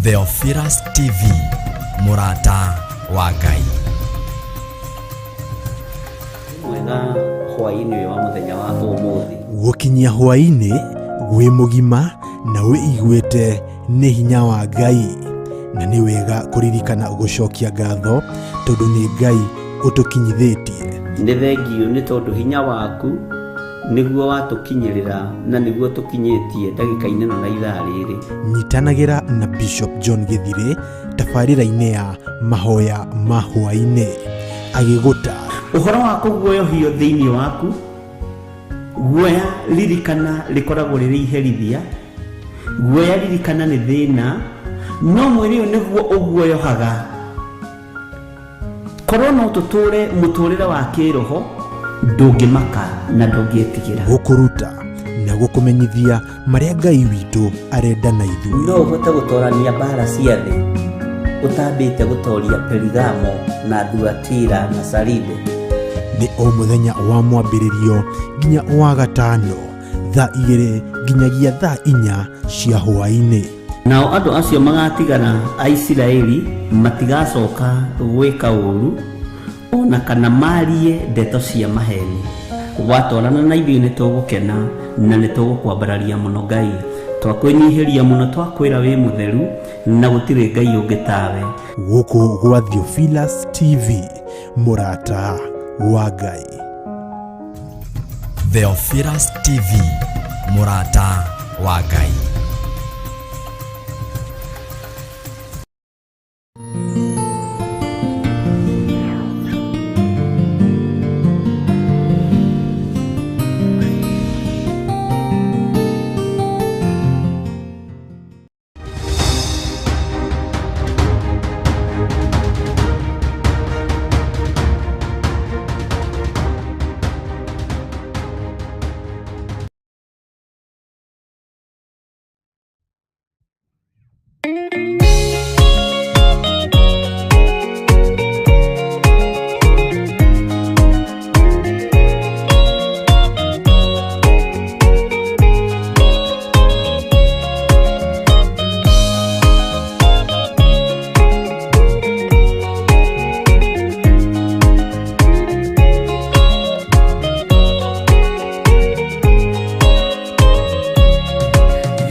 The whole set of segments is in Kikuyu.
Theophilus TV, mũrata wa Ngai. Mwega hwaĩ-inĩ ũyũ wa mũthenya wa ũmũthĩ. Gũkinyia hwaĩ-inĩ wĩ mũgima na wĩiguĩte nĩ hinya wa Ngai, na nĩ wega kũririkana gũcokia ngatho tondũ nĩ Ngai ũtũkinyithĩtie. Nĩ thengiũ nĩ tondũ hinya waku nĩguo watũkinyĩrĩra na nĩguo tũkinyĩtie ndagĩka-inĩ ĩno na ithaa rĩrĩ. Nyitanagĩra na Bishop John Gĩthirĩ tabarĩra-inĩ ya mahoya ma hwaĩ-inĩ agĩgũta Ũhoro wa kũguoyohio thĩinĩ waku, guoya ririkana rĩkoragwo rĩrĩ iherithia, guoya ririkana nĩ thĩna, no mwĩrĩ ũyũ nĩguo ũguoyohaga. Korwo no tũtũre mũtũrĩre wa kĩroho, ndũngĩmaka na ndũngĩtigĩra. Gũkũruta na gũkũmenyithia marĩa Ngai witũ arenda na ithuĩ. No ũhote gũtorania mbara cia thĩ ũtambĩte gũtoria Perigamo na Thuatira na Saride. Nĩ o mũthenya wa mwambĩrĩrio nginya wa gatano thaa 2 nginyagia thaa 4 cia hwaĩ-inĩ. Nao andũ acio magatigara a Isiraeli matigacoka gwĩka ũũru o na kana marie ndeto cia maheni. Watwarana na ithuĩ nĩ tũgũkena na nĩ tũgũkwambararia mũno Ngai. Twakwĩnyihĩria mũno twakwĩra wĩ mũtheru na gũtirĩ Ngai ũngĩ tawe. Gũkũ gwa Theophilus TV, mũrata wa Ngai. Theophilus TV, mũrata wa Ngai.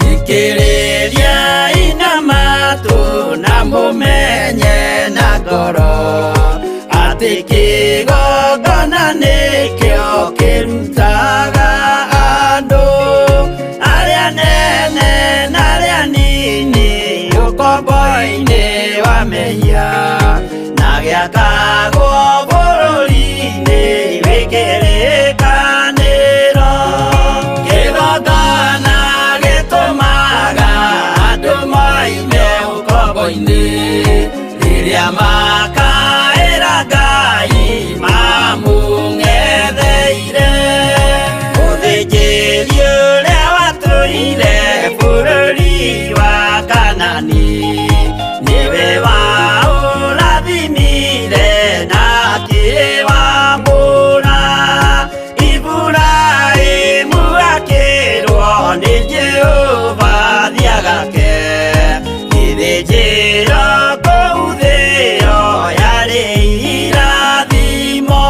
Thikĩrĩria ina matũ na mũmenye na ngoro atĩ kĩgongona nĩkĩo kĩrutaga andũ arĩa nene na arĩa nini ũkombo-inĩ wa mehia na gĩakagwo bũrũri-inĩ wĩ kĩrĩkanĩro. Kĩgongona gĩtũmaga andũ moime ũkombo-inĩ rĩrĩa makaĩra Ngai mamũng'etheire. Mũthĩnjĩri ũrĩa watũire bũrũri wa Kanani nĩwe waũrathimire na akĩwamũra. Iburahĩmu akĩrwo nĩ Jehova thiagake gĩthĩnjĩro kũu thĩo yarĩ irathimo.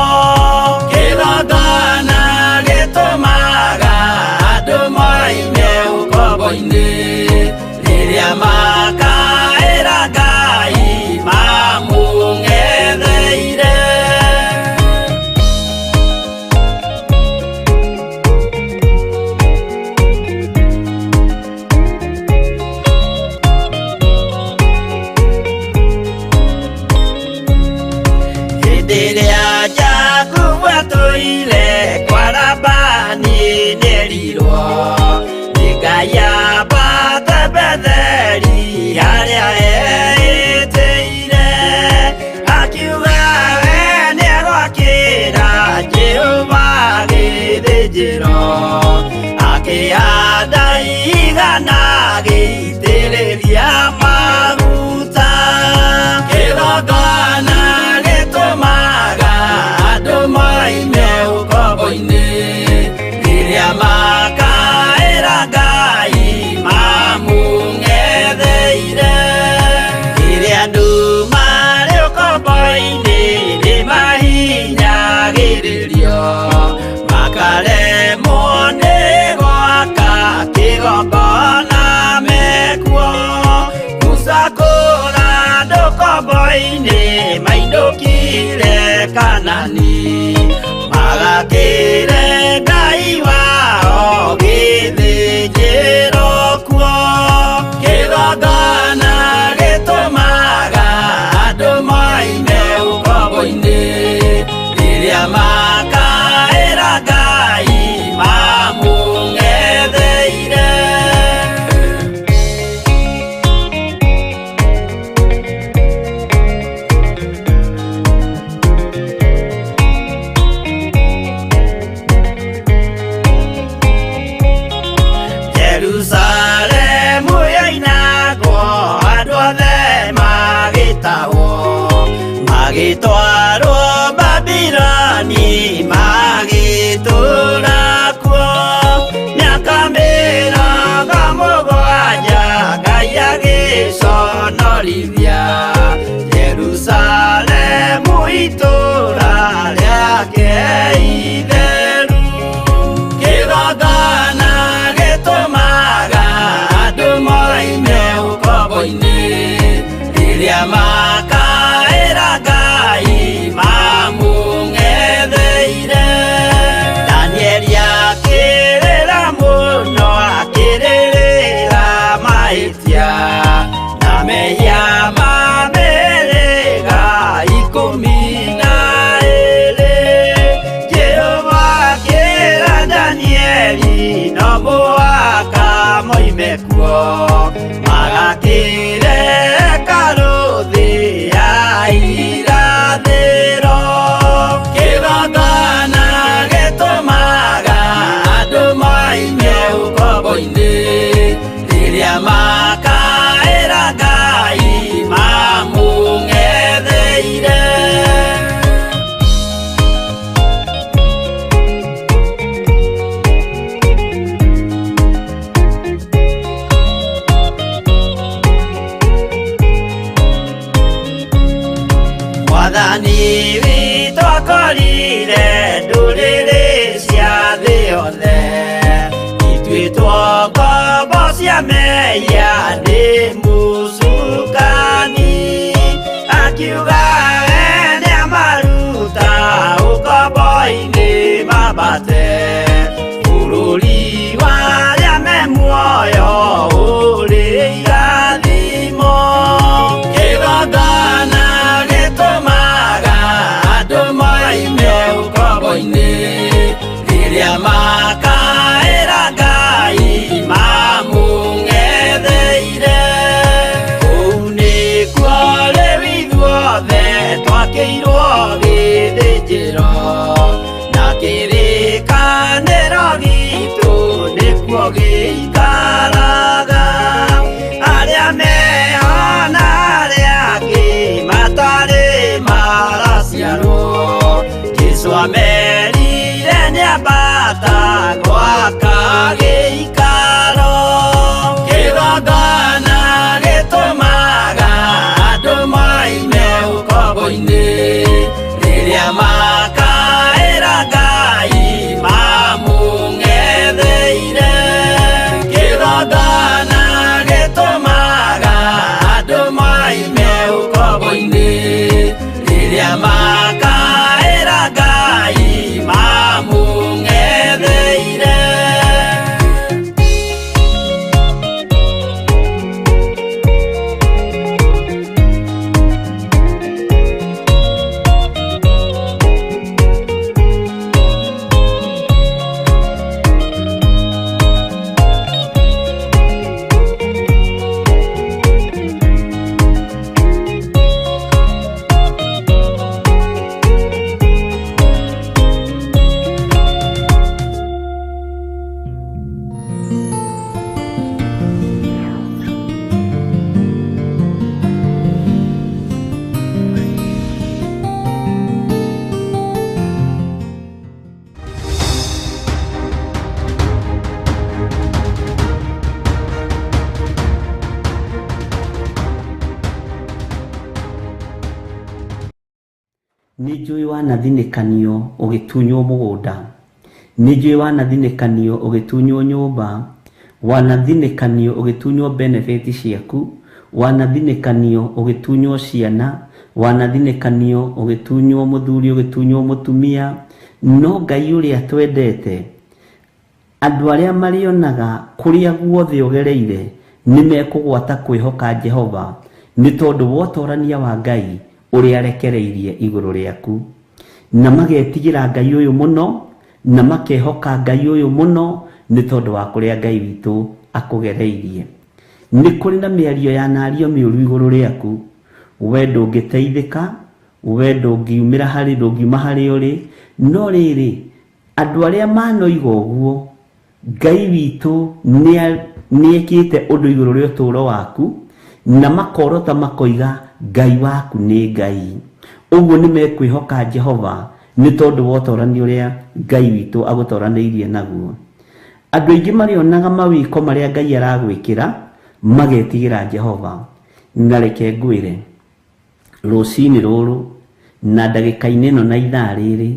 Kĩgongona gĩtũmaga andũ moime ũkombo-inĩ rĩrĩa makaĩra Ngai mamũng'etheire. Hĩndĩ ĩrĩa Jakubu atũire kwa Labani nĩerirwo nĩ Ngai ambate Betheli harĩa eĩtĩire, akiuga we nĩegwakĩra Jehova gĩthĩnjĩro, akĩhanda igana agĩitĩrĩria maguta. Kĩgongona gĩtũmaga andũ moime ũkombo-inĩ rĩrĩa makaĩra Ngai mamũng'etheire. Kanani Magakĩre Ngai wao gĩthĩnjĩro kuo. Kĩgongona gĩtũmaga andũ moime ũkombo-inĩ rĩrĩa makaĩra Ngai mamũng'etheire. Jerusalemu yoinagwo andũ othe magĩtahwo magĩtwarwo Babiloni magĩtũũra kuo mĩaka 70 Ngai agĩconorithia Jerusalemu itũũra rĩake itheru. Kĩgongona gĩtũmaga andũ moime ũkombo-inĩ rĩrĩa makaĩra Ngai mamũng'etheire. Danieli akĩrĩra mũno akĩrĩrĩra mahĩtia na mehia ma mĩhĩrĩga 12. Jehova akĩra Danieli no mũhaka moime kuo magakĩre hekarũ thĩ ya irathĩro. Kĩgongona gĩtũmaga andũ moime ũkombo-inĩ rĩrĩa makaĩra Ngai mamũng'etheire. Mwathani witũ akorire ndũrĩrĩ cia thĩ yothe ituĩtwo ngombo cia mehia nĩ mũcukani akiuga we nĩamaruta ũkombo-inĩ mambate bũrũri wa arĩa me muoyo ũrĩ irathimo. Kĩgongona gĩtũmaga andũ moime ũkombo-inĩ rĩrĩa makaĩra Ngai mamũng'etheire. Kũu nĩkuo rĩu ithuothe twakĩirwo gĩthĩnjĩro na kĩrĩkanĩro gitũ nĩkuo gĩikaraga. Arĩa meho na arĩa angĩ matarĩ maraciarwo Jesũ amerire nĩambata gwaka gĩikaro. Kĩgongona gĩtũmaga andũ moime ũkombo-inĩ rĩrĩa makaĩra Ngai mamũng'etheire. Kĩgongona gĩtũmaga andũ moime ũkombo-inĩ rĩrĩa makaĩra Ngai mamũng'etheire. Nĩ njũĩ wanathinĩkanio ũgĩtunywo mũgũnda, nĩ njũĩ wanathinĩkanio ũgĩtunywo nyũmba, wanathinĩkanio ũgĩtunywo benefit ciaku, wanathinĩkanio ũgĩtunywo ciana, Wanathinĩkanio, ũgĩtunywo mũthuri, ũgĩtunywo mũtumia, no Ngai ũrĩa twendete, andũ arĩa marĩonaga kũrĩa guothe ũgereire nĩ mekũgwata kwĩhoka Jehova nĩ tondũ wa ũtorania wa Ngai ũrĩa arekereirie igũrũ rĩaku. Na magetigĩra Ngai ũyũ mũno, na makehoka Ngai ũyũ mũno nĩ tondũ wa kũrĩa Ngai witũ akũgereirie. Nĩ kũrĩ na mĩario yanario mĩũru igũrũ rĩaku, we ndũngĩteithĩka, we ndũngiumĩra harĩ, ndũngiuma harĩa ũrĩ, no rĩrĩ, andũ arĩa manoiga ũguo, Ngai witũ nĩekĩte ũndũ igũrũ rĩa ũtũũro waku, na makorota makoiga Ngai waku nĩ Ngai. Ũguo nĩ mekwĩhoka Jehova nĩ tondũ wa ũtorani ũrĩa Ngai witũ agũtoranĩirie naguo. Andũ aingĩ marĩonaga mawĩko marĩa Ngai aragwĩkĩra, magetigĩra Jehova. Na reke ngwĩre, rũcinĩ rũrũ, na ndagĩka-inĩ ĩno na ithaa rĩrĩ,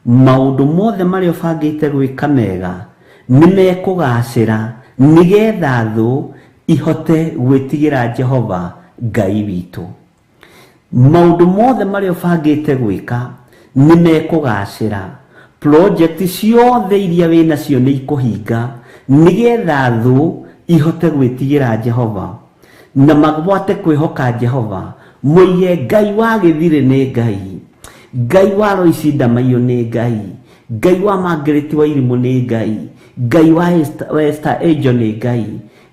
maũndũ mothe marĩa ũbangĩte gwĩka mega, nĩ mekũgacĩra nĩgetha thũ ihote gwĩtigĩra Jehova Ngai witũ. Maũndũ mothe marĩa ũbangĩte gwĩka nĩ mekũgacĩra. Project ciothe iria wĩ nacio nĩ ikũhinga nĩgetha thũ ihote gwĩtigĩra Jehova na magwate kwĩhoka Jehova, moige Ngai wa Gĩthirĩ nĩ Ngai, Ngai wa Loici Ndamaiyũ nĩ Ngai, Ngai wa Margaret Wairimũ nĩ Ngai, Ngai wa Esther Angel nĩ Ngai,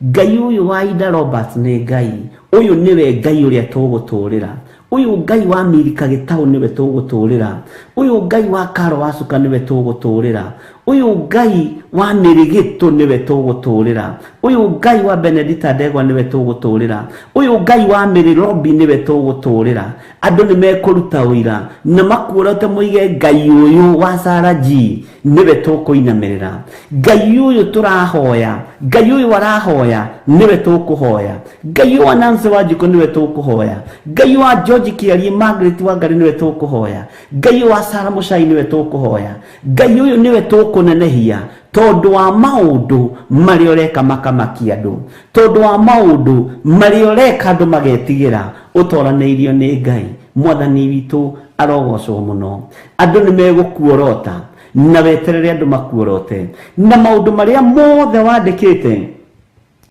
Ngai ũyũ wa Ida Roberts nĩ Ngai, ũyũ nĩwe Ngai ũrĩa tũgũtũrĩra, ũyũ Ngai wa Milika Gĩtaũ nĩwe tũgũtũrĩra, ũyũ Ngai wa Karo Wacuka nĩwe tũgũtũrĩra, ũyũ Ngai wa Mĩrĩgĩtũ nĩwe tũgũtũrĩra, ũyũ Ngai wa Benedita Ndegwa nĩwe tũgũtũrĩra, ũyũ Ngai wa Mary Robi nĩwe tũgũtũrĩra. Andũ nĩ mekũruta ũira na makuorote moige Ngai ũyũ wa Sarah G nĩwe tũkũinamĩrĩra, Ngai ũyũ tũrahoya, Ngai ũyũ arahoya nĩwe tũkũhoya, Ngai ũyũ wa Nancy Wanjikũ nĩwe tũkũhoya, Ngai ũyũ wa George Kĩarie Margaret Wangari nĩwe tũkũhoya, Ngai ũyũ wa Sarah Mũcai nĩwe tũkũhoya, Ngai ũyũ nĩwe tũkũnenehia tondũ wa maũndũ marĩa ũreka makamakia andũ, tondũ wa maũndũ marĩa ũreka andũ magetigĩra, ũtoranĩirio nĩ Ngai. Mwathani witũ arogocwo mũno. Andũ nĩ megũkuorota na weterere andũ makuorote, na maũndũ marĩa mothe wandĩkĩte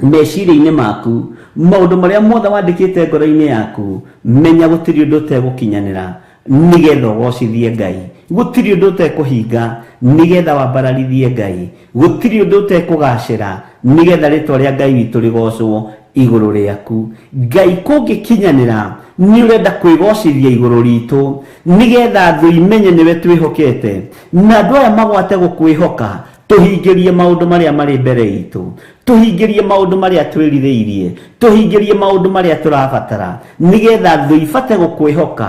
meciria-inĩ maku, maũndũ marĩa mothe wandĩkĩte ngoro-inĩ yaku, menya gũtirĩ ũndũ ũtegũkinyanĩra nĩgetha ũgocithie Ngai, gũtirĩ ũndũ ũtekũhinga nĩgetha wambararithie Ngai, gũtirĩ ũndũ ũtekũgacĩra nĩgetha rĩtwa rĩa Ngai witũ rĩgocwo igũrũ rĩaku. Ngai kũngĩkinyanĩra nĩ ũrenda kwĩgocithia igũrũ ritũ nĩgetha thũ imenye nĩwe twĩhokete, na andũ aya magwate gũkwĩhoka, tũhingĩrie maũndũ marĩa marĩ mbere itũ, tũhingĩrie maũndũ marĩa twĩrirĩirie, tũhingĩrie maũndũ marĩa tũrabatara, nĩgetha thũ ibate gũkwĩhoka,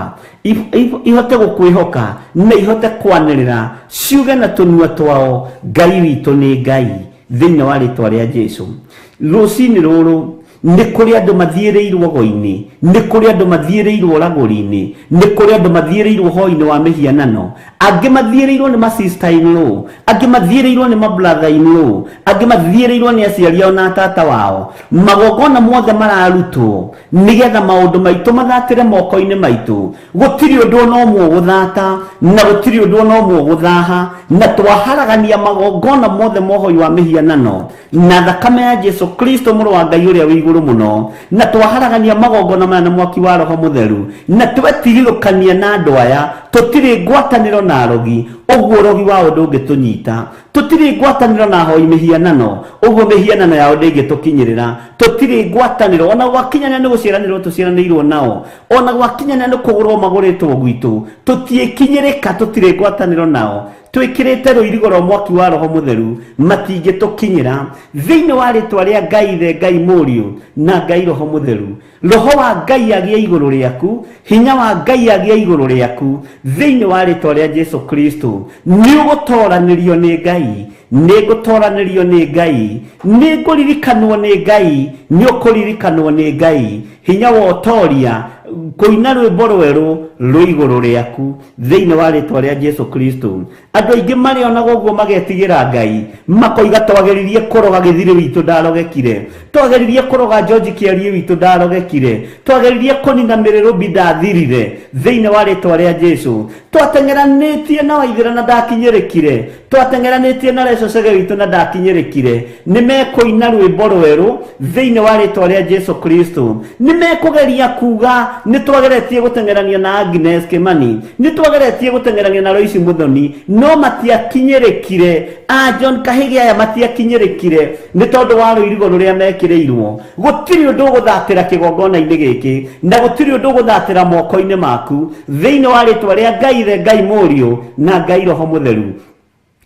ihote gũkwĩhoka na ihote kwanĩrĩra ciuge na tũnua twao, Ngai witũ nĩ Ngai, thĩinĩ wa rĩtwa rĩa Jesu. Rũcinĩ rũrũ nĩ kũrĩ andũ mathiĩrĩirwo go-inĩ, nĩ kũrĩ andũ mathiĩrĩirwo ragũri-inĩ, nĩ kũrĩ andũ mathiĩrĩirwo hoi-inĩ wa mĩhianano, angĩ mathiĩrĩirwo nĩ ma sister in law, angĩ mathiĩrĩirwo nĩ ma brother in law, angĩ mathiĩrĩirwo nĩ aciari ao na tata wao. Magongona mothe mararutwo nĩgetha maũndũ maitũ mathatĩre moko-inĩ maitũ. Gũtirĩ ũndũ ona ũmwe ũgũthata na gũtirĩ ũndũ ona ũmwe ũgũthaha, na twaharagania magongona mothe mohoi wa mĩhianano na thakame ya Jesu Kristo mũrũ wa Ngai ũrĩa wĩ igũrũ mũno, na twaharagania magongona maya na mwaki wa Roho Mũtheru, na twetigithũkania na andũ aya, tũtirĩ ngwatanĩro na arogi, ũguo ũrogi wao ndũngĩtũnyita, tũtirĩ ngwatanĩro na ahoi mĩhianano, ũguo mĩhianano yao ndĩngĩtũkinyĩrĩra, tũtirĩ ngwatanĩro ona gwakinyanĩra nĩ gũciaranĩrwo tũciaranĩirwo nao, ona gwakinyanĩra nĩ kũgũrwo magũrĩtwo gwitũ, tũtiĩkinyĩrĩka, tũtirĩ ngwatanĩro nao, twĩkĩrĩte rũirigo rwa mwaki wa Roho Mũtheru, matingĩtũkinyĩra. Thĩinĩ wa rĩtwa rĩa Ngai Ithe, Ngai Mũriũ na Ngai Roho Mũtheru, Roho wa Ngai agĩe igũrũ rĩaku, hinya wa Ngai agĩe igũrũ rĩaku, thĩinĩ wa rĩtwa rĩa Jesu Kristo. Nĩ ũgũtoranĩrio nĩ Ngai, nĩ ngũtoranĩrio nĩ Ngai, nĩ ngũririkanwo nĩ Ngai, nĩ ũkũririkanwo nĩ Ngai. Hinya wa ũtoria Kũina rwĩmbo rwerũ rwĩ igũrũ rĩaku thĩinĩ wa rĩtwa rĩa Jesu Kristo. Andũ aingĩ marĩonaga ũguo magetigĩra Ngai, makoiga twageririe kũroga Gĩthirĩ witũ ndarogekire, twageririe kũroga George Kĩarie witũ ndarogekire, twageririe kũnina Mĩrĩrũmbi ndathirire thĩinĩ wa rĩtwa rĩa Jesu, twateng'eranĩtie na Waithĩra na ndakinyĩrĩkire, twateng'eranĩtie na Reco Cege witũ na ndakinyĩrĩkire. Nĩ mekũina rwĩmbo rwerũ thĩinĩ wa rĩtwa rĩa Jesu Kristo. Nĩ mekũgeria kuga nĩ twageretie gũteng'erania na Agnes Kimani, nĩ twageretie gũteng'erania na Lois Muthoni, no matiakinyĩrĩkire. A John Kahĩgĩ aya matiakinyĩrĩkire nĩ tondũ wa rũirigo rũrĩa mekĩrĩirwo. Gũtirĩ ũndũ ũgũthatĩra kĩgongona-inĩ gĩkĩ, na gũtirĩ ũndũ ũgũthatĩra moko-inĩ maku thĩinĩ wa rĩtwa rĩa Ngai Ithe, Ngai Mũriũ na Ngai Roho Mũtheru.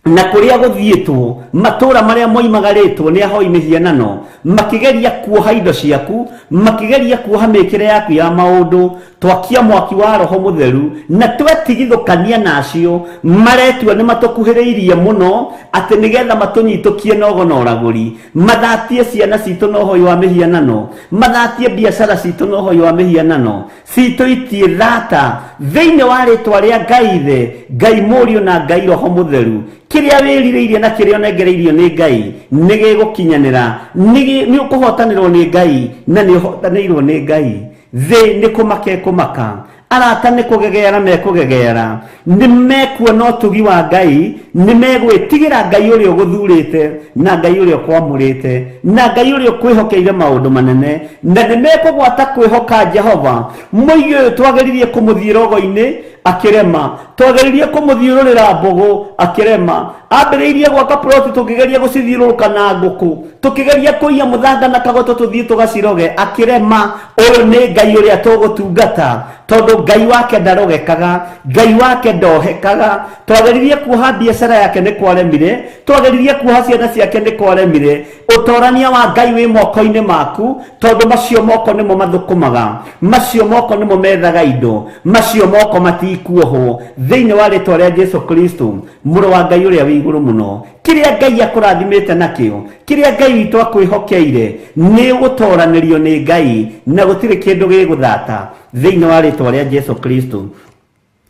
Na kũrĩa gũthiĩtwo, matũũra marĩa moimagarĩtwo nĩ ahoi mĩhianano, makĩgeria kuoha indo ciaku, makĩgeria kuoha mĩkĩre yaku ya maũndũ, twakia mwaki wa Roho Mũtheru na twetigithũkania nacio, maretua nĩ matũkuhĩrĩirie mũno atĩ nĩgetha matũnyitũkie na ũgo na ũragũri, mathatie ciana citũ na ũhoi wa mĩhianano, mathatie biacara citũ na ũhoi wa mĩhianano. Citũ itiĩ thata thĩinĩ wa rĩtwa rĩa Ngai Ithe, Ngai Mũriũ na Ngai Roho Mũtheru. Kĩrĩa wĩrirĩirie na kĩrĩa ũnengereirio nĩ Ngai nĩ gĩgũkinyanĩra, nĩ ũkũhotanĩrwo nĩ Ngai na nĩ ũhotanĩirwo nĩ Ngai. Thĩ nĩ kũmaka ĩkũmaka, arata nĩ kũgegeara mekũgegeara, nĩ mekuona ũtugi wa Ngai, nĩ megwĩtigĩra Ngai ũrĩa ũgũthurĩte na Ngai ũrĩa ũkwamũrĩte na Ngai ũrĩa ũkwĩhokeire maũndũ manene, na nĩ mekũgwata kwĩhoka Jehova. Mũigi ũyũ twageririe kũmũthiĩ rogo-inĩ akĩrema, twageririe kũmũthiũrũrĩra mbũgũ akĩrema, ambĩrĩirie gwaka ploti tũkĩgeria gũcithiũrũrũka na ngũkũ, tũkĩgeria kũiya mũthanga na kagoto tũthiĩ tũgaciroge akĩrema. Ũyũ nĩ Ngai ũrĩa tũgũtungata, tondũ Ngai wake ndarogekaga, Ngai wake ndohekaga. Twageririe kuoha biacara yake nĩ kwaremire, twageririe kuoha ciana ciake nĩ kwaremire. Ũtorania wa Ngai wĩ moko-inĩ maku, tondũ macio moko nĩmo mathũkũmaga, macio moko nĩmo methaga indo, macio moko matikuohwo thĩinĩ wa rĩtwa rĩa Jesu Kristo, mũrũ wa Ngai ũrĩa wĩ igũrũ mũno. Kĩrĩa Ngai akũrathimĩte nakĩo, kĩrĩa Ngai witũ akwĩhokeire, nĩ ũgũtoranĩrio nĩ Ngai na gũtirĩ kĩndũ gĩgũthata thĩinĩ wa rĩtwa rĩa Jesu Kristo.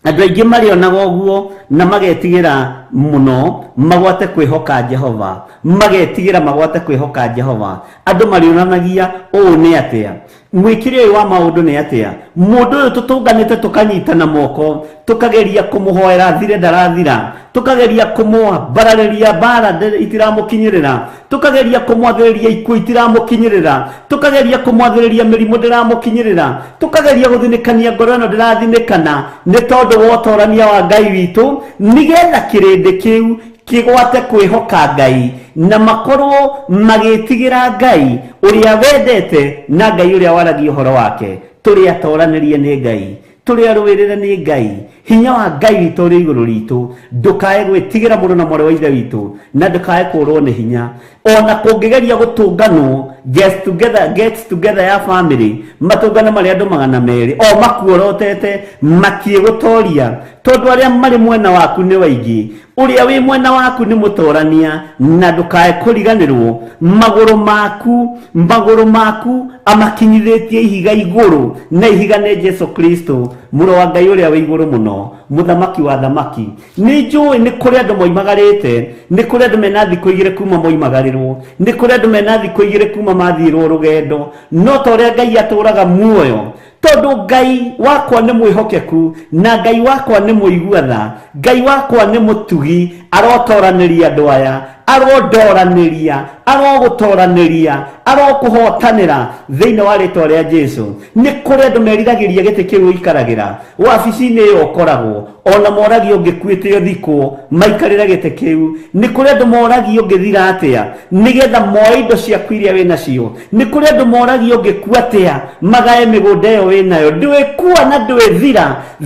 Andũ aingĩ marĩonaga ũguo na magetigĩra mũno magwate kwĩhoka Jehova, magetigĩra magwate kwĩhoka Jehova. Andũ marĩonanagia ũũ nĩ atĩa, mwĩkĩre ũyũ wa maũndũ nĩ atĩa, mũndũ ũyũ tũtũnganĩte tũkanyitana moko, tũkageria kũmũhoera athire ndarathira, tũkageria kũmwambararĩria mbara itiramũkinyĩrĩra, tũkageria kũmwathĩrĩria ikuũ itiramũkinyĩrĩra, tũkageria kũmwathĩrĩria mĩrimũ ndĩramũkinyĩrĩra, tũkageria gũthinĩkania ngoro ĩno ndĩrathinĩkana, nĩ tondũ wa ũtorania wa Ngai witũ, nĩgetha kĩrĩndĩ kĩu kĩgwate kwĩhoka Ngai na makorwo magĩtigĩra Ngai ũrĩa wendete na Ngai ũrĩa waragia ũhoro wake. Tũrĩ atoranĩrie nĩ Ngai, tũrĩ arũĩrĩre nĩ Ngai, hinya wa Ngai witũ ũrĩ igũrũ ritũ. Ndũkae gwĩtigĩra mũrũ na mwarĩ wa Ithe witũ, na ndũkae kũrwo nĩ hinya. Ona kũngĩgeria gũtũnganwo get together, get together ya family, matũngano marĩ andũ 200 o makuorotete, matiĩgũtoria, tondũ arĩa marĩ mwena waku nĩ waingĩ. Ũrĩa wĩ mwena waku nĩ mũtorania, na ndũkae kũriganĩrwo magũrũ maku, magũrũ maku amakinyithĩtie ihiga igũrũ, na ihiga nĩ Jesu Kristo, mũrũ wa Ngai ũrĩa wĩ igũrũ mũno, mũthamaki wa thamaki. Nĩ njũĩ nĩ kũrĩ andũ moimagarĩte, nĩ kũrĩ andũ mena thikũ igĩrĩ kuma moimagarĩrwo, nĩ kũrĩ andũ mena thikũ igĩrĩ kuma mathiĩrwo rũgendo, no ta ũrĩa Ngai atũraga muoyo, tondũ Ngai wakwa nĩ mwĩhokeku na Ngai wakwa nĩ mũigua tha, Ngai wakwa nĩ mũtugi, arotoranĩria andũ aya, arondoranĩria, arogũtoranĩria, arokũhotanĩra thĩinĩ wa rĩtwa rĩa Jesu. Nĩ kũrĩ andũ meriragĩria gĩtĩ kĩu ũikaragĩra, wabici-inĩ ĩyo ũkoragwo, ona moragio ũngĩkuĩte ũthikwo maikarĩre gĩtĩ kĩu. Nĩ kũrĩ andũ moragio ũngĩthira atĩa nĩgetha moe indo ciaku iria wĩ nacio. Nĩ kũrĩ andũ moragio ũngĩkua atĩa magae mĩgũnda ĩyo wĩ nayo. Ndwĩkua na ndwĩthira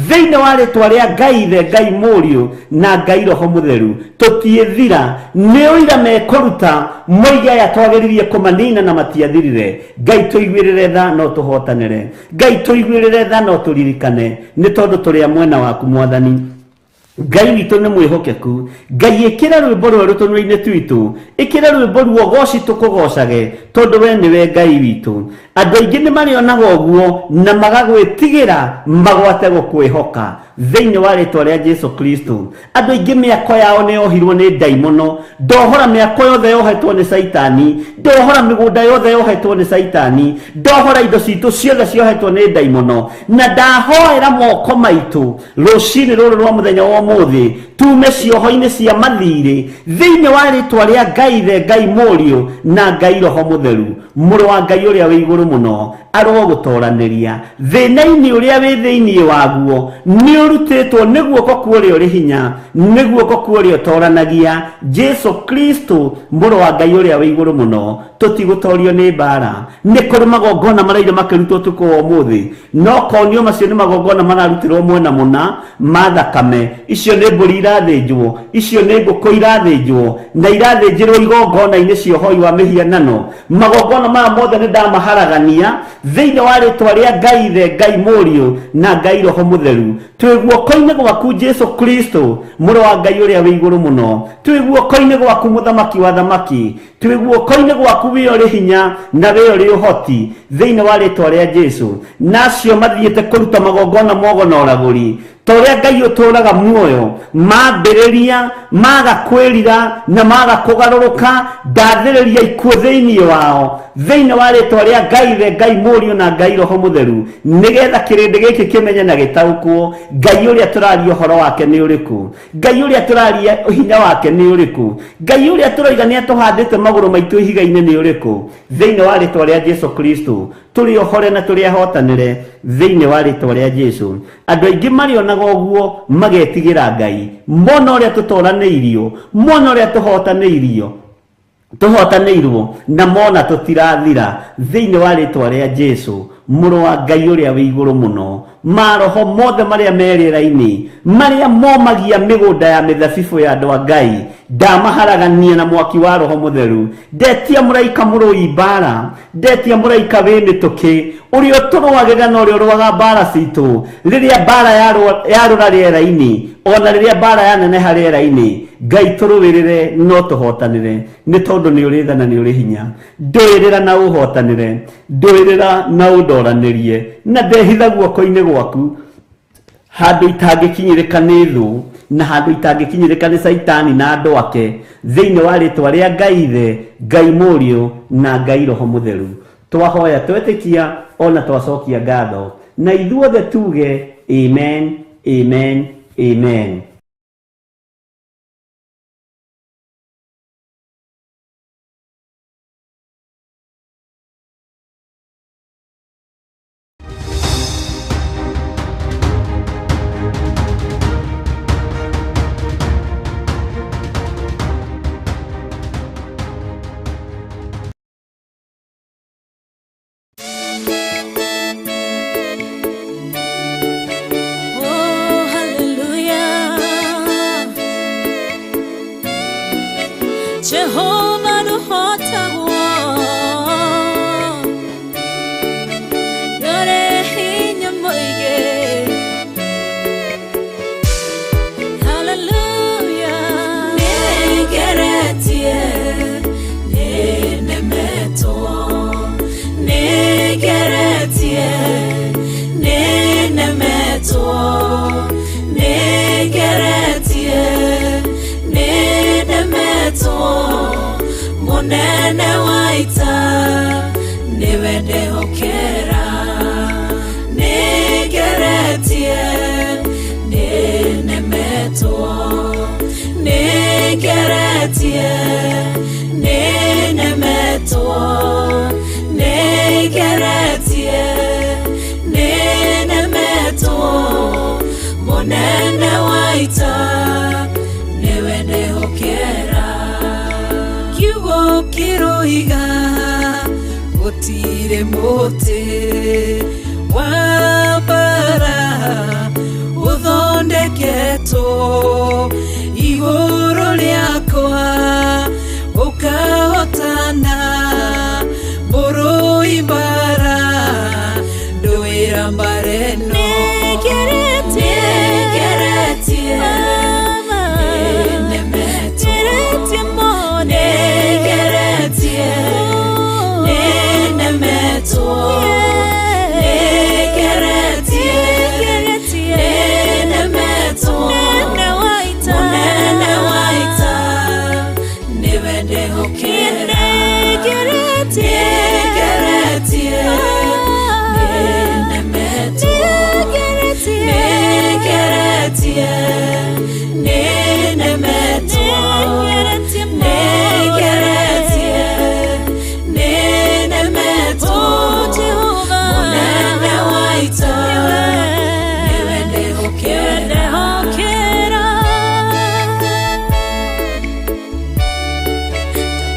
thĩinĩ wa rĩtwa rĩa Ngai Ithe, Ngai Mũriũ na Ngai Roho Mũtheru. Tũtiĩthira, nĩ ũira mekũruta moige aya twageririe kũmanina na matiathirire. Ngai tũiguĩrĩre tha no tũhotanĩre, Ngai tũiguĩrĩre tha no tũririkane, nĩ tondũ tũrĩ a mwena waku Mwathani. Ngai witũ nĩ mwĩhokeku. Ngai ĩkĩra rwĩmbo rwerũ tũnua-inĩ twitũ, ĩkĩra rwĩmbo ruogoci tũkũgocage, Tondũ we nĩwe Ngai witũ. Andũ aingĩ nĩ marĩonaga ũguo na magagwĩtigĩra magwate gũkwĩhoka thĩinĩ wa rĩtwa rĩa Jesu Kristo. Andũ aingĩ mĩako yao nĩ yohirwo nĩ ndaimono. Ndohora mĩako yothe yohetwo nĩ Saitani, ndohora mĩgũnda yothe yohetwo nĩ Saitani, ndohora indo citũ ciothe ciohetwo nĩ ndaimono, na ndahoera moko maitũ rũcinĩ rũrũ rwa mũthenya wa ũmũthĩ tume cioho-inĩ cia mathirĩ thĩinĩ wa rĩtwa rĩa Ngai Ithe, Ngai Mũriũ na Ngai Roho Mũtheru. Mũrũ wa Ngai ũrĩa wĩ igũrũ mũno arogũtoranĩria thĩna-inĩ ũrĩa wĩ thĩinĩ waguo nĩ ũrutĩtwo nĩ guoko kwa ũrĩa ũrĩ hinya, nĩ guoko kwa ũrĩa ũtoranagia, Jesu Kristo mũrũ wa Ngai ũrĩa wĩ igũrũ mũno. Tũtigũtorio nĩ mbara. Nĩ kũrĩ magongona maraire makĩrutwo ũtukũ wa ũmũthĩ, no konio macio nĩ magongona mararutĩrwo mwena mũna ma thakame. Icio nĩ mbũri irathĩnjwo, icio nĩ ngũkũ irathĩnjwo, na irathĩnjĩrwo igongona-inĩ cia ũhoi wa mĩhianano. Magongona maya mothe nĩ ndamaharagania thĩinĩ wa rĩtwa rĩa Ngai Ithe, Ngai Mũriũ na Ngai Roho Mũtheru. Twĩ guoko-inĩ gwaku Jesu Kristo mũrũ wa Ngai ũrĩa wĩ igũrũ mũno. Twĩ guoko-inĩ gwaku mũthamaki wa thamaki. Twĩ guoko-inĩ gwaku wĩ ũrĩ hinya na wĩ ũrĩ ũhoti thĩinĩ wa rĩtwa rĩa Jesu. Na acio mathiĩte kũruta magongona mogo na ũragũri, ta ũrĩa Ngai ũtũũraga muoyo, mambĩrĩria maga kwĩrira na maga kũgarũrũka, ndathĩrĩria ikuũ thĩinĩ wao thĩinĩ wa rĩtwa rĩa Ngai Ithe, Ngai Mũriũ na Ngai Roho Mũtheru, nĩgetha kĩrĩndĩ gĩkĩ kĩmenye na gĩtaũkwo Ngai ũrĩa tũraria ũhoro wake nĩ ũrĩkũ, Ngai ũrĩa tũraria hinya wake nĩ ũrĩkũ, Ngai ũrĩa tũroiga nĩ atũhandĩte magũrũ maitũ ihiga-inĩ nĩ ũrĩkũ. Thĩinĩ wa rĩtwa rĩa Jesu Kristo tũrĩ ohore na tũrĩ ahotanĩre thĩinĩ wa rĩtwa rĩa Jesu. Andũ aingĩ marĩonaga ũguo magetigĩra Ngai, mona ũrĩa tũtoranĩirio, mona ũrĩa tũhotanĩirio, tũhotanĩirwo, na mona tũtirathira thĩinĩ wa rĩtwa rĩa Jesu mũrũ wa Ngai ũrĩa wĩ igũrũ mũno. Maroho mothe marĩa me rĩera-inĩ, marĩa momagia mĩgũnda ya mĩthabibũ ya andũ a Ngai, ndamaharagania na mwaki wa Roho Mũtheru. Ndetia mũraika mũrũi mbara, ndetia mũraika wĩ mĩtũkĩ, ũrĩa ũtũrũagĩrĩra na ũrĩa ũrũaga mbara citũ. Rĩrĩa mbara yarũra rĩera-inĩ, ona rĩrĩa mbara yaneneha rĩera-inĩ, Ngai tũrũĩrĩre no tũhotanĩre, nĩ tondũ nĩ ũrĩ tha na nĩ ũrĩ hinya. Ndũĩrĩra na ũhotanĩre, ndũĩrĩra na ũndoranĩrie, na ndehitha guoko-inĩ gwaku handũ itangĩkinyĩrĩka nĩ thũ na handũ itangĩkinyĩrĩka nĩ Saitani na andũ ake, thĩinĩ wa rĩtwa rĩa Ngai Ithe, Ngai Mũriũ na Ngai Roho Mũtheru. Twahoya twetĩkia ona twacokia ngatho, na ithuothe tuge amen, amen, amen. Oh, hallelujah. Jehovah nũhotagwo, nĩũrĩ hinya mũingĩ. Hallelujah. Nĩngeretie, nĩnemetwo, nĩngeretie, nĩnemetwo, nĩngeretie, nĩnemetwo. Mũnene wa ita nĩwe ndehokera. Nĩngeretie, nĩnemetwo, nĩngeretie, nĩnemetwo, nĩngeretie, nĩnemetwo. Mũnene wa ita nĩwe ndehokera. Kiugo kĩroiga gũtirĩ mũtĩ wa mbara ũthondeketwo igũrũ rĩakwa ũkahotana. Mũrũi mbara ndũĩra mbara ĩno. Nĩngeretie, nĩnemetwo, nĩngeretie, Nĩnemetwo, nĩngeretie, nĩnemetwo, mũnene wa ita, nĩwe ndĩhokera. Nĩngeretie, nĩnemetwo, nĩngeretie, nĩnemetwo, nĩngeretie, nĩnemetwo, mũnene wa ita, nĩwe ndĩhokera.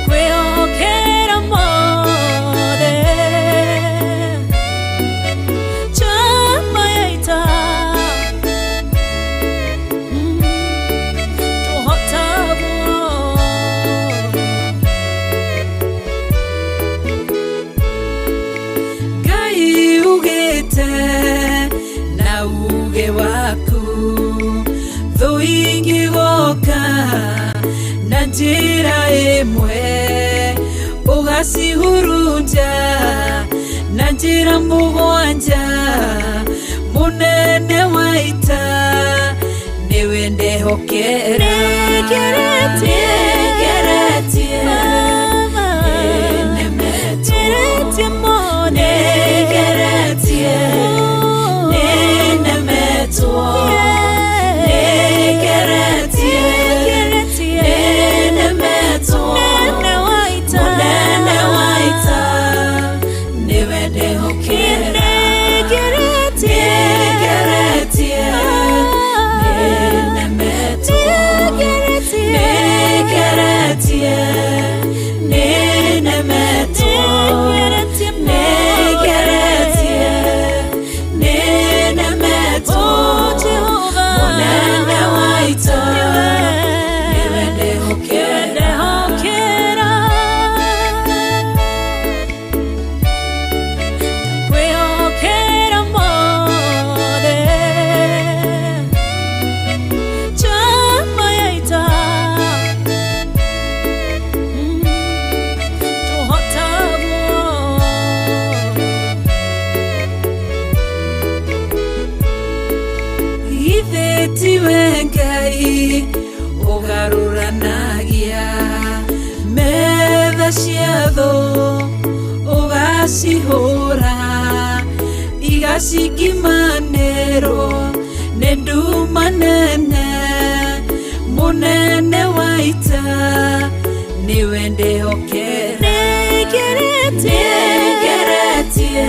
Kwĩhokera mothe chama ya ita tũhotagwo. Ngai ugĩte na uge waku thũ ingĩgoka na njĩra ĩmwe ũgacihurunja na njĩra mũgwanja mũnene wa ita nĩwe ndehokera. Nĩngeretie, Nĩngeretie, nĩnemetwo, nĩngeretie, nĩnemetwo, nĩngeretie, nĩnemetwo, mũnene wa ita, nĩwe ndĩhokera. Nĩngeretie, nĩnemetwo, nĩngeretie, nĩnemetwo, nĩngeretie, nĩnemetwo, mũnene wa ita, nĩwe ndĩhokera. Kwĩhokera mothe chama ya ita tũhotagwo. Githĩ tiwe Ngai ũgarũranagia metha cia thũ ũgacihũra igacingimanĩrwo nĩ nduma nene mũnene wa ita nĩwe ndĩhokera. Nĩngeretie, Nĩngeretie,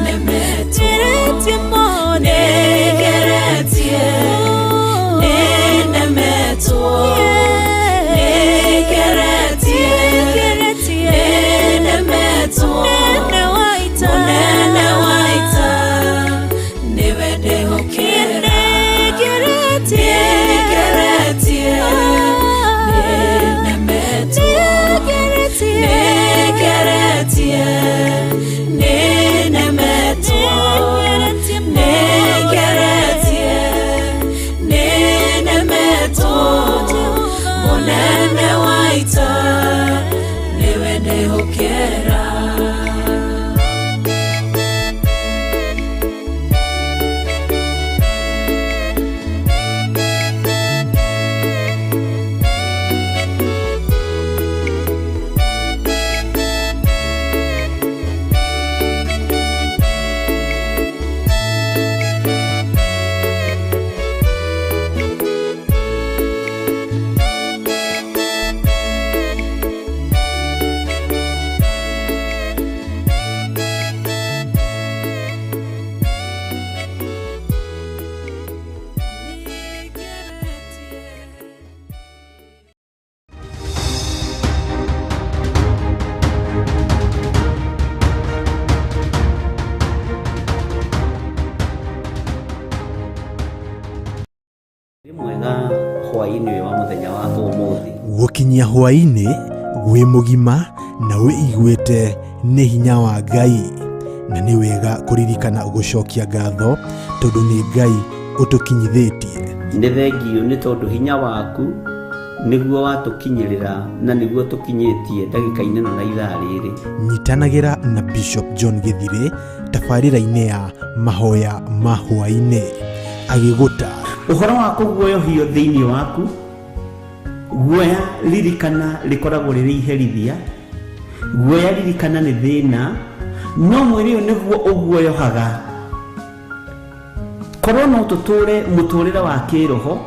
nĩnemetwo, nĩngeretie, nĩnemetwo, nĩngeretie, nĩnemetwo, mũnene wa ita, nĩwe ndĩhokera. Nĩngeretie, nĩnemetwo, nĩngeretie, nĩnemetwo, nĩngeretie, nĩnemetwo, mũnene wa ita, nĩwe ndĩhokera. Wĩ mwega hwaĩ-inĩ ũyũ wa mũthenya wa ũmũthĩ. Gũkinyia hwaĩ-inĩ wĩ mũgima na wĩiguĩte nĩ hinya wa Ngai, na nĩ wega kũririkana gũcokia ngatho tondũ nĩ Ngai ũtũkinyithĩtie. Nĩ thengiũ nĩ tondũ hinya waku Nĩguo watũkinyĩrĩra na nĩguo tũkinyĩtie ndagĩka-inĩ ĩno na ithaa rĩrĩ. Nyitanagĩra na Bishop John Gĩthirĩ tabarĩra-inĩ ya mahoya ma hwaĩ-inĩ agĩgũta Ũhoro wa kũguoyohio thĩinĩ waku, guoya ririkana rĩkoragwo rĩrĩ iherithia, guoya ririkana nĩ thĩna, no mwĩrĩ ũyũ nĩguo ũguoyohaga. Korwo no tũtũre mũtũrĩre wa kĩroho,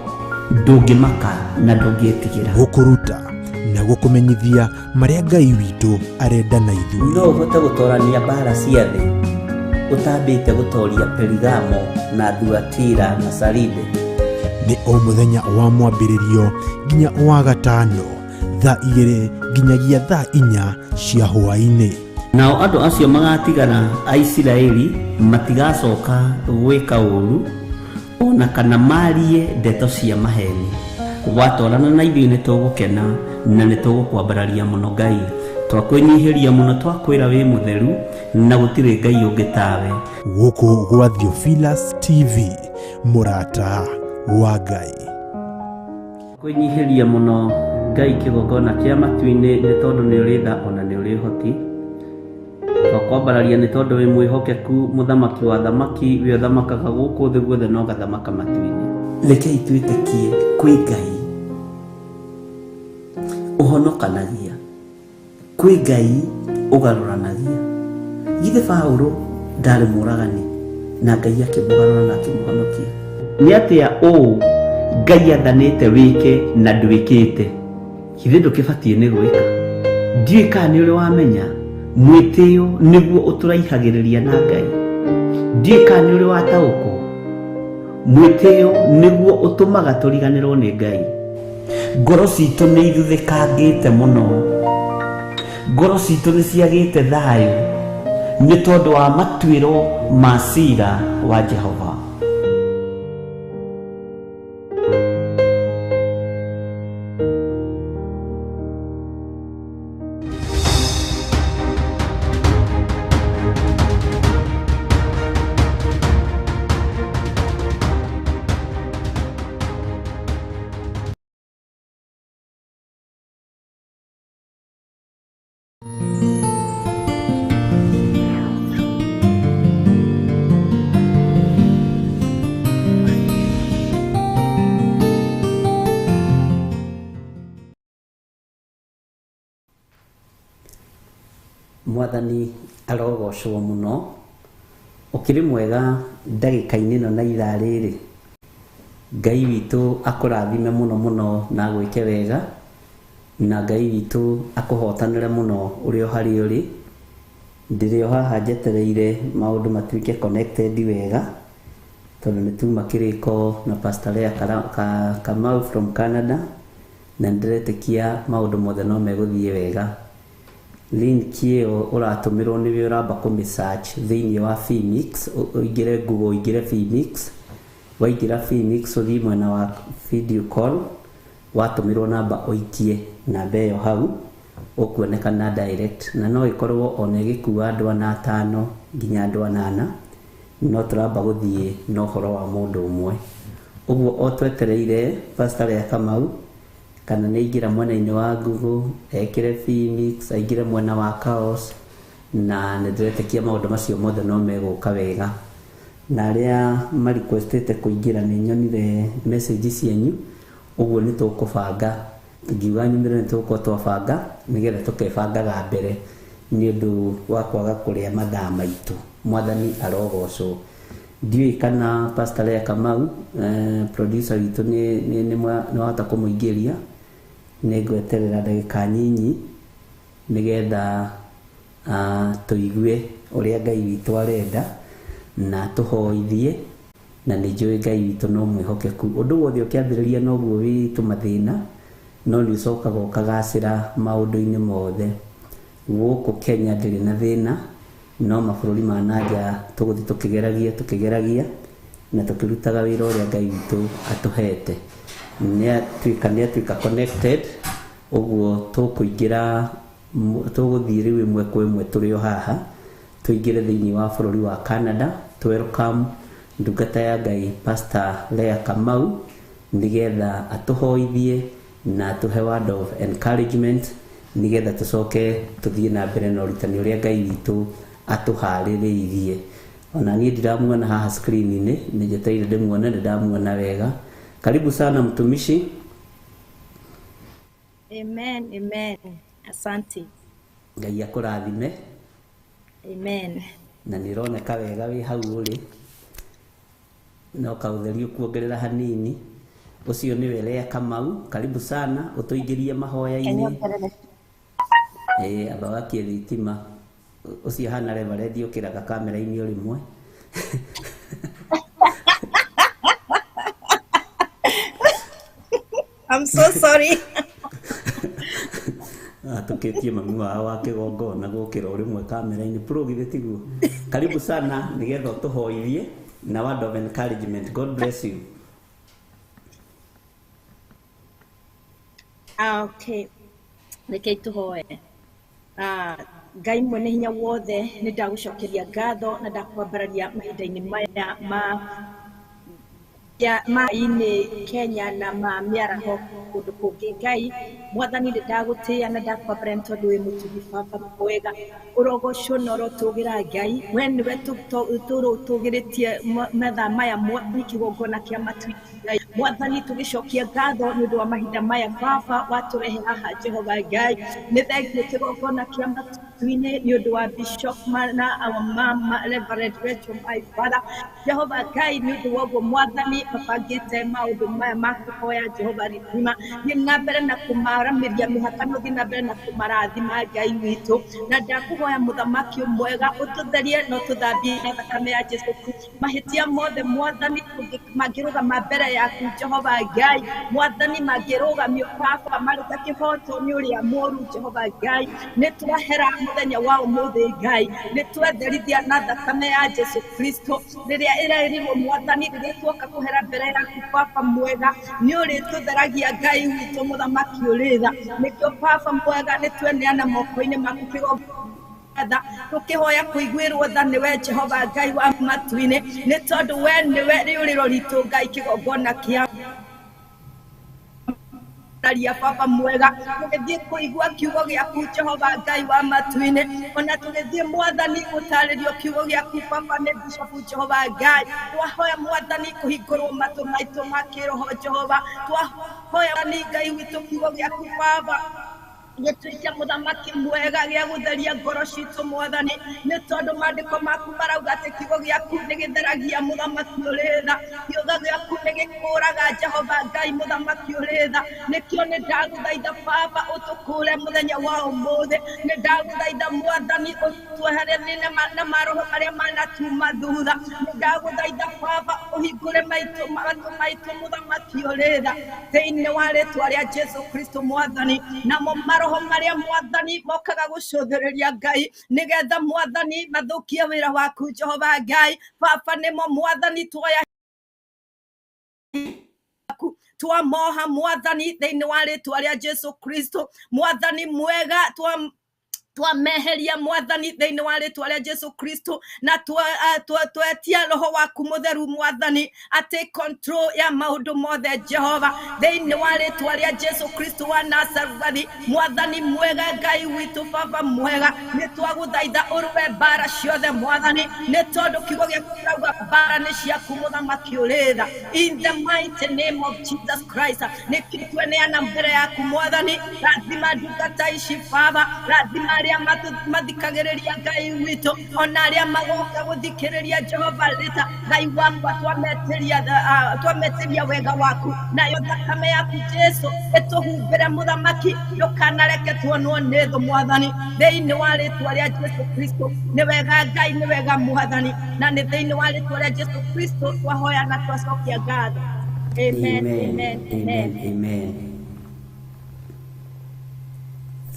ndũngĩmaka na ndũngĩtigĩra. Gũkũruta na gũkũmenyithia marĩa Ngai witũ arenda na ithuĩ. No ũhote gũtorania mbara cia thĩ ũtambĩte gũtoria Perigamo na Thuatira na Saride. Nĩ o mũthenya wa mwambĩrĩrio nginya wa gatano thaa 2 nginyagia thaa 4 cia hwaĩ-inĩ. Nao andũ acio magatigara a Isiraeli matigacoka gwĩka ũũru ona kana marie ndeto cia maheni. Watwarana na ithuĩ nĩ tũgũkena na nĩ tũgũkwambararia mũno Ngai. Twakwĩnyihĩria mũno, twakwĩra wĩ mũtheru na gũtirĩ Ngai ũngĩ tawe. Gũkũ gwa Theophilus TV, mũrata wa Ngai. Kwĩnyihĩria mũno Ngai kĩgongona kĩa matu-inĩ nĩ tondũ nĩ ũrĩ tha ona nĩ ũrĩ ũhoti. Twakwambararia nĩ tondũ wĩ mwĩhokeku, mũthamaki wa thamaki, wĩ ũthamakaga gũkũ thĩ guothe na ũgathamaka matu-inĩ. Rekei twĩtĩkie kwĩ Ngai ũhonokanagia, kwĩ Ngai ũgarũranagia. Githĩ Paũlũ ndarĩ mũragani na Ngai akĩmũgarũra na akĩmũhonokia? Nĩ atĩa ũũ Ngai athanĩte wĩke na ndwĩkĩte? Githĩ ndũkĩbatiĩ nĩ gwĩka? Ndiũĩ kana nĩ ũrĩ wamenya mwĩtĩo nĩguo ũtũraihagĩrĩria na Ngai. Ndiũĩ kana nĩ ũrĩ wataũkwo mwĩtĩo nĩguo ũtũmaga tũriganĩrwo nĩ Ngai. Ngoro citũ nĩ ithuthĩkangĩte mũno, ngoro citũ nĩ ciagĩte thayũ nĩ tondũ wa matuĩro ma cira wa Jehova. Mwathani arogocwo mũno, ũkĩrĩ mwega ndagĩka-inĩ ĩno na ithaa rĩrĩ. Ngai witũ akũrathime mũno mũno na agwĩke wega, na Ngai witũ akũhotanĩre mũno ũrĩ o harĩa ũrĩ. Ndĩrĩ o haha njetereire maũndũ matuĩke connected wega, tondũ nĩ tuma kĩrĩko na Pastor Lea Kamau from Canada, na nĩndĩretĩkia maũndũ mothe no megũthiĩ wega. Link ĩyo ũratũmĩrwo nĩwe ũramba kũmĩ search thĩinĩ wa Phoenix, ũingĩre Google, ũingĩre Phoenix. Waingĩra Phoenix ũthiĩ mwena wa video call, watũmĩrwo namba ũikie namba ĩyo hau, ũkuonekana direct, na no ĩkorwo ona ĩgĩkua andũ ana 5 nginya andũ 8, no tũramba gũthiĩ na ũhoro wa mũndũ ũmwe. Ũguo o twetereire Pastor Lea Kamau kana nĩ aingĩra mwena-inĩ wa Google, ekĩre Phoenix, aingĩre mwena wa Chaos, na nĩ ndĩretĩkia maũndũ macio mothe no megũka wega. Na arĩa ma requestĩte kũingĩra nĩ nyonire message cianyu, ũguo nĩ tũkũbanga, ngiuga nyumĩre nĩ tũgũkorwo twabanga nĩgetha tũkebangaga mbere nĩ ũndũ wa kwaga kũrĩa mathaa maitũ. Mwathani arogocwo. Ndiũĩ kana Pastor Lea Kamau, producer witũ nĩ wahota kũmũingĩria. Nĩ ngweterera ndagĩka nyinyi nĩgetha tũigue ũrĩa Ngai witũ arenda na tũhoithie, na nĩ njũĩ Ngai witũ no mwĩhokeku. Ũndũ wothe ũkĩambĩrĩria noguo wĩ tũmathĩna, no nĩ ũcokaga ũkagacĩra maũndũ-inĩ mothe. Gũkũ Kenya ndĩrĩ na thĩna, no mabũrũri ma nanja tũgũthiĩ tũkĩgeragia na tũkĩrutaga wĩra ũrĩa Ngai witũ atũhete. Nĩ atuĩka connected, ũguo tũkũingĩra, tũgũthiĩ rĩu ĩmwe kwa ĩmwe tũrĩ o haha, tũingĩre thĩinĩ wa bũrũri wa Canada. Welcome ndungata ya Ngai Pastor Lea Kamau, nĩgetha atũhoithie na tũhe word of encouragement nĩgetha tũcoke tũthiĩ na mbere na ũrutani ũrĩa Ngai witũ atũharĩrĩirie. Ona niĩ ndiramuona haha screen-inĩ, nĩ njetereire ndĩmuone, nĩ ndamuona wega. Karibu sana mtumishi. Amen, amen. Asante. Ngai akũrathime. Amen. Na nĩ ũroneka wega wĩ hau ũrĩ, no kaũtheri ũkuongerera hanini. Ũcio nĩwe Lea Kamau, karibu sana ũtũingĩrie mahoya-inĩ. Amba wakie thitima. Ũcio hana reverend ũkĩraga kamera-inĩ o rĩmwe. I'm so sorry. Atũkĩtie mami wao wa kĩgongona gũkĩra o rĩmwe kamera-inĩ. Pro githĩ tiguo? Karibu sana nĩgetha ũtũhoithie na word of encouragement. God bless you. Okay. Rekei tũhoe. Ngai mwene hinya wothe, nĩ ndagũcokeria ngatho na ndakwambararia mahinda-inĩ maya ma ma-inĩ Kenya na ma mĩaraho kũndũ kũngĩ. Ngai mwathani, nĩ ndagũtĩĩa na ndakwambararia nĩ tondũ wĩ mũtugi baba mwega, ũrogocwo na ũrotũgĩra. Ngai we nĩwe tũgĩrĩtie mathaa maya mwathani, kĩgongona kĩa matu. Ngai mwathani, tũgĩcokia ngatho nĩ ũndũ wa mahinda maya baba watũrehe haha. Jehova Ngai, nĩ thengiũ kĩgongona kĩa matu-inĩ nĩ ũndũ wa Bishop na our mama Reverend Rachel, my father. Jehova Ngai, nĩ ũndũ wa ũguo mwathani mabangĩte maũndũ maya ma kũhoya. Jehova rithima, thiĩ na mbere na kũmaramĩria mĩhaka, no thiĩ na mbere na kũmarathima Ngai witũ. Na ndakũhoya mũthamaki mwega, ũtũtherie na ũtũthambie na thakame ya Jesu Kristo mahĩtia mothe mwathani mangĩrũgama mbere yaku. Jehova Ngai mwathani, mangĩrũgamio baba marĩ ta kĩhoto nĩ ũrĩa mũũru. Jehova Ngai, nĩ twahera mũthenya wa ũmũthĩ. Ngai, nĩ twetherithia na thakame ya Jesu Kristo rĩrĩa ĩrerirwo mwathani, rĩrĩa tuoka kũhera mbere yaku baba mwega, nĩ ũrĩtũtheragia Ngai witũ mũthamaki ũrĩ tha. Nĩkĩo baba mwega, nĩ tweneana moko-inĩ maku kĩgongona tũkĩhoya kũiguĩrwo tha nĩwe Jehova Ngai wa matu-inĩ, nĩ tondũ we nĩwe rĩũrĩro ritũ Ngai, kĩgongona kĩa raria baba mwega. Tũgĩthiĩ kũigua kiugo gĩaku Jehova Ngai wa matu-inĩ, ona tũgĩthiĩ mwathani gũtarĩrio kiugo gĩaku baba nĩ Bishop. Jehova Ngai, twahoya mwathani kũhingũrwo matũ maitũ ma kĩroho. Jehova, twahoya ni Ngai witũ kiugo gĩaku baba gĩtuĩke mũthamaki mwega gĩa gũtheria ngoro citũ mwathani, nĩ tondũ maandĩko maku marauga atĩ kiugo gĩaku nĩ gĩtheragia mũthamaki ũrĩ tha, kiugo gĩaku nĩ gĩkũraga Jehova Ngai mũthamaki ũrĩ tha. Nĩkĩo nĩ ndagũthaitha baba ũtũkũre mũthenya wa ũmũthĩ. Nĩ ndagũthaitha mwathani ũtweheranie na maroho marĩa manatuma thutha. Nĩ ndagũthaitha baba ũhingũre maitũ matũ maitũ mũthamaki ũrĩ tha, thĩinĩ wa rĩtwa rĩa Jesu Kristo mwathani. Namo maroho marĩa mwathani mokaga gũcũthĩrĩria Ngai nĩgetha mwathani mathũkie wĩra waku Jehova Ngai baba, nĩmo mwathani tuoya twamoha mwathani thĩinĩ wa rĩtwa rĩa Jesu Kristo mwathani mwega, twameheria mwathani thĩinĩ wa rĩtwa rĩa Jesu Kristo, na twetia roho waku mũtheru mwathani ate control ya maũndũ mothe Jehova, thĩinĩ wa rĩtwa rĩa Jesu Kristo wa Nazarethi mwathani mwega. Ngai witũ baba mwega, nĩ twagũthaitha ũrũe mbara ciothe mwathani, nĩ tondũ kiugo gĩaku kĩrauga mbara nĩ ciaku mũthamaki ũrĩ tha. In the mighty name of Jesus Christ, nĩkĩo tweneana mbere yaku mwathani. Rathima ndungata ici baba, rathima arĩa mathikagĩrĩria Ngai witũ, ona arĩa magoka gũthikĩrĩria Jehova rĩta. Ngai wakwa, twametĩria wega waku, nayo thakame yaku Jesu ĩtũhumbĩre mũthamaki, ndũkanareke tuonwo nĩ thũ mwathani, thĩinĩ wa rĩtwa rĩa Jesu Kristo. Nĩ wega Ngai, nĩ wega mwathani, na nĩ thĩinĩ wa rĩtwa rĩa Jesu Kristo twahoya na twacokia ngatho. Amen, amen, amen. Amen.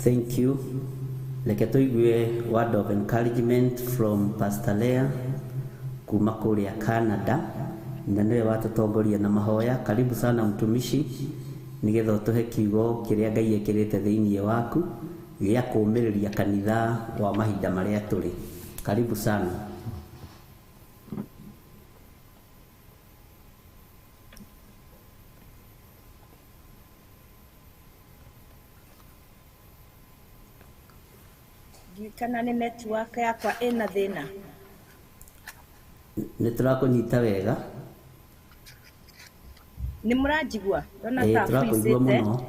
Thank you. Reke tũigue word of encouragement from Pastor Lea kuma kũrĩa Canada, na nĩwe watũtongoria na mahoya. Karibu sana mtumishi, nĩgetha ũtũhe kiugo kĩrĩa Ngai ekĩrĩte thĩinĩ waku gĩa kũũmĩrĩria kanitha wa mahinda marĩa tũrĩ. Karibu sana. Kana nĩ network yakwa ĩna thĩna? Nĩ tũrakũnyita wega. Nĩ mũranjigua? Ndona Ĩĩ, ta tũrakũigua freezete. mũno.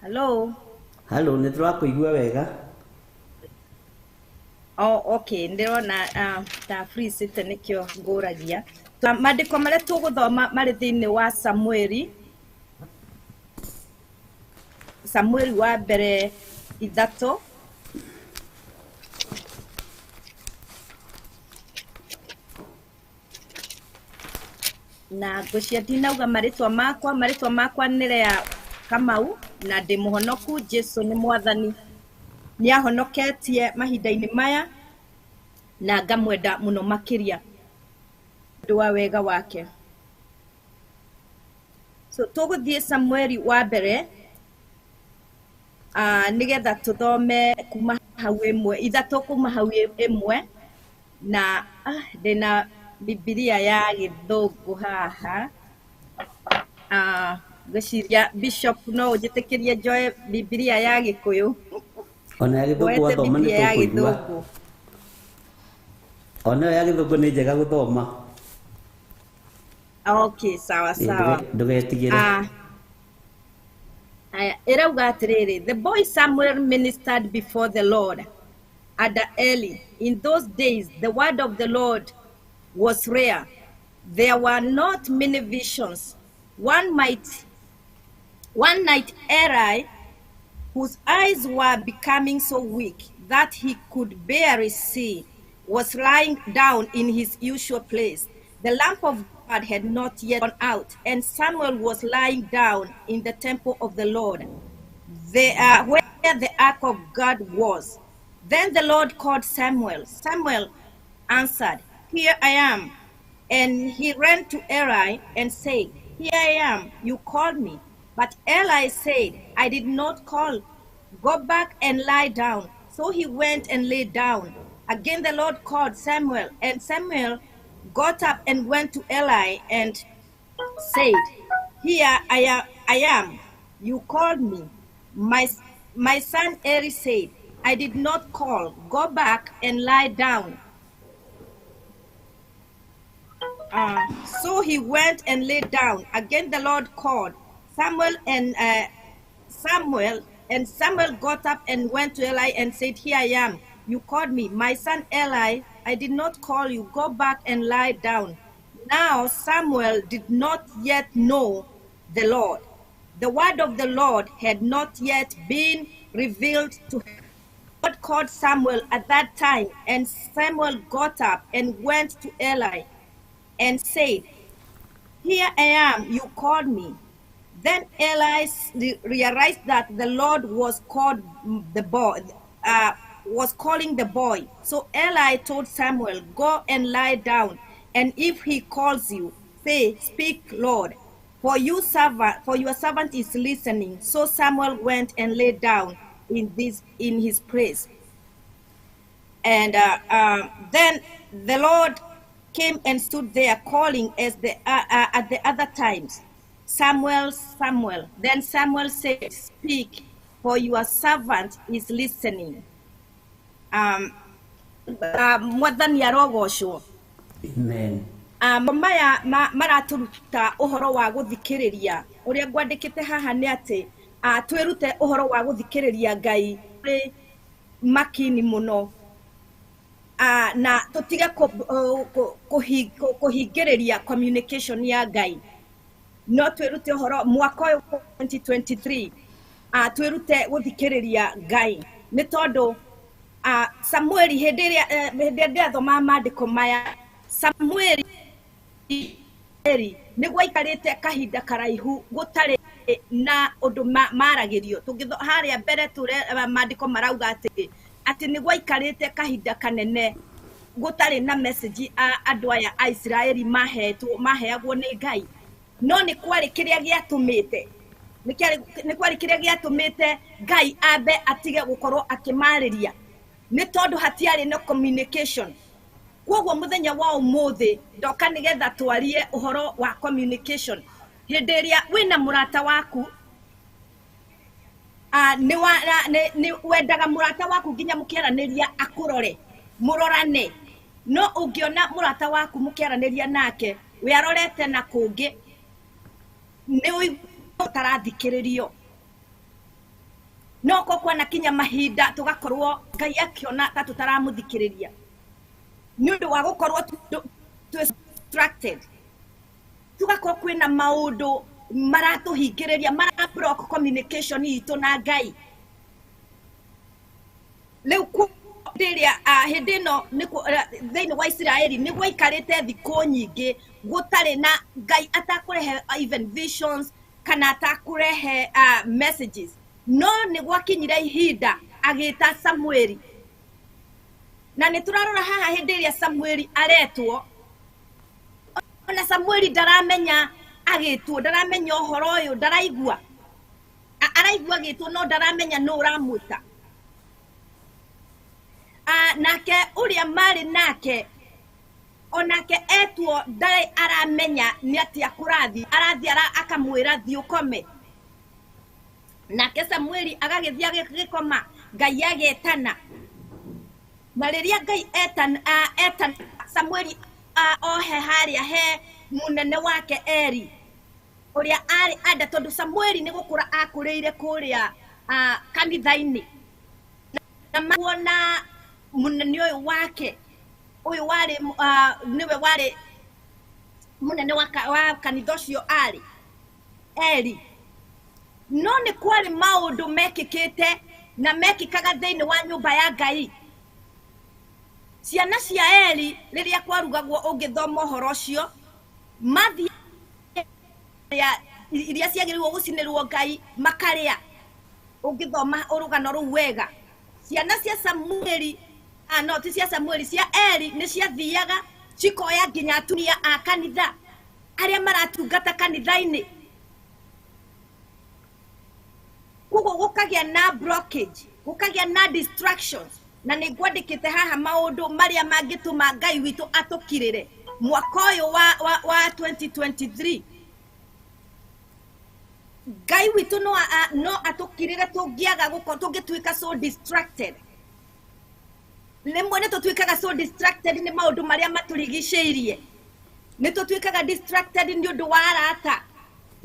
Hello? Halo, nĩ tũrakũigua wega. Oh, okay, ndĩrona ta freezete nĩkĩo ngũragia. Maandĩko marĩa tũgũthoma marĩ thĩinĩ wa Samueli, Samueli wa mbere 3. Na ngwĩciria ndinauga marĩtwa makwa, marĩtwa makwa nĩ Lea Kamau na ndĩ mũhonoku. Jesu nĩ mwathani, nĩ ahonoketie mahinda-inĩ maya na ngamwenda mũno makĩria ũndũ wa wega wake. So tũgũthiĩ Samueli wa mbere, nĩgetha tũthome kuma hau ĩmwe, 3 kuma hau ĩmwe, na ndĩna Bibilia ya Gĩthũngũ haha. Ngwĩciria Bishop no ũnjĩtĩkĩrie njoe Bibilia ya Gĩkũyũ. Ona ya Gĩthũngũ Woete wathoma nĩ Bibilia ya tũkũigua. Gĩthũngũ. Ona ya Gĩthũngũ nĩ njega gũthoma. Okay, sawa, Ĩ, sawa. Ndũgetigĩre. Aya, ĩrauga atĩrĩrĩ, the boy Samuel ministered before the Lord at Eli. In those days, the word of the Lord was rare. There were not many visions. One night Eli, whose eyes were becoming so weak that he could barely see, was lying down in his usual place. The lamp of God had not yet gone out, and Samuel was lying down in the temple of the Lord, where the ark of God was. Then the Lord called Samuel. Samuel answered, Here I am. And he ran to Eli and said, Here I am, you called me. But Eli said, I did not call. Go back and lie down. So he went and lay down. Again the Lord called Samuel, and Samuel got up and went to Eli and said, Here I am, you called me. My son Eli said, I did not call. Go back and lie down. So he went and lay down. Again the Lord called Samuel, and Samuel got up and went to Eli and said, Here I am. You called me. My son Eli, I did not call you. Go back and lie down. Now Samuel did not yet know the Lord. The word of the Lord had not yet been revealed to him. God called Samuel at that time, and Samuel got up and went to Eli and said, Here I am, you called me. Then Eli realized that the Lord was called the boy, was calling the boy. So Eli told Samuel, Go and lie down, and if he calls you, say, Speak, Lord, for your servant is listening. So Samuel went and lay down in his place. And then the Lord came and stood there, calling as at the other times, Samuel, Samuel. Then Samuel said, Speak, for your servant is listening. Mwathani arogocwo. Amen. Maya maraturuta uhoro wa guthikiriria. Uria ngwandikite haha ni ati twirute uhoro wa guthikiriria Ngai makini muno, na tutige kuhingiriria communication ya Ngai. No twirute uhoro mwaka uyu 2023, twirute guthikiriria Ngai ni tondu Samueli hindi ria hindi ndiathoma maandiko maya, Samueli nĩ gwaikarĩte kahinda karaihu gũtarĩ na ũndũ maragĩrio. Tũngĩtho harĩa mbere tũre maandĩko marauga atĩ nĩ gwaikarĩte kahinda kanene gũtarĩ na message andũ aya a Isiraeli maheagwo nĩ Ngai. No nĩ kwarĩ kĩrĩa gĩatũmĩte, nĩ kwarĩ kĩrĩa gĩatũmĩte Ngai ambe atige gũkorwo akĩmarĩria, nĩ tondũ hatiarĩ na communication. Koguo muthenya wa umuthi ndoka nigetha twarie uhoro wa communication. Hindi iria wina murata waku, Nĩ wendaga mũrata waku nginya mũkĩaranĩria akũrore, mũrorane. No ũngĩona mũrata waku mũkĩaranĩria nake we arorete na kũngĩ, nĩ ũigua ũtarathikĩrĩrio. No ko kwana kinya mahinda tũgakorwo Ngai akĩona ta tũtaramũthikĩrĩria nĩ ũndũ wa gũkorwo distracted, tugakorwo kwĩna maũndũ maratũhingĩrĩria, mara block communication itũ na Ngai. Rĩu hĩndĩ ĩrĩa hĩndĩ ĩno thĩinĩ wa Isiraeli nĩ gwaikarĩte thikũ nyingĩ gũtarĩ na Ngai atakũrehe even visions kana atakũrehe messages, no nĩ gwakinyire ihinda agĩta Samueli. Na nĩ tũrarora haha hĩndĩ ĩrĩa Samueli aretwo, ona Samueli ndaramenya agĩtwo, ndaramenya ũhoro ũyũ, ndaraigua. Araigua agĩtwo no ndaramenya nũ ũramwĩta. Nake ũrĩa marĩ nake onake etwo ndarĩ aramenya nĩ atĩa kũrathiĩ, arathiĩ akamwĩra thiĩ ũkome. Nake Samueli agagĩthiĩ agĩkoma, Ngai agetana. Na rĩrĩa Ngai etana, etana Samueli ohe harĩa he mũnene wake Eli ũrĩa arĩ anda, tondũ Samueli nĩ gũkũra akũrĩire kũrĩa kanitha-inĩ, na kuona mũnene ũyũ wake ũyũ warĩ nĩwe warĩ mũnene wa kanitha ũcio arĩ Eli. No nĩ kwarĩ maũndũ mekĩkĩte na mekĩkaga thĩinĩ wa nyũmba ya Ngai. Ciana cia Eli rĩrĩa kwarugagwo, ũngĩthoma ũhoro ũcio, mathiĩ iria ciagĩrĩirwo gũcinĩrwo Ngai makarĩa. Ũngĩthoma ũrũgano rũu wega, ciana cia Samueli, no ti cia Samueli, cia Eli nĩ ciathiaga cikoya nginya atumia a kanitha arĩa maratungata kanitha-inĩ. Koguo gũkagĩa na blockage, gũkagĩa na distractions. Na nĩ ngwandĩkĩte haha maũndũ marĩa mangĩtũma Ngai witũ atũkirĩre mwaka ũyũ wa 2023. Ngai witũ no atũkirĩre tũngĩaga gũkorwo tũngĩtuĩka so distracted. Rĩmwe nĩ tũtuĩkaga so distracted nĩ maũndũ marĩa matũrigicĩirie, nĩ tũtuĩkaga distracted nĩ ũndũ wa arata,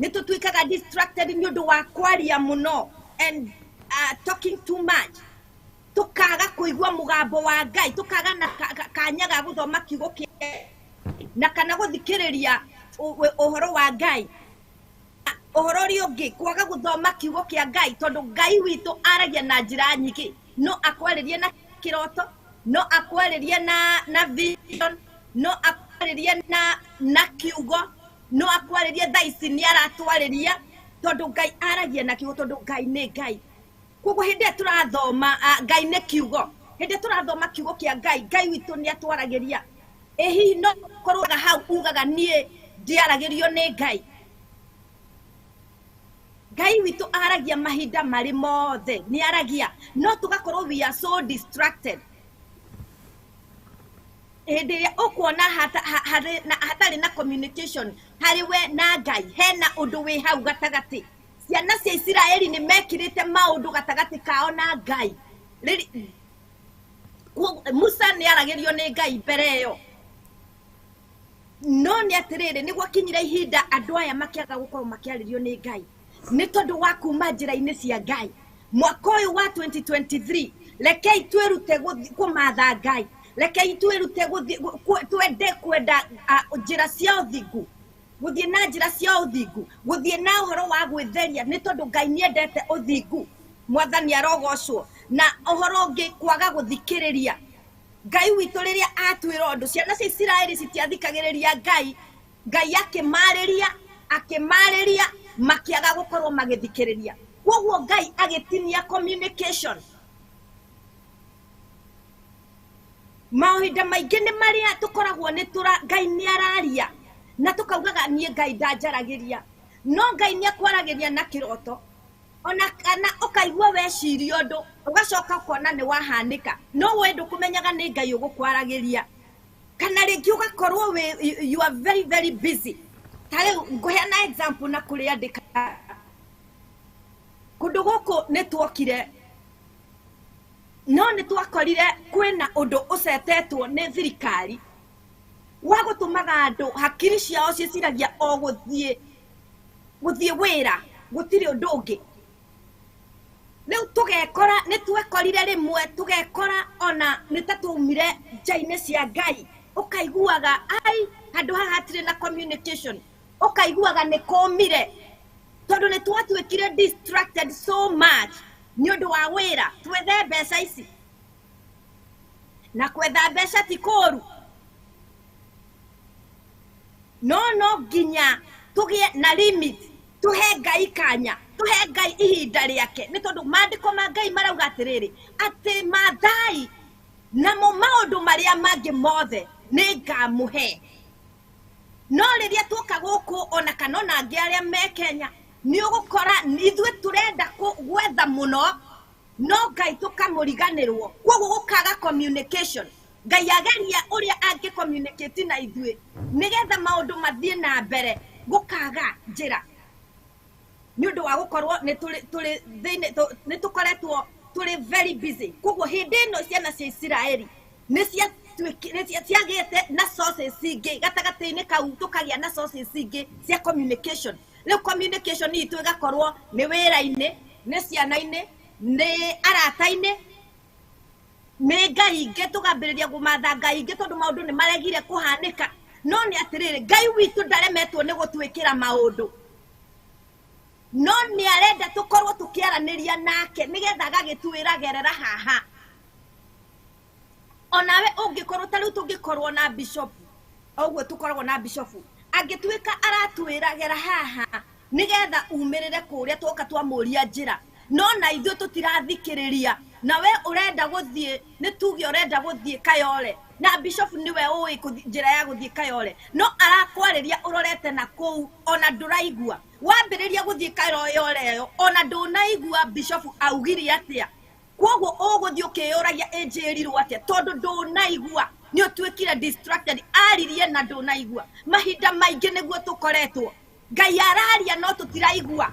nĩ tũtuĩkaga distracted nĩ ũndũ wa kwaria mũno and talking too much, tukaga kũigua mũgambo wa Ngai, tukaga na kanya ga gũthoma kiugo kĩa na kana gũthikĩrĩria ũhoro wa Ngai. Ũhoro ũrĩa ũngĩ, kwaga gũthoma kiugo kĩa Ngai, tondũ Ngai witũ aragia na njĩra nyingĩ. No akwarĩrie na kĩroto, no akwarĩrie na vision, no akwarĩrie na kiugo, no akwarĩrie thaa ici nĩ aratwarĩria, tondũ Ngai aragia na kiugo, tondũ Ngai nĩ Ngai. Koguo hĩndĩ ĩrĩa tũrathoma, Ngai nĩ kiugo, hĩndĩ ĩrĩa tũrathoma kiugo kĩa Ngai, Ngai witũ nĩ atwaragĩria. Ĩ hihi no korwo hau ugaga niĩ ndiaragĩrio nĩ Ngai? Ngai witũ aragia mahinda marĩ mothe, nĩ aragia, no tũgakorwo we are so distracted. Hĩndĩ ĩrĩa ũkuona hatarĩ na communication harĩ we na Ngai, hena ũndũ wĩ hau gatagatĩ. Ciana cia Isiraeli nĩ mekĩrĩte maũndũ gatagatĩ kao na Ngai. Musa nĩ aragĩrio nĩ Ngai mbere ĩyo, no nĩ atĩrĩrĩ, nĩ gwakinyire ihinda andũ aya makĩaga gũkorwo makĩarĩrio nĩ Ngai nĩ tondũ wa kuma njĩra-inĩ cia Ngai. Mwaka ũyũ wa 2023, rekei twĩrute kũmatha Ngai, rekei twĩrute twende kwenda njĩra cia ũthingu, gũthiĩ na njĩra cia ũthingu, gũthiĩ na ũhoro wa gwĩtheria, nĩ tondũ Ngai nĩendete ũthingu. Mwathani arogocwo. Na ũhoro ũngĩ, kwaga gũthikĩrĩria Ngai witũ rĩrĩa atwĩra ũndũ. Ciana cia Isiraeli citiathikagĩrĩria Ngai. Ngai akĩmarĩria, akĩmarĩria, makĩaga gũkorwo magĩthikĩrĩria, koguo Ngai agĩtinia communication. Mahinda maingĩ nĩ marĩa tũkoragwo nĩ tũra Ngai nĩ araria na tũkaugaga niĩ Ngai ndanjaragĩria, no Ngai nĩ akwaragĩria na kĩroto, ona kana ũkaigua weciria ũndũ, ũgacoka ũkona nĩ wahanĩka, no we ndũkũmenyaga nĩ Ngai ũgũkwaragĩria. Kana rĩngĩ ũgakorwo wĩ you are very very busy. Ta rĩu ngũheana example na kũrĩa andĩka Kũndũ gũkũ nĩ tuokire no nĩ twakorire kwĩna ũndũ ũcetetwo nĩ thirikari wa gũtũmaga andũ hakiri ciao ciĩciragia o gũthiĩ gũthiĩ wĩra, gũtirĩ ũndũ ũngĩ. Rĩu tũgekora nĩ twekorire rĩmwe tũgekora ona nĩ ta twaumire nja-inĩ cia Ngai, ũkaiguaga ai handũ haha hatirĩ na communication, ũkaiguaga nĩ kũmire tondũ nĩ twatuĩkire distracted so much nĩ ũndũ wa wĩra. Twethe mbeca ici, na kwetha mbeca ti kũũru, no no nginya tũgĩe na limit, tũhe Ngai kanya, tũhe Ngai ihinda rĩake, nĩ tondũ maandĩko ma Ngai marauga atĩrĩrĩ, atĩ mathai namo maũndũ marĩa mangĩ mothe nĩ ngamũhe. No rĩrĩa tuoka gũkũ ona kana ona angĩ arĩa me Kenya, nĩ ũgũkora ithuĩ tũrenda gwetha mũno no Ngai tũkamũriganĩrwo, koguo gũkaga communication. Ngai ageria ũrĩa angĩ communicate na ithuĩ nĩgetha maũndũ mathiĩ na mbere, gũkaga njĩra nĩ ũndũ wa gũkorwo nĩ tũrĩ thĩinĩ, nĩ tũkoretwo tũrĩ very busy. Koguo hĩndĩ ĩno ciana cia Isiraeli nĩ ciagĩte na sources ingĩ gatagatĩ-inĩ kau, tũkagĩa na sources ingĩ cia communication. Rĩu communication itũ ĩgakorwo nĩ wĩra-inĩ, nĩ ciana-inĩ, nĩ arata-inĩ, nĩ Ngai ingĩ, tũkambĩrĩria kũmatha Ngai ingĩ tondũ maũndũ nĩ maregire kũhanĩka. No nĩ atĩrĩrĩ, Ngai witũ ndaremetwo nĩ gũtwĩkĩra maũndũ, no nĩ arenda tũkorwo tũkĩaranĩria nake nĩgetha agagĩtwĩra gerera haha. Onawe ũngĩkorwo ta rĩu tũngĩkorwo na bishop, ũguo tũkoragwo na bishop, angĩtuĩka aratwĩra gera haha nĩgetha umĩrĩre kũrĩa twoka twamũria njĩra, no na ithuĩ tũtirathikĩrĩria, na we ũrenda gũthiĩ, nĩ tuge ũrenda gũthiĩ Kayole, na bishop nĩwe ũĩ njĩra ya gũthiĩ Kayole, no arakwarĩria ũrorete na kũu ona ndũraigua. Wambĩrĩria gũthiĩ Kayole ĩyo ona ndũnaigua bishop augire atĩa, koguo ũgũthiĩ ũkĩyũragia ĩnjĩrirwo atĩa tondũ ndũnaigua, nĩ ũtuĩkire distracted, aririe na ndũnaigua. Mahinda maingĩ nĩguo tũkoretwo Ngai araria no tũtiraigua,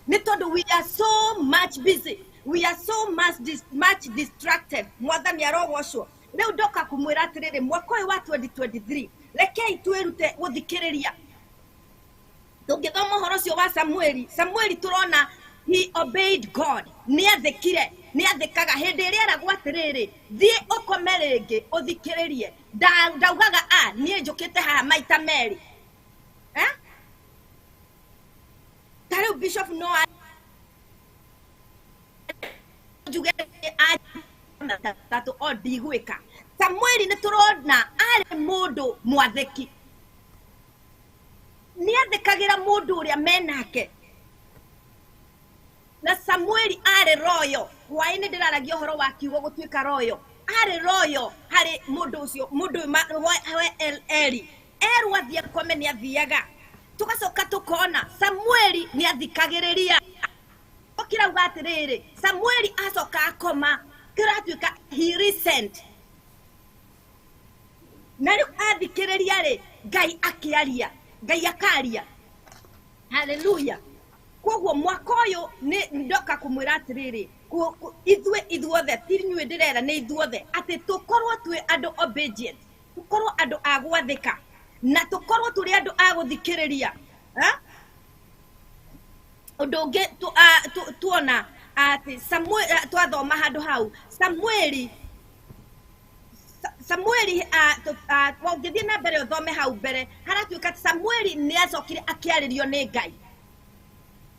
nĩ tondũ we are so much busy, we are so much, much distracted. Mwathani arogocwo. Rĩu ndoka kũmwĩra atĩrĩrĩ, mwaka ũyũ wa 2023 rekei twĩrute gũthikĩrĩria. Tũngĩthoma ũhoro ũcio wa Samueli, Samueli tũrona he obeyed God, nĩ athĩkire, nĩ athĩkaga. Hĩndĩ ĩrĩa eragwo atĩrĩrĩ, thiĩ ũkome rĩngĩ ũthikĩrĩrie, ndaugaga a niĩ njũkĩte haha maita merĩ. Ta rĩu bishop no njuge tatũ o ndigwĩka. Samueli nĩ tũrona arĩ mũndũ mwathĩki, nĩ athĩkagĩra mũndũ ũrĩa menake. Na Samueli arĩ royo, hwaĩ-inĩ ndĩraragia ũhoro wa kiugo gũtuĩka royo, arĩ royo harĩ mũndũ ũcio, mũndũ ũyũ Eli. Erwo athiĩ akome nĩ athiaga. Tũgacoka tũkona Samueli nĩ athikagĩrĩria. Ũkĩrauga atĩrĩrĩ, Samueli acoka akoma, kĩratuĩka he listened. Na rĩu athikĩrĩria rĩ, Ngai akĩaria, Ngai akaria. Hallelujah. Koguo mwaka ũyũ nĩ ndoka kũmwĩra atĩrĩrĩ, ithuĩ ithuothe, ti inyuĩ ndĩrera, nĩ ithuothe, atĩ tũkorwo twĩ andũ obedient, tũkorwo andũ a gwathĩka, na tũkorwo tũrĩ andũ a gũthikĩrĩria. Ũndũ ũngĩ tuona atĩ twathoma handũ hau, Samueli, Samueli, ũngĩthiĩ na mbere ũthome hau mbere, haratuĩka atĩ Samueli nĩ acokire akĩarĩrio nĩ Ngai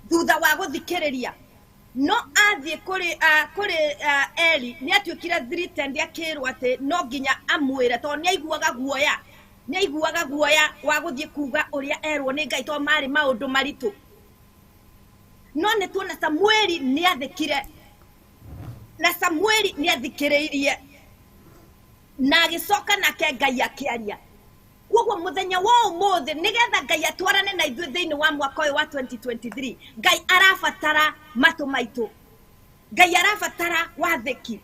thutha wa gũthikĩrĩria. No athiĩ kũrĩ Eli, nĩ atuĩkire threatened, akĩrwo atĩ no nginya amwĩre, tondũ nĩ aiguaga guoya, nĩ aiguaga guoya wa gũthiĩ kuga ũrĩa erwo nĩ Ngai, tondũ marĩ maũndũ maritũ. No nĩ tuona Samueli nĩ athĩkire, na Samueli nĩ athikĩrĩirie, na agĩcoka nake Ngai akĩaria. Koguo mũthenya wa ũmũthĩ, nĩgetha Ngai atwarane na ithuĩ thĩinĩ wa mwaka ũyũ wa 2023, Ngai arabatara matũ maitũ, Ngai arabatara wathĩki.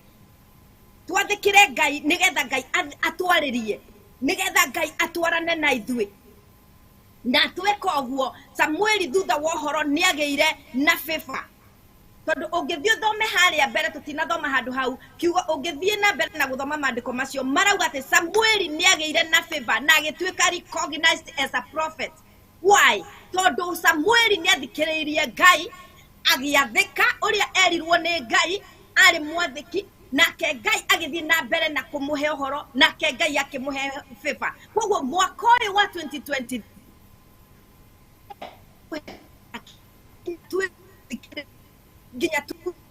Twathĩkĩre Ngai nĩgetha Ngai atwarĩrie, nĩgetha Ngai atwarane na ithuĩ. Na tweka ũguo, Samueli thutha wa ũhoro nĩ agĩire na favor. Tondu ũngĩthiĩ ũthome harĩa mbere, tũtinathoma handũ hau, kiugo ũngĩthiĩ na mbere na gũthoma maandĩko macio marauga atĩ Samueli nĩ agĩire na favor na agĩtuĩka recognized as a prophet. Why? Tondu Samueli nĩ athikĩrĩirie Ngai, agĩathĩka ũrĩa erirwo nĩ Ngai, arĩ mwathĩki, nake Ngai agĩthiĩ na mbere na kũmũhe ũhoro, nake Ngai akĩmũhe favor. Koguo mwaka ũyũ wa 2020 nginya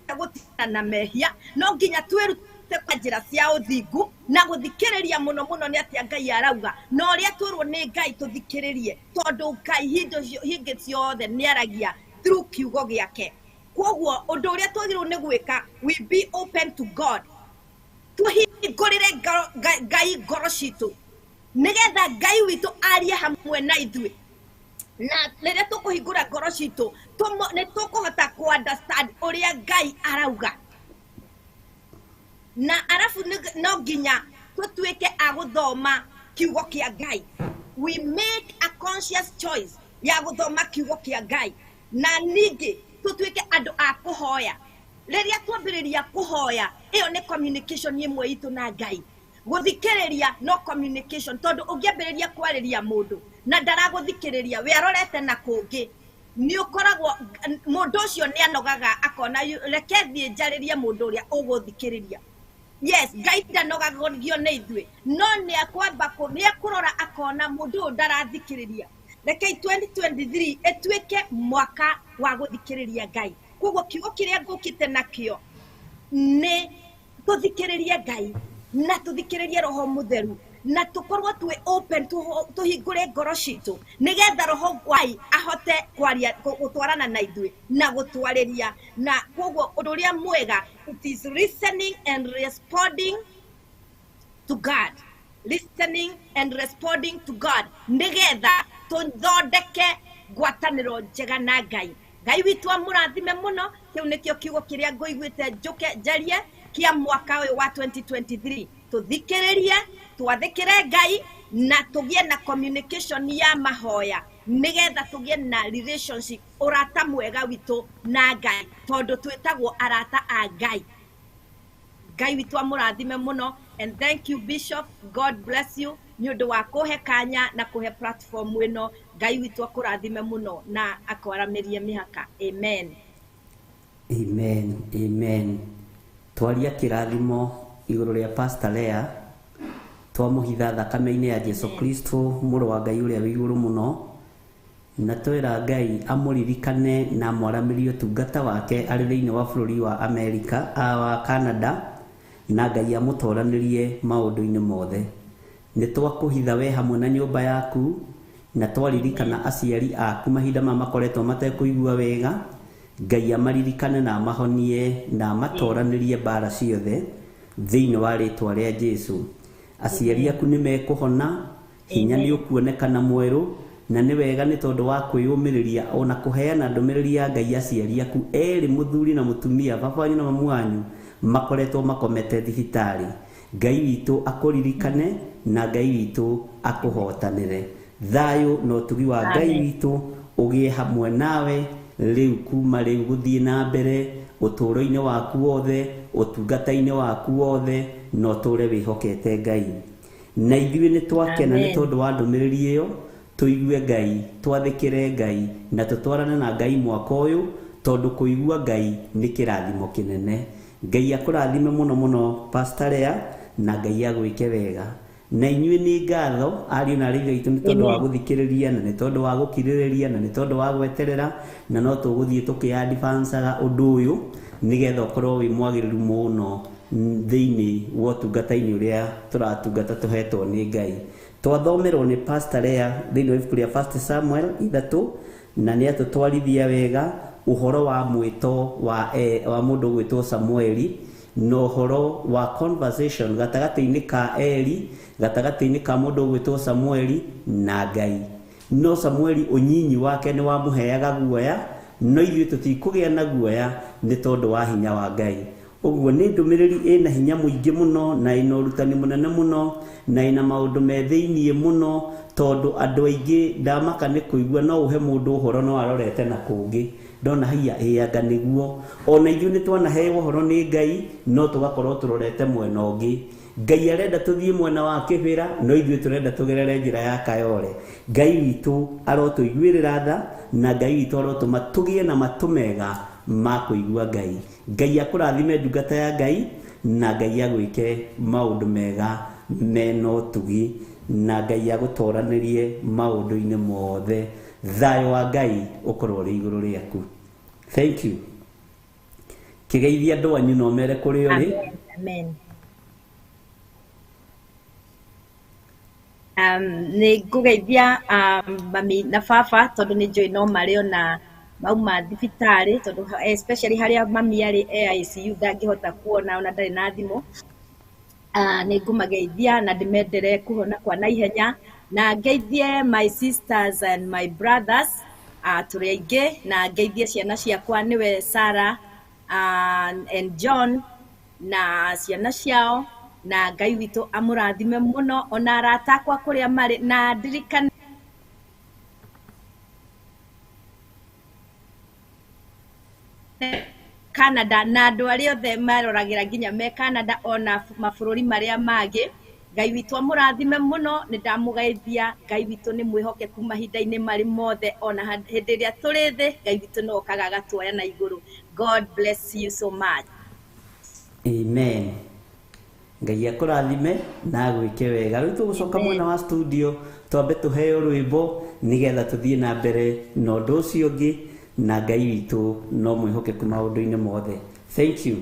gũtigana na mehia, no nginya twĩrute kwa njĩra cia ũthingu na gũthikĩrĩria mũno mũno nĩ atĩa Ngai arauga, na ũrĩa twĩrwo nĩ Ngai tũthikĩrĩrie, tondũ Ngai hĩndĩ ciothe nĩ aragia through kiugo gĩake. Koguo ũndũ ũrĩa twagĩrĩirwo nĩ gwĩka, we be open to God, tũhingũrĩre Ngai ngoro citũ nĩgetha Ngai witũ arie hamwe na ithuĩ. Na rĩrĩa tũkũhingũra ngoro citũ, nĩ tũkũhota kũ understand ũrĩa Ngai arauga. Na arabu no nginya tũtuĩke a gũthoma kiugo kĩa Ngai. We make a conscious choice ya gũthoma kiugo kĩa Ngai, na ningĩ tũtuĩke andũ a kũhoya. Rĩrĩa twambĩrĩria kũhoya, ĩyo nĩ communication ĩmwe itũ na Ngai. Gũthikĩrĩria no communication, tondũ ũngĩambĩrĩria kwarĩria mũndũ na ndaragũthikĩrĩria, we arorete na kũngĩ, nĩ ũkoragwo mũndũ ũcio nĩ anogaga, akona reke thiĩ njarĩrie mũndũ ũrĩa ũgũthikĩrĩria. Yes, Ngai ndanogagio nĩ ithuĩ, no nĩ akwamba nĩ akũrora akona mũndũ ũyũ ndarathikĩrĩria. Rekei 2023 ĩtuĩke mwaka wa gũthikĩrĩria Ngai. Koguo kiugo kĩrĩa ngũkĩte nakĩo nĩ tũthikĩrĩrie Ngai na tũthikĩrĩrie Roho Mũtheru, na tũkorwo twĩ open, tũhingũre ngoro citũ nĩgetha Roho Ngai ahote kwaria, gũtwarana na ithuĩ na gũtwarĩria. Na koguo ũndũ ũrĩa mwega, it is listening and responding to God, listening and responding to God, nĩgetha tũthondeke ngwatanĩro njega na Ngai. Ngai witũ amũrathime mũno. Kĩu nĩkĩo kiugo kĩrĩa ngũiguĩte njũke njarie kĩa mwaka ũyũ wa 2023. Tũthikĩrĩrie, twathĩkĩre Ngai na tũgĩe na communication ya mahoya, nĩgetha tũgĩe na relationship, ũrata mwega witũ na Ngai, tondũ twĩtagwo arata a Ngai. Ngai witũ amũrathime mũno. And thank you, Bishop, God bless you nĩ ũndũ wa kũhe kanya na kũhe platform ĩno. Ngai witũ akũrathime mũno na akwaramĩrie mĩhaka. Amen. Amen, amen. Twaria kĩrathimo igũrũ rĩa Pastor Lea, twamũhitha thakame-inĩ ya Jesu Kristo, mũrũ wa Ngai ũrĩa wĩ igũrũ mũno, na twĩra Ngai amũririkane na amwaramĩrie ũtungata wake arĩ thĩinĩ wa bũrũri wa Amerika, wa Canada, na Ngai amũtoranĩrie maũndũ-inĩ mothe. Nĩ twakũhitha we hamwe na nyũmba yaku, na twaririkana aciari aku mahinda maya makoretwo matekũigua wega. Ngai amaririkane na amahonie na amatoranĩrie mbara ciothe thĩinĩ wa rĩtwa rĩa Jesu. Aciari aku nĩ mekũhona, hinya nĩ ũkuonekana mwerũ, na nĩ wega nĩ tondũ wa kwĩyũmĩrĩria ona kũheana ndũmĩrĩri ya Ngai. Aciari aku erĩ, mũthuri na mũtumia, baba wanyu na mamu wanyu, makoretwo makomete thibitarĩ. Ngai witũ akũririkane na Ngai witũ akũhotanĩre. Thayũ na ũtugi wa Ngai witũ ũgĩe hamwe nawe rĩu kuma rĩu gũthiĩ na mbere ũtũũro-inĩ waku wothe, ũtungata-inĩ waku wothe, na ũtũũre wĩhokete Ngai. Na ithuĩ nĩ twakena nĩ tondũ wa ndũmĩrĩri ĩyo. Tũigue Ngai, twathĩkĩre Ngai na tũtwarane na Ngai mwaka ũyũ, tondũ kũigua Ngai nĩ kĩrathimo kĩnene. Ngai akũrathime mũno mũno, Pastor Lea, na Ngai agwĩke wega. Na inyuĩ nĩ ngatho, ariũ na arĩ itũ, nĩ tondũ wa gũthikĩrĩria na nĩ tondũ wa gũkirĩrĩria na nĩ tondũ wa gweterera, na no tũgũthiĩ tũkĩ-advancaga ũndũ ũyũ nĩgetha ũkorwo wĩ mwagĩrĩru mũno thĩinĩ wa ũtungata-inĩ ũrĩa tũratungata tũhetwo nĩ Ngai. Twathomerwo nĩ Pastor Lea thĩinĩ wa ibuku rĩa First Samuel 3, na nĩ atũtwarithia wega ũhoro wa mwĩto wa mũndũ ũgwĩtwo Samueli, na ũhoro wa conversation gatagatĩ-inĩ ka Eli, gatagatĩ-inĩ ka mũndũ ũgwĩtwo Samueli na Ngai. No Samueli ũnyinyi wake nĩ wamũheaga guoya, no ithuĩ tũtikũgĩa na guoya nĩ tondũ wa hinya wa Ngai. Ũguo nĩ ndũmĩrĩri ĩna hinya mũingĩ mũno na ĩna ũrutani mũnene mũno na ĩna maũndũ me thĩiniĩ mũno, tondũ andũ aingĩ ndamaka nĩ kũigua no ũhe mũndũ ũhoro no arorete na kũngĩ. Ndona haiya ĩanga nĩguo ona ithuĩ nĩ twanaheo ũhoro nĩ Ngai no tũgakorwo tũrorete mwena ũngĩ. Ngai arenda tũthiĩ mwena wa Kĩbĩra no ithuĩ tũrenda tũgerere njĩra ya Kayole. Ngai witũ arotũiguĩrĩra tha na Ngai witũ arotũma tũgĩe na matũ mega ma kũigua Ngai. Ngai akũrathime ndungata ya Ngai na Ngai agwĩke maũndũ mega mena ũtugi na Ngai agũtoranĩrie maũndũ-inĩ mothe. Thayũ wa Ngai ũkorwo ũrĩ igũrũ rĩaku. Thank you. Kĩgeithia andũ anyu no mere kũrĩa ũrĩ. Amen. Nĩ ngũgeithia mami na baba tondũ nĩ njũĩ no marĩ ona mauma thibitarĩ, tondũ especially harĩa mami arĩ e ICU ndangĩhota kuona ona ndarĩ na thimũ. Nĩ ngũmageithia na ndĩmendere kũhona kwa naihenya, na ngeithie my sisters and my brothers, tũrĩ aingĩ, na ngeithie ciana ciakwa nĩwe Sarah and John na ciana ciao, na Ngai witũ amũrathime mũno ona arata akwa kũrĩa marĩ, na ndirikane Canada na andũ arĩa othe maroragĩra nginya me Canada ona mabũrũri marĩa mangĩ. Ngai witũ amũrathime mũno, nĩ ndamũgeithia. Ngai witũ nĩ mwĩhokeku mahinda-inĩ marĩ mothe, ona hĩndĩ ĩrĩa tũrĩ thĩ Ngai witũ no okaga agatuoya na igũrũ. God bless you so much. Amen. Ngai akũrathime na agwĩke wega. Rĩu tũgũcoka mwena wa studio twambe tũheo rwĩmbo nĩgetha tũthiĩ na mbere na ũndũ ũcio ũngĩ, na Ngai witũ no mwĩhokeku maũndũ-inĩ mothe. Thank you.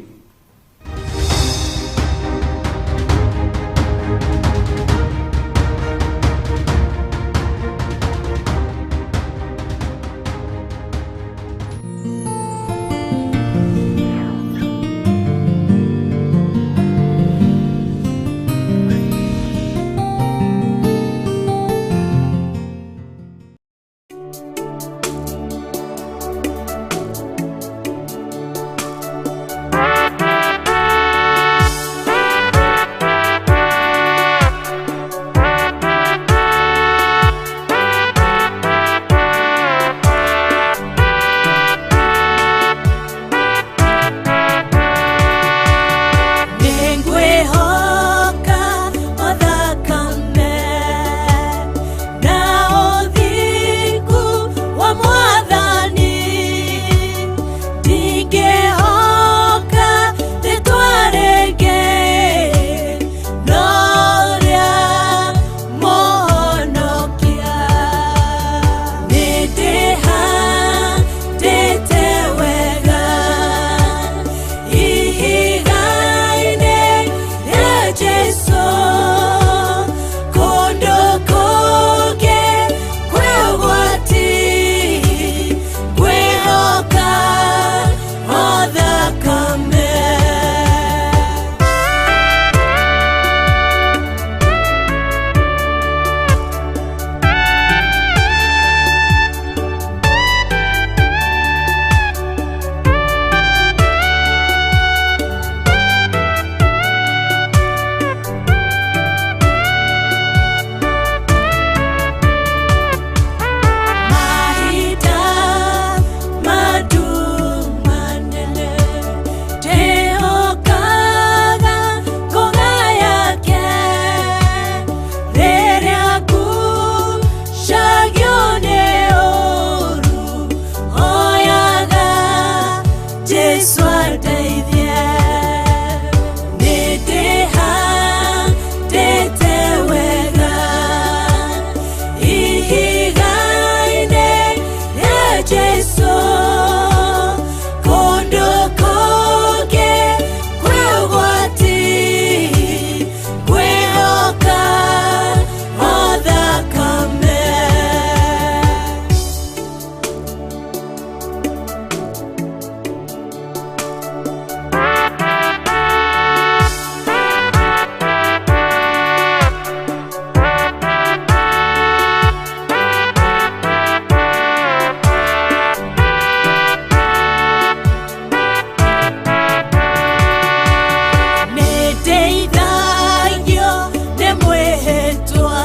Mwĩhĩtwa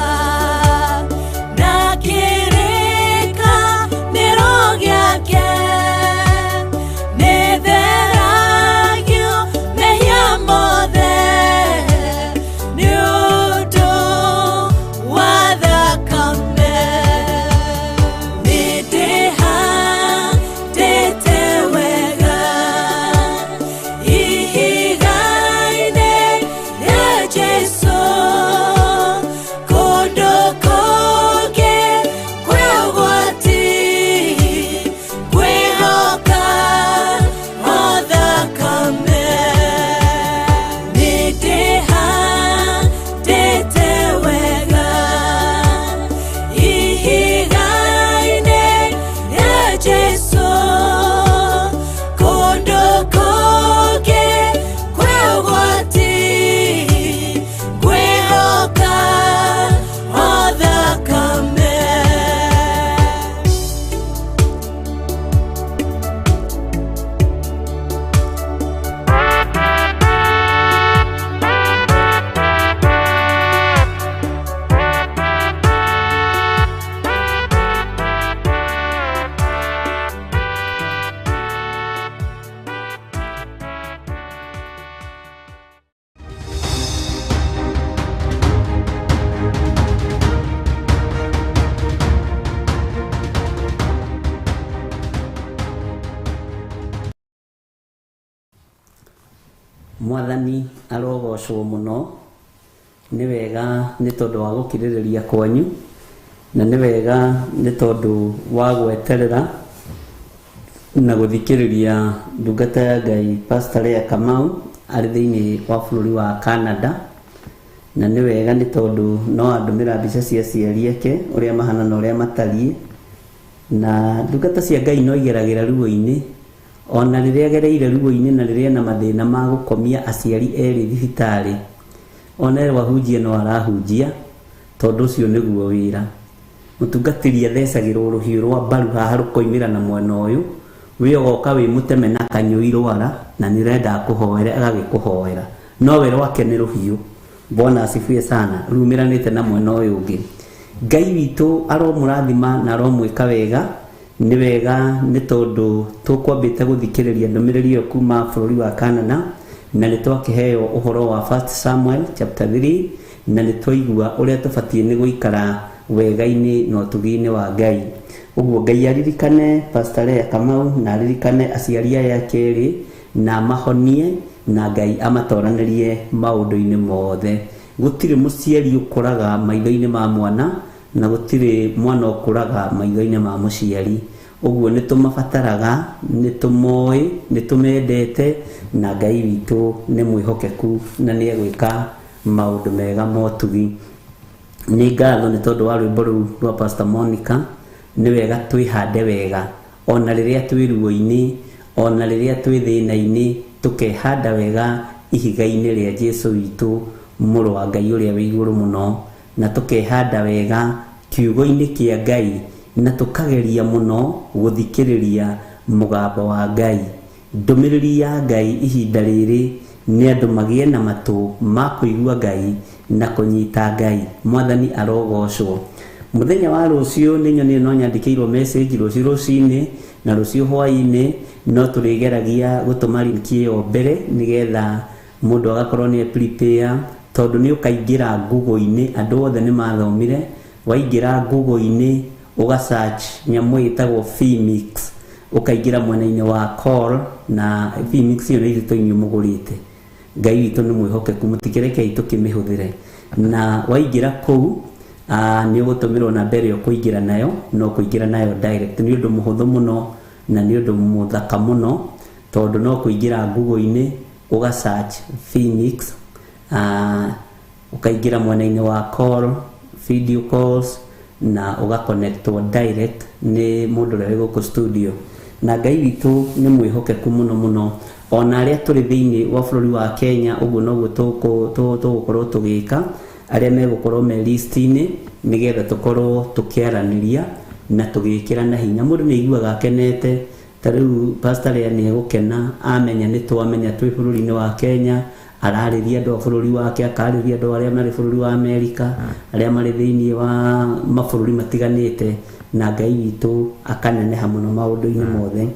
na kĩrĩkanĩro gĩake, nĩtheragio mehia mothe nĩ ũndũ wa thakame. Nĩndĩhandĩte wega ihiga-inĩ rĩa Jesũ, kũndũ kũngĩ kwĩ ũgwati, ngwĩhoka o thakame. Nĩndĩhandĩte wega ihiga-inĩ rĩa Jesũ, kũndũ kũngĩ kwĩ ũgwati, ngwĩhoka o thakame. Mwathani arogocwo mũno. Nĩ wega nĩ tondũ wa gũkirĩrĩria kwanyu, na nĩ wega nĩ tondũ wa gweterera na gũthikĩrĩria ndungata ya Ngai Pastor Leah Kamau arĩ thĩinĩ wa bũrũri wa Canada. Na nĩ wega nĩ tondũ no andũmĩra mbica cia aciari ake ũrĩa mahana na ũrĩa matariĩ. Na ndungata cia Ngai no igeragĩra ruo-inĩ, ona rĩrĩa agereire ruo-inĩ na rĩrĩa ena mathĩna ma gũkomia aciari erĩ thibitarĩ, ona erwo ahunjie no arahunjia, tondũ ũcio nĩguo wĩra. Mũtungatĩri athecagĩrwo rũhiũ rwa mbaru haha rũkoimĩra na mwena ũyũ, wĩ ũgoka wĩ mũteme na kanyũi rwara, na nĩ ũrenda akũhoere agagĩkũhoera, no we rwake nĩ rũhiũ. Bwana asifiwe sana, rumĩranĩte na mwena ũyũ ũngĩ. Ngai witũ aromũrathima na aromwĩka wega. Nĩ wega nĩ tondũ tũkwambĩte gũthikĩrĩria ndũmĩrĩri ĩyo kuma bũrũri wa Canada, na nĩ twakĩheo ũhoro wa 1 Samuel chapter 3, na nĩ twaigua ũrĩa tũbatiĩ nĩ gũikara wega-inĩ na ũtugi-inĩ wa Ngai. Ũguo Ngai aririkane Pastor Leah Kamau na aririkane aciari aya ake erĩ na amahonie, na Ngai amatoranĩrie maũndũ-inĩ mothe. Gũtirĩ mũciari ũkũraga maitho-inĩ ma mwana, na gũtirĩ mwana ũkũraga maitho-inĩ ma mũciari. Ũguo nĩ tũmabataraga, nĩ tũmoĩ, nĩ tũmendete, na Ngai witũ nĩ mwĩhokeku na nĩ egwĩka maũndũ mega motugi. Nĩ ngatho nĩ tondũ wa rwĩmbo rũu rwa Pastor Monica. Nĩ wega twĩhande wega ona rĩrĩa twĩ ruo-inĩ, ona rĩrĩa twĩ thĩna-inĩ, tũkehanda wega ihiga-inĩ rĩa Jesũ witũ, mũrũ wa Ngai ũrĩa wĩ igũrũ mũno, na tũkehanda wega kiugo-inĩ kĩa Ngai, na tũkageria mũno gũthikĩrĩria mũgambo wa Ngai. Ndũmĩrĩri ya Ngai ihinda rĩrĩ nĩ andũ magĩe na matũ ma kũigua Ngai na kũnyita Ngai. Mwathani arogocwo. Mũthenya wa rũciũ nĩ nyonire no nyandĩkĩirwo message rũciũ rũcinĩ na rũciũ hwaĩ-inĩ, no tũrĩgeragia gũtũma link ĩyo mbere nĩgetha mũndũ agakorwo nĩ prepare, tondũ nĩ ũkaingĩra Google-inĩ. Andũ othe nĩ mathomire, waingĩra Google-inĩ ũga search nyamũ ĩtagwo Phoenix, ũkaingĩra mwena-inĩ wa call, na Phoenix ĩyo nĩ ithuĩ inyuĩ mũgũrĩte. Ngai witũ nĩ mwĩhokeku, mũtikĩrekei tũkĩmĩhũthĩre. Na waingĩra kũu nĩ ũgũtũmĩrwo namba ĩrĩa ũkũingĩra nayo, no kũingĩra nayo direct. Nĩ ũndũ mũhũthũ mũno na nĩ ũndũ mũthaka mũno, tondũ no kũingĩra Google-inĩ ũga search Phoenix, ũkaingĩra mwena-inĩ wa call, video calls, na ũgaconnectwo direct nĩ mũndũ ũrĩa wĩ gũkũ studio. Na Ngai witũ nĩ mwĩhokeku mũno mũno, ona arĩa tũrĩ thĩinĩ wa bũrũri wa Kenya, ũguo noguo tũgũkorwo tũgĩka, arĩa megũkorwo me list-inĩ, nĩgetha tũkorwo tũkĩaranĩria na tũgĩkĩrana hinya. Mũndũ nĩ aiguaga akenete, ta rĩu Pastor Leah nĩ egũkena amenya nĩ twamenya twĩ bũrũri-inĩ wa Kenya, Ararĩria andũ a bũrũri wake, akarĩria andũ arĩa marĩ bũrũri wa Amerika, arĩa marĩ thĩinĩ wa mabũrũri matiganĩte, na Ngai witũ akaneneha mũno maũndũ-inĩ mothe.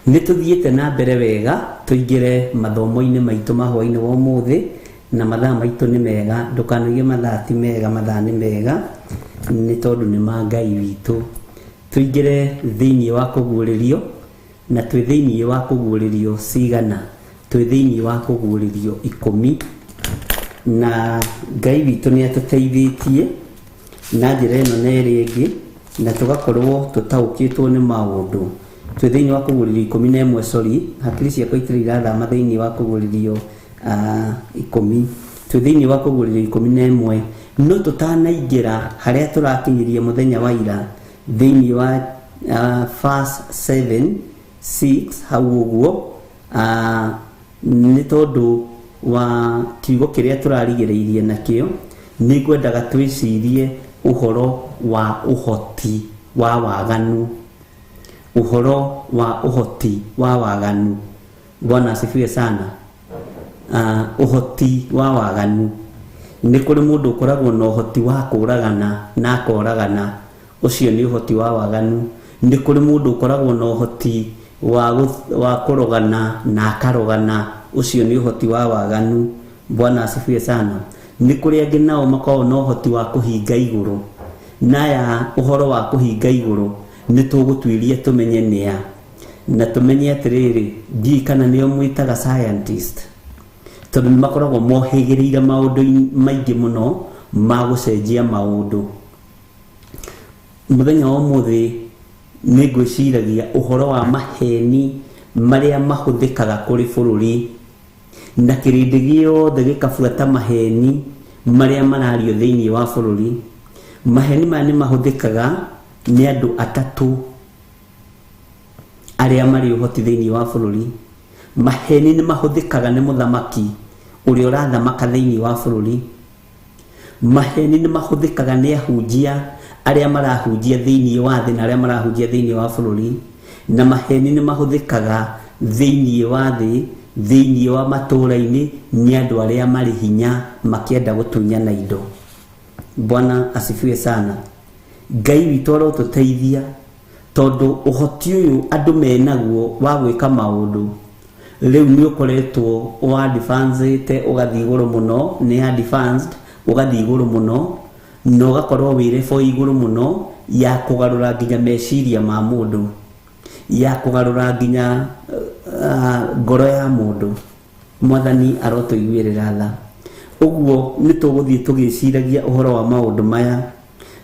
Nĩ tũthiĩte na mbere wega, tũingĩre mathomo-inĩ maitũ ma hwaĩ-inĩ wa ũmũthĩ, na mathaa maitũ nĩ mega. Ndũkanoige mathaa ti mega, mathaa nĩ mega, nĩ tondũ nĩ ma Ngai witũ. Tũingĩre thĩinĩ wa kũguũrĩrio, na twĩ thĩinĩ wa kũguũrĩrio cigana? Twĩ thĩinĩ wa kũguũrĩrio 10, na Ngai witũ nĩ atũteithĩtie na njĩra ĩno na ĩrĩa ĩngĩ, na tũgakorwo tũtaũkĩtwo nĩ maũndũ. Twĩ thĩinĩ wa kũguũrĩrio 11, sorry, hakiri ciakwa itirĩ irathama thĩinĩ wa kũguũrĩrio 10. Twĩ thĩinĩ wa kũguũrĩrio 11, no tũtanaingĩra harĩa tũrakinyirie mũthenya wa ira thĩinĩ wa verse 7 6 hau ũguo, nĩ tondũ wa kiugo kĩrĩa tũrarigĩrĩirie nakĩo, nĩ ngwendaga twĩcirie ũhoro wa ũhoti wa waganu. Ũhoro wa ũhoti wa waganu. Bwana asifiwe sana. Ũhoti wa waganu. Nĩ kũrĩ mũndũ ũkoragwo na ũhoti wa kũragana na akoragana, ũcio nĩ ũhoti wa waganu. Nĩ kũrĩ mũndũ ũkoragwo na ũhoti wa kũrogana na akarogana, ũcio nĩ ũhoti wa waganu. Bwana asifiwe sana. Nĩ kũrĩ angĩ nao makoragwo na ũhoti wa kũhinga igũrũ, naya ũhoro wa kũhinga igũrũ nĩ tũgũtuĩria tũmenye nĩa, na tũmenye atĩrĩrĩ, ndiũĩ kana nĩo mwĩtaga scientist, tondũ nĩ makoragwo mohĩgĩrĩire maũndũ maingĩ mũno ma gũcenjia maũndũ. Mũthenya wa ũmũthĩ nĩ ngwĩciragia ũhoro wa maheni marĩa mahũthĩkaga kũrĩ bũrũri, na kĩrĩndĩ gĩothe gĩkabuata maheni marĩa marario thĩinĩ wa bũrũri. Maheni maya nĩ mahũthĩkaga nĩ andũ atatũ arĩa marĩ ũhoti thĩinĩ wa bũrũri. Maheni nĩ mahũthĩkaga nĩ mũthamaki ũrĩa ũrathamaka thĩinĩ wa bũrũri. Maheni nĩ mahũthĩkaga nĩ ahunjia arĩa marahunjia thĩinĩ wa thĩ na arĩa marahunjia thĩinĩ wa bũrũri. Na maheni nĩ mahũthĩkaga thĩinĩ wa thĩ, thĩinĩ wa matũũra-inĩ nĩ andũ arĩa marĩ hinya makĩenda gũtunyana indo. Bwana asifiwe sana. Ngai witũ arotũteithia, tondũ ũhoti ũyũ andũ menaguo wa gwĩka maũndũ rĩu nĩ ũkoretwo wa advanced, ũgathiĩ igũrũ mũno, nĩ advanced ũgathiĩ igũrũ mũno, na ũgakorwo wĩ level igũrũ mũno ya kũgarũra nginya meciria ma mũndũ, ya kũgarũra nginya ngoro ya mũndũ. Mwathani arotũiguĩrĩra tha. Ũguo nĩ tũgũthiĩ tũgĩciragia ũhoro wa maũndũ maya,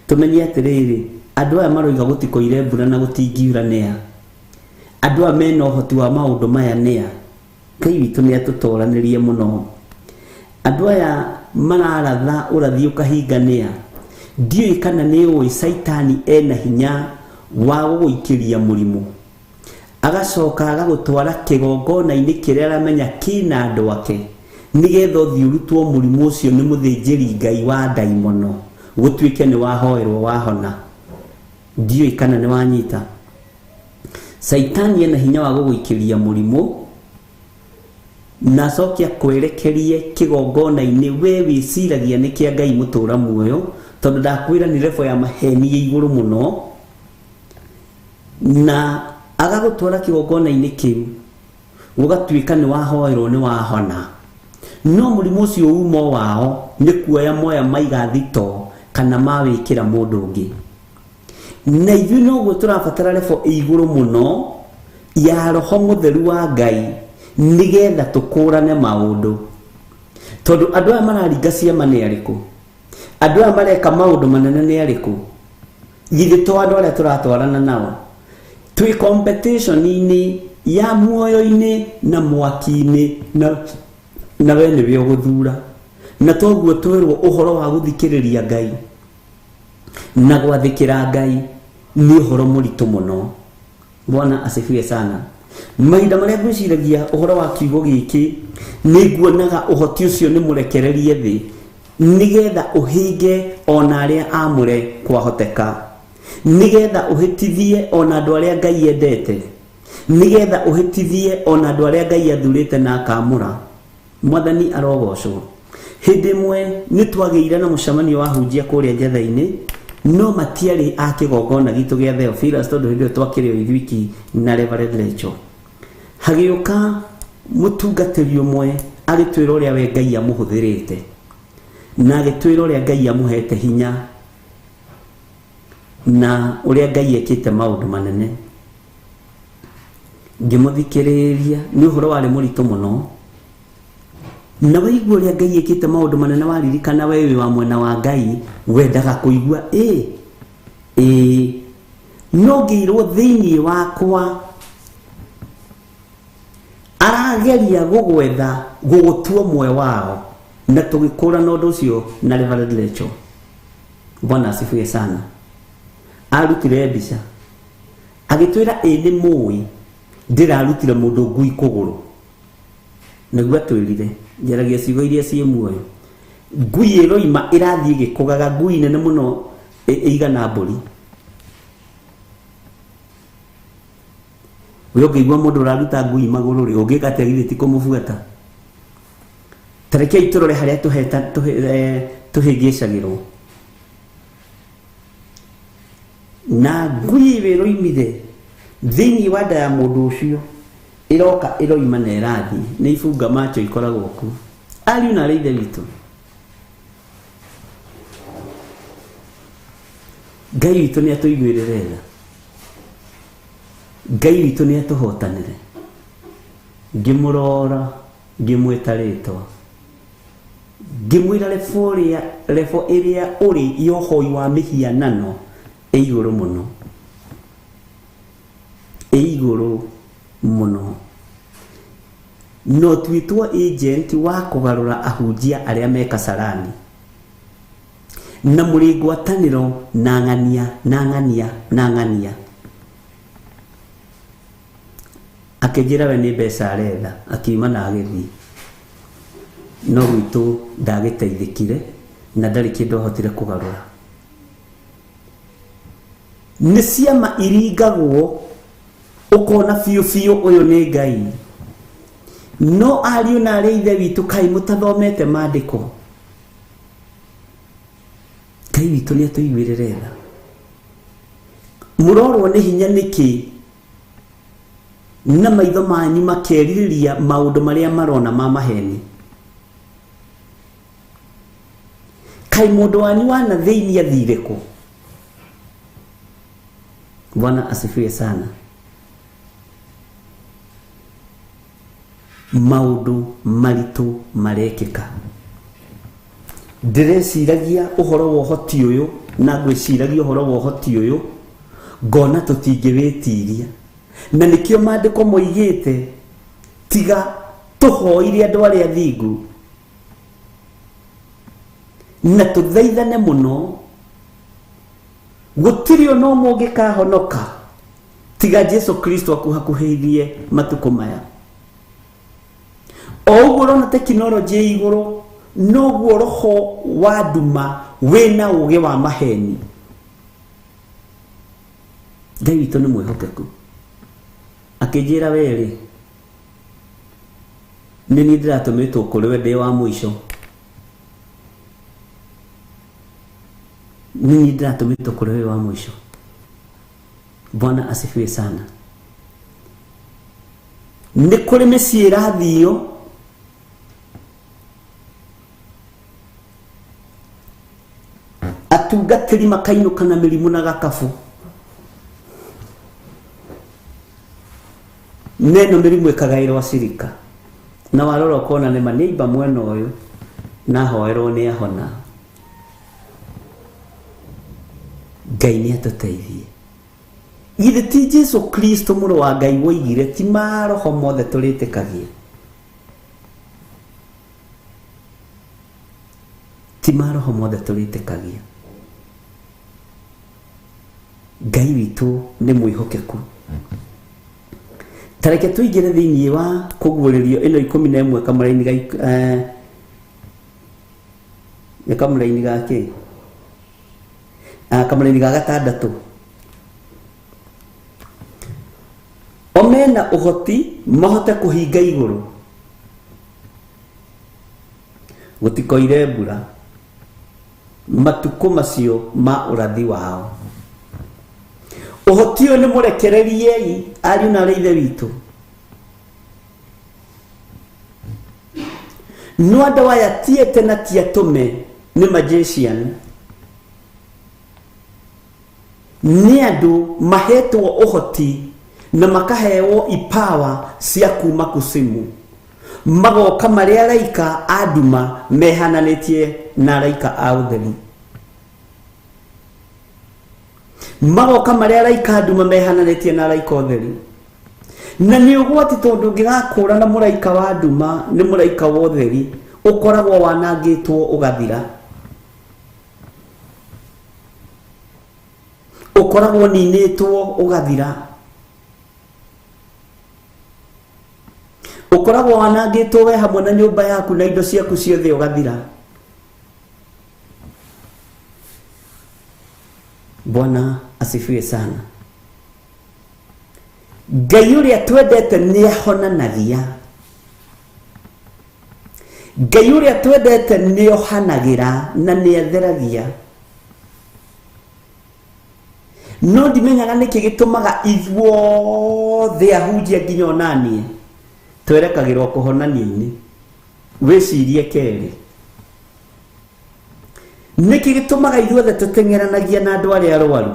tũmenye atĩrĩrĩ, andũ aya maroiga gũtikoire mbura na gũtingiura nĩa? Andũ aya mena ũhoti wa maũndũ maya nĩa? Ngai witũ nĩ atũtoranĩrie mũno. Andũ aya mararatha ũrathi ũkahinga nĩa? Ndiũĩ kana nĩ ũĩ Caitani ena hinya wa gũgũikĩria mũrimũ, agacoka agagũtwara kĩgongona-inĩ kĩrĩa aramenya kĩna andũ ake, nĩgetha ũthiĩ ũrutwo mũrimũ ũcio nĩ mũthĩnjĩri Ngai wa ndaimono, gũtuĩke nĩ wahoerwo wahona. Ndiũĩ kana nĩ wanyita. Caitani ena hinya wa gũgũikĩria mũrimũ na acoke akwerekerie kĩgongona-inĩ we wĩciragia nĩ kĩa Ngai mũtũra muoyo, tondũ ndakwĩra nĩ level ya maheni ĩ igũrũ mũno, na agagũtwara kĩgongona-inĩ kĩu gũgatuĩka nĩ wahoerwo nĩ wahona. No mũrimũ ũcio umo wao nĩ kuoya moya maiga thito kana mawĩkĩra mũndũ ũngĩ. Na ithuĩ noguo tũrabatara level ĩ igũrũ mũno ya roho mũtheru wa Ngai nĩgetha tũkũrane maũndũ, tondũ andũ aya mararinga ciama nĩ arĩkũ? Andũ aya mareka maũndũ manene nĩ arĩkũ? Githĩ to andũ arĩa tũratwarana nao? Twĩ competition-inĩ ya muoyo-inĩ na mwaki-inĩ, na we nĩwe ũgũthura. Na toguo twĩrwo ũhoro wa gũthikĩrĩria Ngai na gwathĩkĩra Ngai nĩ ũhoro mũritũ mũno. Bwana asifiwe sana. Mahinda marĩa ngwĩciragia ũhoro wa kiugo gĩkĩ, nĩ nguonaga ũhoti ũcio nĩ mũrekererie thĩ nĩgetha ũhinge ona arĩa amũre kwahoteka, nĩgetha ũhĩtithie ona andũ arĩa Ngai endete, nĩgetha ũhĩtithie ona andũ arĩa Ngai athurĩte na akamũra. Mwathani arogocwo. Hĩndĩ ĩmwe nĩ twagĩire na mũcemanio wa hunjia kũrĩa Njetha-inĩ, no matiarĩ a kĩgongona gitũ gĩa Theophilus tondũ hĩndĩ ĩyo twakĩrĩ o ithuiki na Reverend Rachel. Hagĩũka mũtungatĩri ũmwe agĩtwĩra ũrĩa we Ngai amũhũthĩrĩte na agĩtwĩra ũrĩa Ngai amũhete hinya na ũrĩa Ngai ekĩte maũndũ manene. Ngĩmũthikĩrĩria, nĩ ũhoro warĩ mũritũ mũno. Na waigua ũrĩa Ngai ekĩte maũndũ manene, waririkana we wĩ wa mwena wa Ngai, wendaga kũigua ĩ ĩ, no ngĩirwo thĩinĩ wakwa arageria gũgwetha gũgũtua ũmwe wao, na tũgĩkũrana ũndũ ũcio na Reverend Rachel. Bwana asifiwe sana. Arutire mbica agĩtwĩra ĩ nĩ mũĩ ndĩrarutire mũndũ ngui kũgũrũ, nĩguo atwĩrire njaragia ciugo iria ciĩ muoyo. Ngui ĩroima ĩrathiĩ ĩgĩkũgaga, ngui nene mũno ĩigana mbũri. We ũngĩigua mũndũ ũraruta ngui magũrũ rĩ, ũngĩka atĩa githĩ ti kũmũbuata? Ta rekei tũrore harĩa tũhĩngĩcagĩrwo. Na ngui ĩyo ĩroimire thĩinĩ wa nda ya mũndũ ũcio, ĩroka ĩroima na ĩrathiĩ, nĩ ibunga macho ikoragwo kuo. Ariũ na arĩ ithe witũ, Ngai witũ nĩ atũiguĩrĩre tha, Ngai witũ nĩ atũhotanĩre. Ngĩmũrora, ngĩmwĩta rĩtwa, ngĩmwĩra rebo ĩrĩa, rebo ĩrĩa ũrĩ ya ũhoi wa mĩhianano ĩ igũrũ mũno, ĩ igũrũ mũno. No tuĩtwo agent wa kũgarũra ahunjia arĩa me Kasarani, na mũrĩ ngwatanĩro na ng'ania na ng'ania na ng'ania. Akĩnjĩra we nĩ mbeca aretha, akiuma na agĩthiĩ. No gwitũ ndagĩteithĩkire na ndarĩ kĩndũ ahotire kũgarũra. Nĩ ciama iringagwo ũkona biũ biũ ũyũ nĩ Ngai. No ariũ na arĩ ithe witũ, kaĩ mũtathomete maandĩko? Ngai witũ nĩ atũiguĩrĩre tha. Mũrorwo nĩ hinya nĩkĩ na maitho manyu makerirĩria maũndũ marĩa marona ma maheni? Kaĩ mũndũ wanyu wa na thĩinĩ athire kũ? Bwana asifiwe sana. Maũndũ maritũ marekĩka. Ndĩreciragia ũhoro wa ũhoti ũyũ na ngwĩciragia ũhoro wa ũhoti ũyũ, ngona tũtingĩwĩtiria. Na nĩkĩo maandĩko moigĩte tiga tũhoire andũ arĩa athingu na tũthaithane mũno, gũtirĩ ona ũmwe ũngĩkahonoka tiga Jesu Kristo akuhakuhĩirie matukũ maya. O ũguo ũrona tekinoronjĩ ĩ igũrũ, noguo roho wa nduma wĩna ũgĩ wa maheni. Ngai witũ nĩ mwĩhokeku. Akĩnjĩra werĩ, nĩ niĩ ndĩratũmĩtwo kũrĩ we ndĩ wa mũico. Nĩ niĩ ndĩratũmĩtwo kũrĩ we wa mũico. Bwana asifiwe sana. Nĩ kũrĩ mĩciĩ ĩrathio atungatĩri makainũka na mĩrimũ na gakabu, na ĩno mĩrimũ ĩkagaĩrwo acirika, na warora ũkona nĩma nĩ aimba mwena ũyũ na ahoerwo nĩ ahona. Ngai nĩ atũteithie. Githĩ ti Jesu Kristo mũrũ wa Ngai woigire ti maroho mothe tũrĩtĩkagia? Ti maroho mothe tũrĩtĩkagia. Ngai witũ nĩ mwĩhokeku. Ta reke tũingĩre thĩinĩ wa kũguũrĩrio ĩno 11 kamũraini ga nĩ kamũraini ga kĩ? Kamũraini ga gatandatũ. O mena ũhoti mahote kũhinga igũrũ. Gũtikoire mbura matukũ macio ma ũrathi wao. Ũhoti ũyũ nĩ mũrekereriei ariũ na arĩ ithe witũ. No andũ aya tiete na ti atũme nĩ magician, nĩ andũ mahetwo ũhoti na makaheo ipawa cia kuma kusimu, magoka marĩ araika a nduma mehananĩtie na araika a ũtheri, magoka marĩ araika a nduma mehananĩtie na araika ũtheri. Na nĩ ũgwati tondũ ũngĩgakũra na mũraika wa nduma nĩ mũraika wa ũtheri, ũkoragwo wanangĩtwo ũgathira, ũkoragwo ninĩtwo ũgathira, ũkoragwo wanangĩtwo we hamwe na nyũmba yaku na indo ciaku ciothe ũgathira. Bwana asifiwe sana. Ngai ũrĩa twendete nĩ ahonanagia, Ngai ũrĩa twendete nĩ ohanagĩra na nĩ atheragia. No ndimenyaga nĩkĩ gĩtũmaga ithuothe ahunjia nginya onaniĩ twerekagĩrwo kũhonania-inĩ. Wĩcirie kerĩ, nĩkĩ gĩtũmaga ithuothe tũteng'eranagia na andũ arĩa arwaru?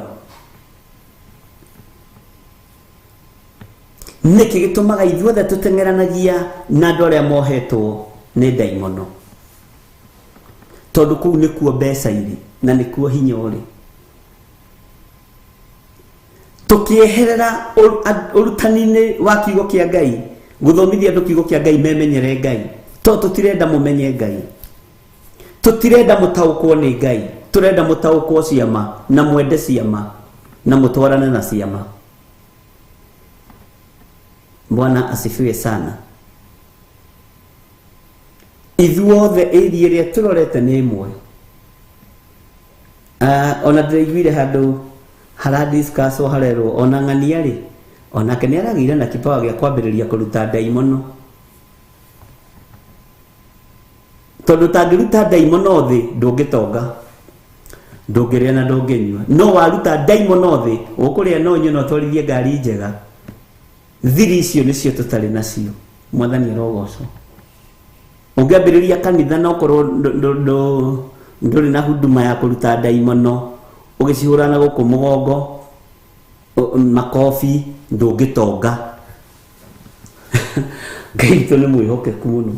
Nĩkĩ gĩtũmaga ithuothe tũteng'eranagia na andũ arĩa mohetwo nĩ ndaimono? Tondũ kũu nĩkuo mbeca irĩ na nĩkuo hinya ũrĩ. Tũkĩeherera ũrutani-inĩ wa kiugo kĩa Ngai, gũthomithia andũ kiugo kĩa Ngai memenyere Ngai, tondũ tũtirenda mũmenye Ngai, tũtirenda mũtaũkwo nĩ Ngai, tũrenda mũtaũkwo ciama na mwende ciama na mũtwarane na ciama. Bwana asifiwe sana. Ithuothe ĩri ĩrĩa tũrorete nĩ ĩmwe. Ona ndĩraiguire handũ haradiscusswo harerwo ona ng'ania rĩ, onake nĩ aragĩire na kipawa gĩa kwambĩrĩria kũruta ndaimono, tondũ ũtangĩruta ndaimono thĩ ndũngĩtonga, ndũngĩrĩa na ndũngĩnyua. No waruta ndaimono thĩ ũkũrĩa no ũnyue na ũtwarithie ngari njega. Thiri icio nĩcio tũtarĩ nacio. Mwathani arogocwo. Ũngĩambĩrĩria kanitha na ũkorwo ndũrĩ na huduma ya kũruta ndaimono, ũgĩcihũra na gũkũ mũgongo makobi, ndũngĩtonga. Ngai witũ nĩ mwĩhokeku mũno,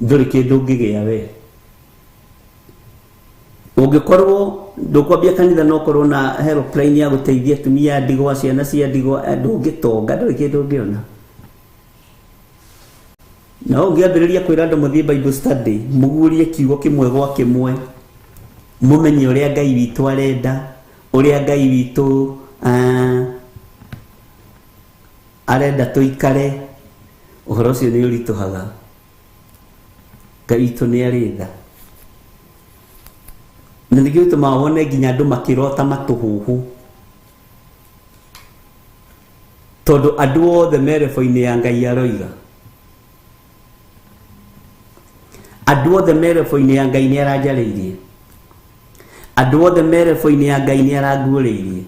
ndũrĩ kĩndũ ũngĩgĩa we ũngĩkorwo ndũkwambia kanitha na ũkorwo na helpline ya gũteithia atumia a ndigwa, ciana cia ndigwa, ndũngĩtonga, ndũrĩ kĩndũ ũngĩona. Na ũngĩambĩrĩria kwĩra andũ mũthiĩ Bible study, mũguũrie kiugo kĩmwe gwa kĩmwe, mũmenye ũrĩa Ngai witũ arenda, ũrĩa Ngai witũ arenda tũikare, ũhoro ũcio nĩ ũritũhaga. Ngai witũ nĩ arĩ tha, na nĩkĩo gĩtũmaga wone nginya andũ makĩrota matũhũhũ, tondũ andũ othe me rebo-inĩ ya Ngai aroiga, andũ othe me rebo-inĩ ya Ngai nĩ aranjarĩirie, andũ othe me rebo-inĩ ya Ngai nĩ aranguũrĩirie.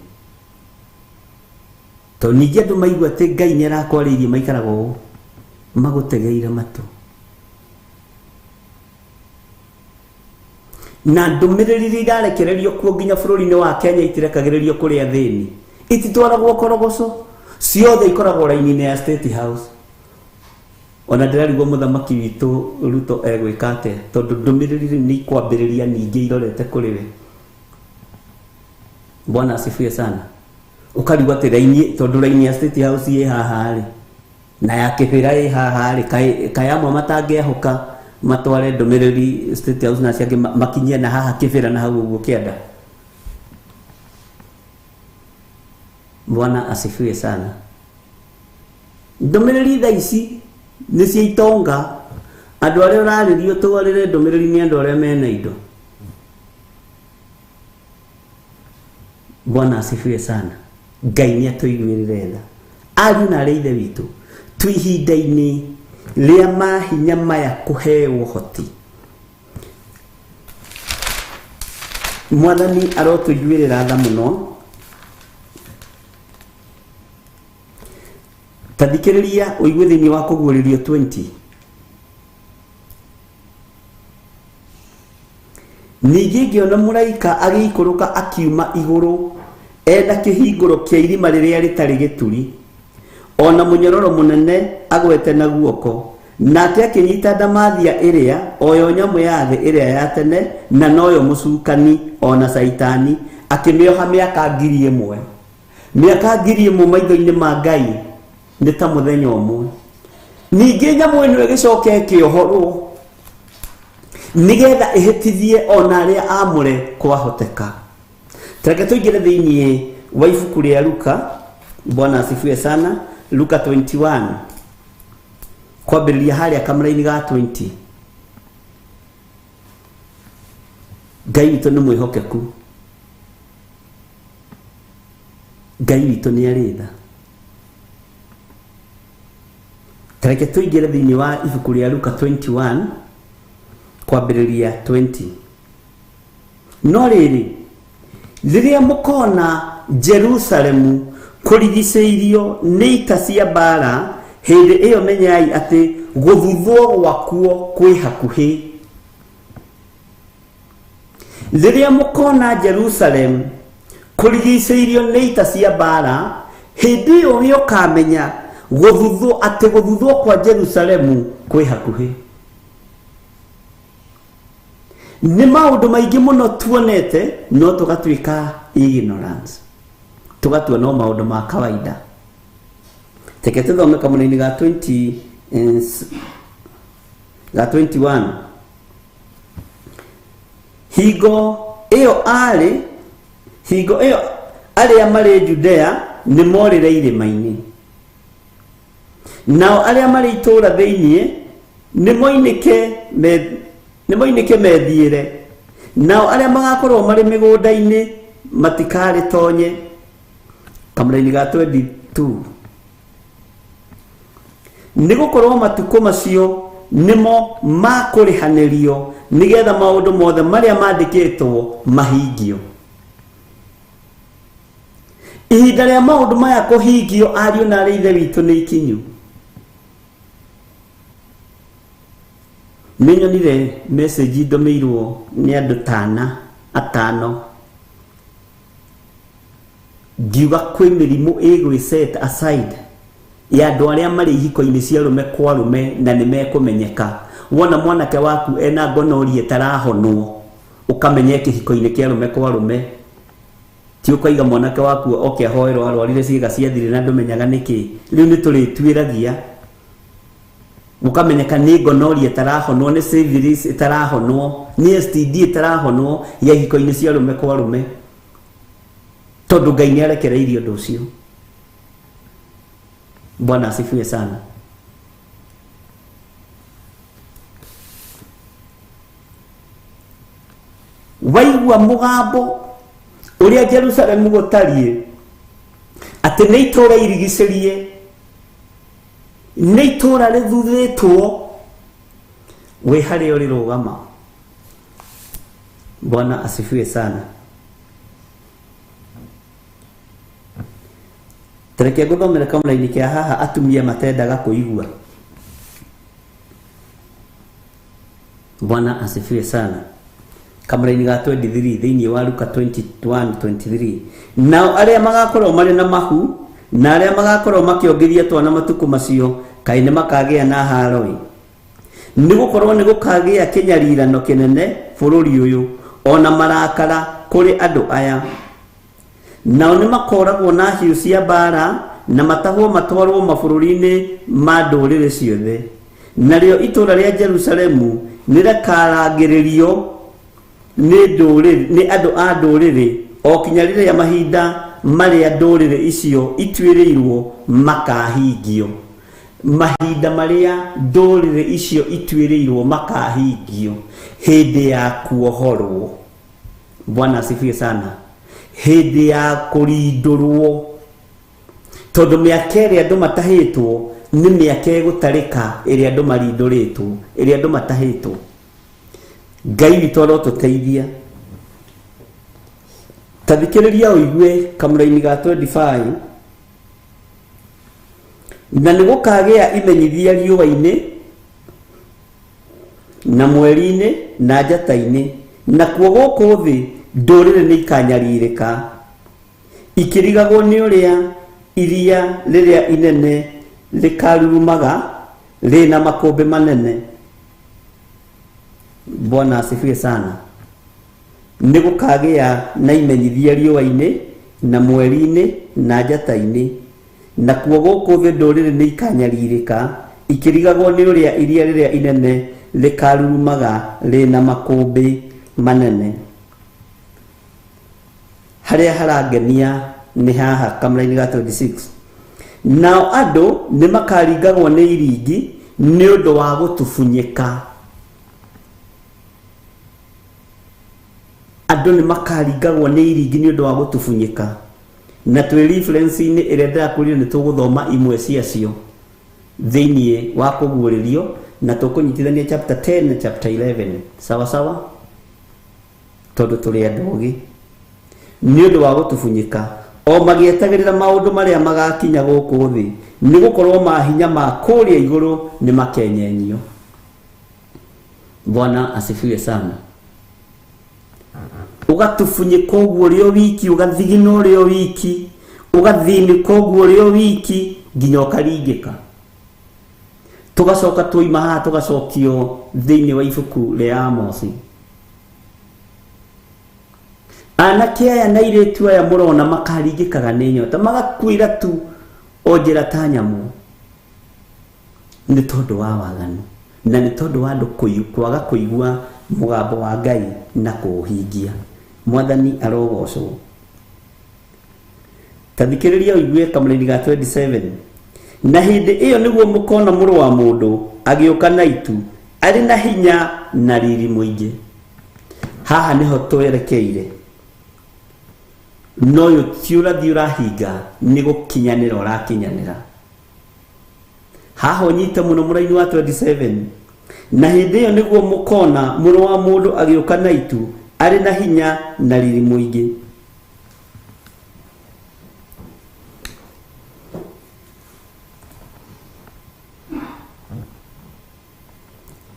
Tondũ ningĩ andũ maigua atĩ Ngai nĩ arakwarĩirie maikaraga ũũ magũtegeire matũ. Na ndũmĩrĩri iria irarekererio kuo nginya bũrũri-inĩ wa Kenya itirekagĩrĩrio kũrĩ athĩni, ititwaragwo korogoco, ciothe ikoragwo raini-inĩ ya State House. Ona ndĩrarigwo mũthamaki witũ Ruto egwĩka atĩa, tondũ ndũmĩrĩri rĩu nĩ ikwambĩrĩria ningĩ irorete kũrĩ we. Bwana asifiwe sana. Ũkarigwo atĩ raini, tondũ raini ya State House ĩ haha rĩ, na ya Kĩbĩra ĩ haha rĩ, kaĩ amwe matangĩahũka matware ndũmĩrĩri State House na acio angĩ makinyie na haha Kĩbĩra na hau ũguo kĩanda. Bwana asifiwe sana. Ndũmĩrĩri thaa ici nĩ cia itonga, andũ arĩa ũrarĩria ũtwarĩre ndũmĩrĩri nĩ andũ arĩa mena indo. Bwana asifiwe sana. Ngai nĩ atũiguĩrĩre tha. Ariũ na arĩ ithe witũ, twĩ ihinda-inĩ Rĩa mahinya maya kũheo ũhoti. Mwathani arotũiguĩrĩra tha mũno. Ta thikĩrĩria ũigue thĩinĩ wa kũguũrĩrio 20. Ningĩ ngĩona mũraika agĩikũrũka akiuma igũrũ ena kĩhingũro kĩa irima rĩrĩa rĩtarĩ gĩturi, o na mũnyororo mũnene agwete na guoko. Nake akĩnyita ndamathia ĩrĩa, o yo nyamũ ya thĩ ĩrĩa ya tene, na noyo mũcukani o na Caitani, akĩmĩoha mĩaka 1000. Mĩaka 1000 maitho-inĩ ma Ngai nĩ ta mũthenya ũmwe. Ningĩ nyamũ ĩno ĩgĩcoka ĩkĩohorwo nĩgetha ĩhĩtithie ona arĩa aamũre kwahoteka. Tareke tũingĩre thĩinĩ wa ibuku rĩa Luka. Bwana asifiwe sana. Luka 21 kwambĩrĩria harĩa kamũra-inĩ ga 20. Ngai witũ nĩ mwĩhokeku, Ngai witũ nĩ arĩ tha. Tareke tũingĩre thĩinĩ wa ibuku rĩa Luka 21 kwambĩrĩria 20. No rĩrĩ, rĩrĩa mũkona Jerusalemu kũrigicĩirio nĩ ita cia mbaara, hĩndĩ ĩyo menyai atĩ gũthuthwo gwakuo kwĩ hakuhĩ. Rĩrĩa mũkona Jerusalemu kũrigicĩirio nĩ ita cia mbaara, hĩndĩ ĩyo nĩũkamenya gũthuthwo atĩ gũthuthwo kwa Jerusalemu kwĩ hakuhĩ. Nĩ maũndũ maingĩ mũno tuonete no tũgatuĩka ignorance, tũgatua no maũndũ ma kawaida. Reke tũthome kamũra-inĩ ga 20 ga 21. Hingo ĩyo arĩ hingo ĩyo arĩa marĩ Judea nĩ morĩre irĩma-inĩ, nao arĩa marĩ itũũra thĩinĩ nĩ moinĩke nĩ moinĩke methiĩre, nao arĩa magakorwo marĩ mĩgũnda-inĩ matikarĩtonye. Kamũra-inĩ ga 22. Nĩ gũkorwo matukũ macio nĩmo ma kũrĩhanĩrio, nĩgetha maũndũ mothe marĩa mandĩkĩtwo mahingio. Ihinda rĩa maũndũ maya kũhingio, ariũ na arĩ ithe witũ, nĩ ikinyu. Nĩ nyonire message ndũmĩirwo nĩ andũ tana atano ngiuga kwĩ mĩrimũ ĩgwĩ set aside ya andũ arĩa marĩ ihiko-inĩ cia arũme kwa arũme na nĩ mekũmenyeka. Wona mwanake waku ena gonorrhea ĩtarahonwo, ũkamenya e kĩhiko-inĩ kĩa arũme kwa arũme. Ti ũkaiga mwanake waku oke ahoerwo arwarire ciĩga cia thiri na ndũmenyaga nĩkĩ. Rĩu nĩ tũrĩtuĩragia gũkamenyeka nĩ gonorrhea ĩtarahonwo, nĩ syphilis ĩtarahonwo, nĩ STD ĩtarahonwo ya ihiko-inĩ cia arũme kwa arũme, tondũ Ngai nĩ arekereirie ũndũ ũcio. Bwana asifiwe sana. Waigua mũgambo ũrĩa Jerusalemu gũtariĩ, atĩ nĩ itũũra irigicĩrie, nĩ itũũra rĩthuthĩtwo, wĩ harĩa ũrĩ rũgama. Bwana asifiwe sana. Tareke ngũthomere kamũraini kĩa haha atumia matendaga kũigua. Bwana asifiwe sana. Kamũraini ga 23 thĩinĩ wa Luka 21:23. Nao arĩa magakorwo marĩ na mahu na arĩa magakorwo makĩongithia twana matukũ macio, kaĩ nĩ makagĩa na haro-ĩ! Nĩ gũkorwo nĩ gũkagĩa kĩnyarirano kĩnene bũrũri ũyũ, o na marakara kũrĩ andũ aya. Nao nĩ makooragwo na hiũ cia mbaara, na matahwo matwarwo mabũrũri-inĩ ma ndũrĩrĩ ciothe. Narĩo itũũra rĩa Jerusalemu nĩrĩkarangĩrĩrio nĩ ndũrĩrĩ, nĩ andũ a ndũrĩrĩ, o kinya rĩrĩa mahinda marĩa ndũrĩrĩ icio ituĩrĩirwo makahingio. Mahinda marĩa ndũrĩrĩ icio ituĩrĩirwo makahingio, hĩndĩ ya kuohorwo. Bwana asifiwe sana. Hĩndĩ ya kũrindũrwo, tondũ mĩaka ĩrĩa andũ matahĩtwo Nĩ mĩaka ĩgũtarĩka ĩrĩa andũ marindũrĩtwo, ĩrĩa andũ matahĩtwo. Ngai witũ arotũteithia. Ta thikĩrĩria ũigue kamũraini ga 25. Na nĩ gũkagĩa imenyithia riũa-inĩ na mweri-inĩ na njata-inĩ, nakuo gũkũ thĩ ndũrĩrĩ nĩ ikanyarirĩka, ikĩrigagwo nĩ ũrĩa iria rĩrĩa inene rĩkarurumaga rĩna makũmbĩ manene. Bwana asifiwe sana. Nĩ gũkagĩa na imenyithia riũa-inĩ na mweri-inĩ na njata-inĩ, nakuo gũkũ thĩ ndũrĩrĩ nĩ ikanyarirĩka, ikĩrigagwo nĩ ũrĩa iria rĩrĩa inene rĩkarurumaga rĩna makũmbĩ manene. Harĩa harangenia nĩ haha kamũraini ga 26. Nao andũ nĩ makaringagwo nĩ iringi nĩ ũndũ wa gũtubunyĩka. Andũ nĩ makaringagwo nĩ iringi nĩ ũndũ wa gũtubunyĩka. Na twĩ reference-inĩ ĩrĩa ndĩrakwĩrire nĩ tũgũthoma imwe ciacio thĩinĩ wa kũguũrĩrio, na tũkũnyitithania chapter 10 na chapter 11. Sawa sawa? Tondũ tũrĩ andũ ogĩ. Nĩ ũndũ wa gũtubunyĩka, o magĩetagĩrĩra maũndũ marĩa magakinya gũkũ thĩ, nĩ gũkorwo mahinya ma kũrĩa igũrũ nĩ makenyenyio. Bwana asifiwe sana. Ũgatubunyĩka ũguo ũrĩ o wiki, ũgathigina ũrĩ o wiki, ũgathĩnĩka ũguo ũrĩ o wiki nginya ũkaringĩka. Tũgacoka twoima haha tũgacokio thĩinĩ wa ibuku rĩa Amosi. Anake aya na airĩtu aya mũrona makaringĩkaga nĩ nyota, magakuĩra tu o njĩra ta nyamũ, nĩ tondũ wa waganu na nĩ tondũ wa andũ kwaga kũigua mũgambo wa Ngai na kũũhingia. Mwathani arogocwo. Ta thikĩrĩria ũigue kamũraini ga 27. Na hĩndĩ ĩyo nĩguo mũkona Mũrũ wa Mũndũ agĩũka na itu, arĩ na hinya na riri mũingĩ. Haha nĩho twerekeire. No ũyũ ti ũrathi ũrahinga, nĩ gũkinyanĩra ũrakinyanĩra. Haha ũnyite mũno mũraini wa 27. Na hĩndĩ ĩyo nĩguo mũkona Mũrũ wa Mũndũ agĩũka na itu, arĩ na hinya na riri mũingĩ.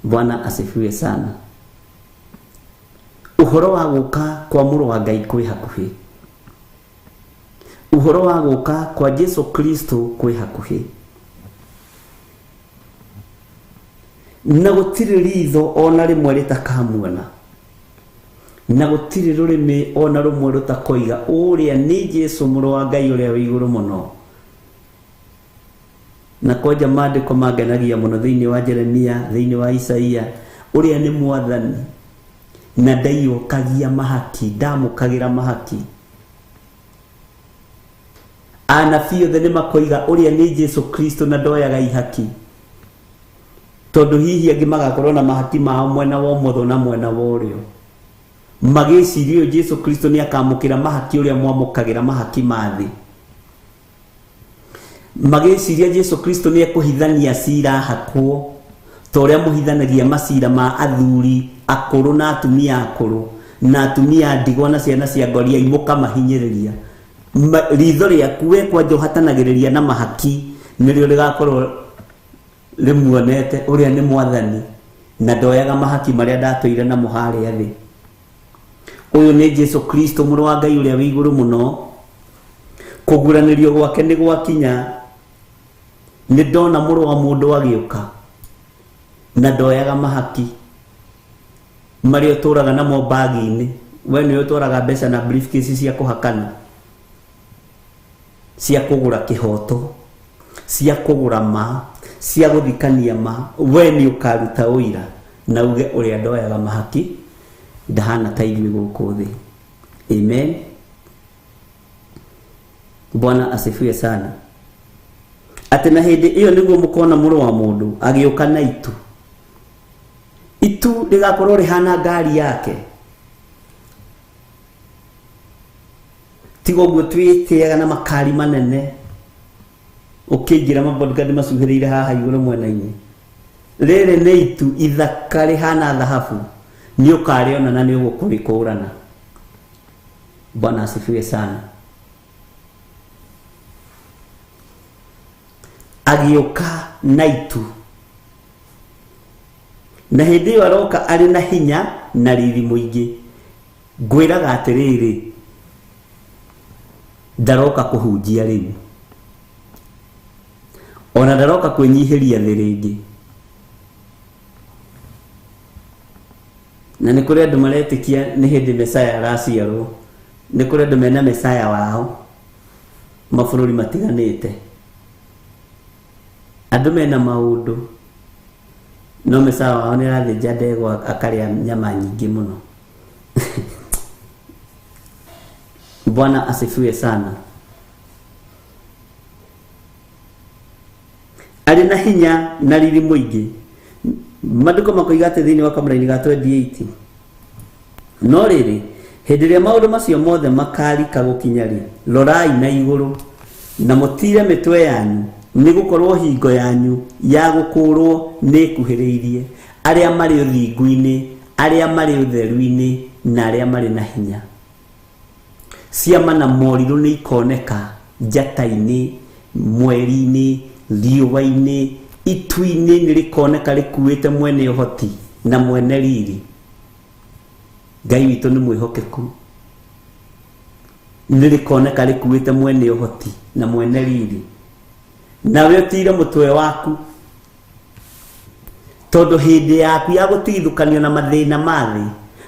Bwana asifiwe sana. Ũhoro wa gũka kwa Mũrũ wa Ngai kwĩ hakuhĩ. Ũhoro wa gũka kwa Jesu Kristo kwĩ hakuhĩ. Na gũtirĩ ritho ona rĩmwe rĩtakamuona, na gũtirĩ rũrĩmĩ ona rũmwe rũtakoiga ũrĩa nĩ Jesu Mũrũ wa Ngai ũrĩa wĩ igũrũ mũno. Na kwanja maandĩko mangenagia mũno thĩinĩ wa Jeremia, thĩinĩ wa Isaia, ũrĩa nĩ mwathani na ndaiyũkagia mahaki, ndamũkagĩra mahaki. Anabii othe nĩ makoiga ũrĩa nĩ Jesu Kristo na ndoyaga ihaki, tondũ hihi angĩ magakorwo na mahaki mao mwena wa ũmotho na mwena wa ũrĩo, magĩciria ũyũ Jesu Kristo nĩ akamũkĩra mahaki ũrĩa mwamũkagĩra mahaki ma thĩ, magĩciria Jesu Kristo nĩ ekũhithania cira hakwo ta ũrĩa mũhithanagia macira ma athuri akũrũ na atumia akũrũ na atumia ndigwa na ciana cia ngoriai, mũkamahinyĩrĩria. Ritho rĩaku we kwanja ũhatanagĩrĩria na mahaki nĩrĩo rĩgakorwo rĩmuonete ũrĩa nĩ mwathani na ndoyaga mahaki marĩa ndatũire namo harĩa thĩ. Ũyũ nĩ Jesu Kristo Mũrũ wa Ngai ũrĩa wĩ igũrũ mũno. Kũguranĩrio gwake nĩ gwakinya. Nĩ ndona Mũrũ wa Mũndũ agĩũka na ndoyaga mahaki marĩa ũtũraga namo bagi-inĩ. We nĩwe ũtwaraga mbeca na briefcase cia kũhakana, cia kũgũra kĩhoto, cia kũgũra ma, cia gũthikania ma. We nĩ ũkaruta ũira na uge ũrĩa ndoyaga mahaki ndahana ta ithuĩ gũkũ thĩ. Amen. Bwana asifiwe sana. Atĩ na hĩndĩ ĩyo nĩguo mũkona Mũrũ wa Mũndũ agĩũka na itu. Itu rĩgakorwo rĩhana ngari yake. Tiga ũguo twĩtĩaga na makari manene. Ũkĩingĩra mabodyguard macuhĩrĩire haha igũrũ mwena-inĩ. Rĩrĩ nĩ itu ithaka rĩhana thahabu, nĩ ũkarĩona na nĩ ũgũkũrĩkũrana. Bwana asifiwe sana. Agĩũka na itu, na hĩndĩ ĩyo aroka arĩ na hinya na riri mũingĩ. Ngwĩraga atĩrĩrĩ, ndaroka kũhunjia rĩu, ona ndaroka kwĩnyihĩria thĩ rĩngĩ. Na nĩ kũrĩ andũ maretĩkia nĩ hĩndĩ Mesaya araciarwo, nĩ kũrĩ andũ mena Mesaya wao mabũrũri matiganĩte. Andũ mena maũndũ, no Mesaya wao nĩ arathĩnja ndegwa akarĩa nyama nyingĩ mũno. Bwana asifiwe sana. Arĩ na hinya na riri mũingĩ. Maandĩko makoiga atĩ thĩinĩ wa kamũraini ga 28, no rĩrĩ, hĩndĩ ĩrĩa maũndũ macio mothe makarika gũkinya-rĩ, rorai na igũrũ na mũtiire mĩtwe yanyu, nĩ gũkorwo hingo yanyu ya gũkũũrwo nĩ ĩkuhĩrĩirie. Arĩa marĩ ũthingu-inĩ, arĩa marĩ ũtheru-inĩ, na arĩa marĩ na hinya. Ciama na morirũ nĩ ikoneka njata-inĩ, mweri-inĩ, riũa-inĩ, itu-inĩ nĩ rĩkoneka rĩkuĩte mwene ũhoti na mwene riri. Ngai witũ nĩ mwĩhokeku. Nĩ rĩkoneka rĩkuĩte mwene ũhoti na mwene riri. Nawe ũtire mũtwe waku, tondũ hĩndĩ yaku ya gũtigithũkanio na mathĩna ma thĩ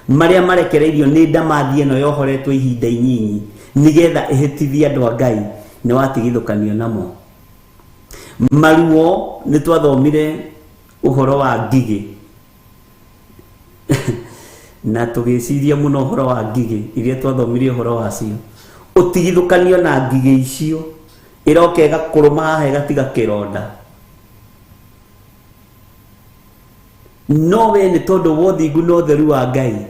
marĩa marekereirio nĩ ndamathi ĩno yohoretwo ihinda inyinyi nĩgetha ĩhĩtithie andũ a Ngai, nĩ watigithũkanio namo. Maruo, nĩ twathomire ũhoro wa ngigĩ na tũgĩciria mũno ũhoro wa ngigĩ iria twathomire ũhoro wacio. Ũtigithũkanio na ngigĩ icio, ĩroka ĩgakũrũma haha ĩgatiga kĩronda. No we nĩ tondũ wa ũthingu na ũtheru wa Ngai,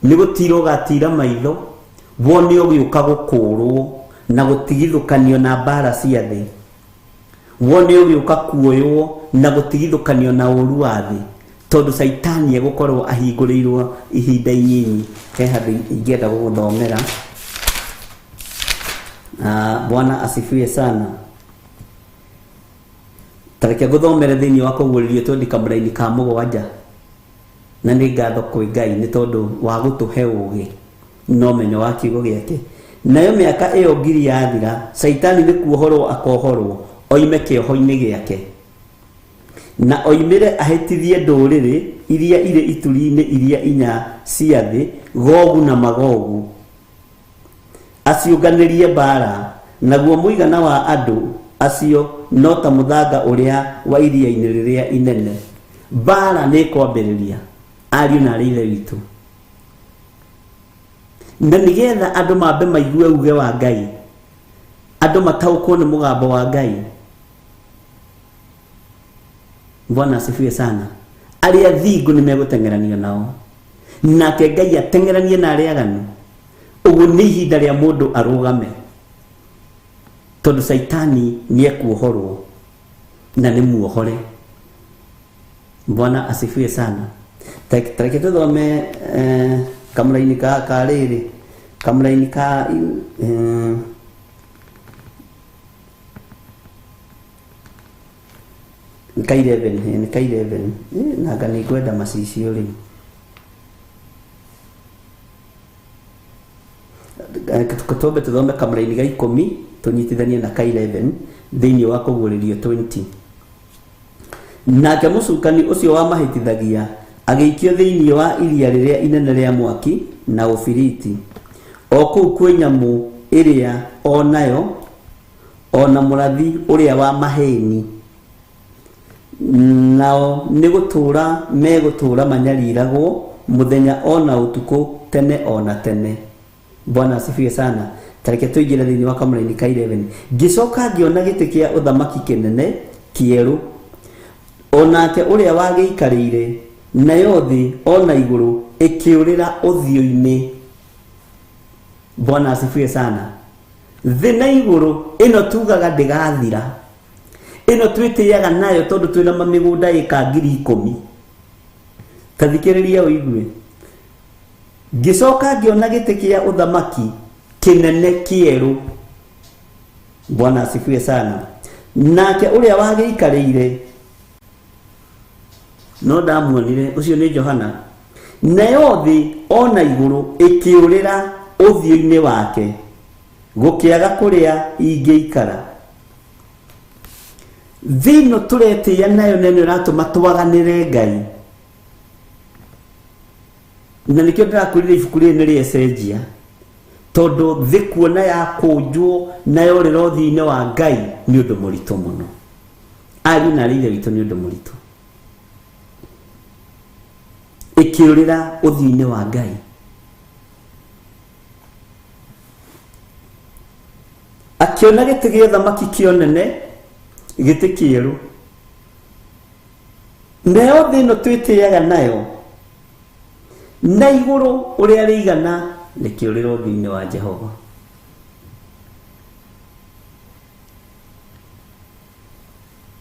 nĩ gũtira ũgatira maitho wone ũgĩũka gũkũũrwo na gũtigithũkanio na mbara cia thĩ, wone ũgĩũka kuoywo na gũtigithũkanio na ũũru wa thĩ, tondũ Caitani egũkorwo ahingũrĩirwo ihinda inyinyi. He handũ ingĩenda gũgũthomera. Bwana asifiwe sana. Tareke ngũthomere thĩinĩ wa kũguũrĩrio twendi kamũraini ka mũgwanja. Na nĩ ngatho kwĩ Ngai nĩ tondũ wa gũtũhe ũũgĩ na ũmenyo wa kiugo gĩake. Nayo mĩaka ĩyo ngiri yathira, Caitani nĩ kuohorwo akohorwo oime kĩoho-inĩ gĩake, na oimĩre ahĩtithie ndũrĩrĩ iria irĩ ituri-inĩ iria inya cia thĩ, Gogu na Magogu, aciũnganĩrie mbaara, naguo mũigana wa andũ acio no ta mũthanga ũrĩa wa iria-inĩ rĩrĩa inene. Mbaara nĩ ĩkwambĩrĩria, ariũ na aarĩ a Ithe witũ. Na nĩgetha andũ mambe maigue uge wa Ngai, andũ mataũkwo nĩ mũgambo wa Ngai. Bwana asifiwe sana. Arĩa thingu nĩ megũteng'eranio nao, nake Ngai ateng'eranie na arĩa aganu. Ũguo nĩ ihinda rĩa mũndũ arũgame, tondũ Caitani nĩ ekuohorwo na nĩ muohore. Bwana asifiwe sana. Tareke tũthome kamũraini ka rĩrĩ, kamũraini ka ka 11, nĩ ka 11. Nanga nĩ ngwenda macicio rĩu. Twambe tũthome kamũraini ga 10 tũnyitithanie na ka 11 thĩinĩ wa kũguũrĩrio 20. Nake mũcukani ũcio wamahĩtithagia agĩikio thĩinĩ wa iria rĩrĩa inene rĩa mwaki na ũbiriti, o kũu kwĩ nyamũ ĩrĩa o nayo, o na mũrathi ũrĩa wa maheni, nao nĩ gũtũũra megũtũũra manyariragwo mũthenya o na ũtukũ tene o na tene. Bwana asifiwe sana. Tareke tũingĩre thĩinĩ wa kamũraini ka 11. Ngĩcoka ngĩona gĩtĩ kĩa ũthamaki kĩnene kĩerũ, o nake ũrĩa wagĩikarĩire, nayo thĩ o na igũrũ ĩkĩũrĩra ũthiũ-inĩ. Bwana asifiwe sana. Thĩ na igũrũ ĩno tugaga ndĩgathira, ĩno twĩtĩaga nayo tondũ twĩna mamĩgũnda ĩka 10,000. Ta thikĩrĩria ũigue. Ngĩcoka ngĩona gĩtĩ kĩa ũthamaki kĩnene kĩerũ. Bwana asifiwe sana. Nake ũrĩa wagĩikarĩire no ndamuonire, ũcio nĩ Johana. Nayo thĩ ona igũrũ ĩkĩũrĩra ũthiũ-inĩ wake, gũkĩaga kũrĩa ingĩikara. Thĩ ĩno tũretĩĩa nayo na ĩno ĩratũma twaganĩre Ngai. Na nĩkĩo ndĩrakwĩrire ibuku rĩrĩ nĩ rĩecenjia, tondũ thĩ kuona yakũnjwo na yorĩra ũthiũ-inĩ wa Ngai nĩ ũndũ mũritũ mũno. Ariũ na aarĩ a Ithe witũ, nĩ ũndũ mũritũ. Ĩkĩũrĩra ũthiũ-inĩ wa Ngai. Akĩona gĩtĩ gĩa ũthamaki kĩonene, gĩtĩ kĩerũ. Nayo thĩ ĩno twĩtĩaga nayo na igũrũ ũrĩa rĩigana rĩkĩũrĩra ũthiũ-inĩ wa Jehova.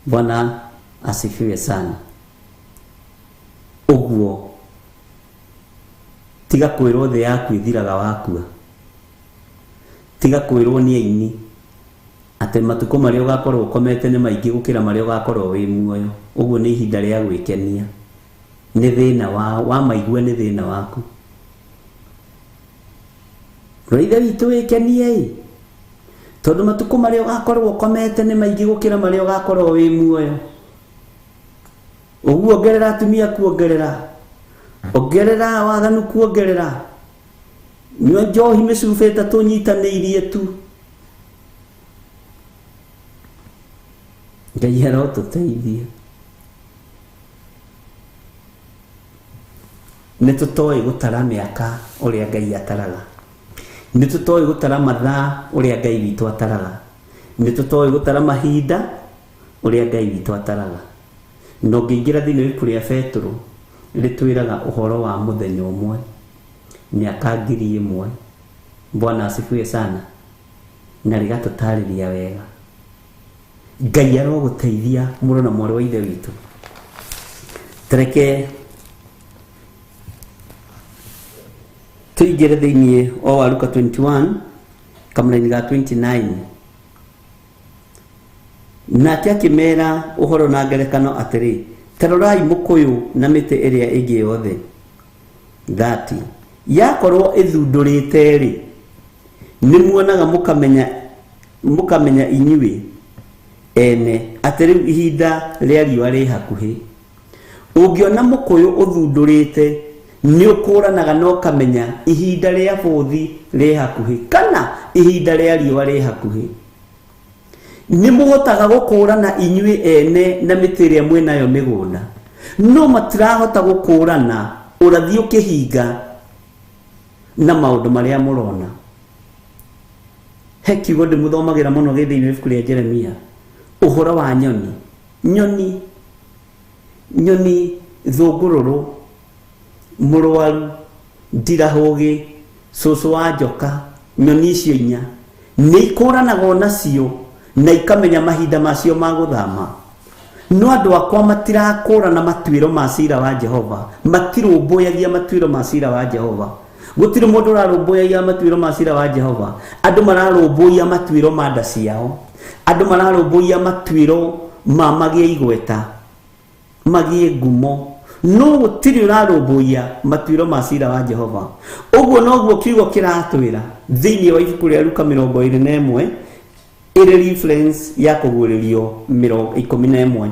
Bwana asifiwe sana. Ũguo tiga kwĩrwo thĩ yaku ĩthiraga wakua. Tiga kwĩrwo nĩ aini atĩ matukũ marĩa ũgakorwo ũkomete nĩ maingĩ gũkĩra marĩa ũgakorwo wĩ muoyo. Ũguo nĩ ihinda rĩa gwĩkenia. Nĩ thĩna wa wamaigua nĩ thĩna waku. Mũrũ wa Ithe witũ wĩkenie-ĩ, tondũ matukũ marĩa ũgakorwo ũkomete nĩ maingĩ gũkĩra marĩa ũgakorwo wĩ muoyo. Ũguo ongerera atumia kuongerera, ongerera waganu kuongerera, nyua njohi mĩcuba ĩtatũ nyitanĩirie tu. Ngai arotũteithia. Nĩ tũtoĩ gũtara mĩaka ũrĩa Ngai ataraga. Nĩ tũtoĩ gũtara mathaa ũrĩa Ngai witũ ataraga. Nĩ tũtoĩ gũtara mahinda ũrĩa Ngai witũ ataraga. Na ũngĩingĩra thĩinĩ wa ibuku rĩa Petero, rĩtwĩraga ũhoro wa mũthenya ũmwe, mĩaka 1,000. Bwana asifiwe sana. Na rĩgatũtarĩria wega. Ngai arogũteithia mũrũ na mwarĩ wa Ithe witũ. Tareke tũingĩre thĩinĩ o wa Luka 21 kamũraini ga 29. Nake akĩmeera ũhoro na ngerekano atĩrĩ, ta rorai mũkũyũ na mĩtĩ ĩrĩa ĩngĩ yothe. 30 yakorwo ĩthundũrĩte-rĩ, nĩmuonaga mũkamenya mũkamenya inyuĩ ene atĩ rĩu ihinda rĩa riũa rĩ hakuhĩ. Ũngĩona mũkũyũ ũthundũrĩte, nĩ ũkũranaga na ũkamenya ihinda rĩa bũthi rĩ hakuhĩ kana ihinda rĩa riũa rĩ hakuhĩ. Nĩ mũhotaga gũkũrana inyuĩ ene na mĩtĩ ĩrĩa mwĩ nayo mĩgũnda, no matirahota gũkũrana ũrathi ũkĩhinga na maũndũ marĩa mũrona. He kiugo ndĩmũthomagĩra mũno gĩ thĩinĩ wa ibuku rĩa Jeremia, ũhoro wa nyoni. Nyoni, nyoni thũngũrũrũ, mũrwaru, ndirahũgĩ, cũcũ wa njoka, nyoni icio inya nĩ ikũranagwo nacio na ikamenya mahinda macio ma gũthama. No andũ akwa matirakũrana matuĩro ma cira wa Jehova, matirũmbũyagia matuĩro ma cira wa Jehova. Gũtirĩ mũndũ ũrarũmbũyagia matuĩro ma cira wa Jehova. Andũ mararũmbũiya matuĩro ma nda ciao. Andũ mararũmbũiya matuĩro ma magĩe igweta, magĩe ngumo. No gũtirĩ ũrarũmbũiya matuĩro ma cira wa Jehova. Ũguo noguo kiugo kĩratwĩra thĩinĩ wa ibuku rĩa Luka 21 ĩrĩ reference ya kũguũrĩrio 11.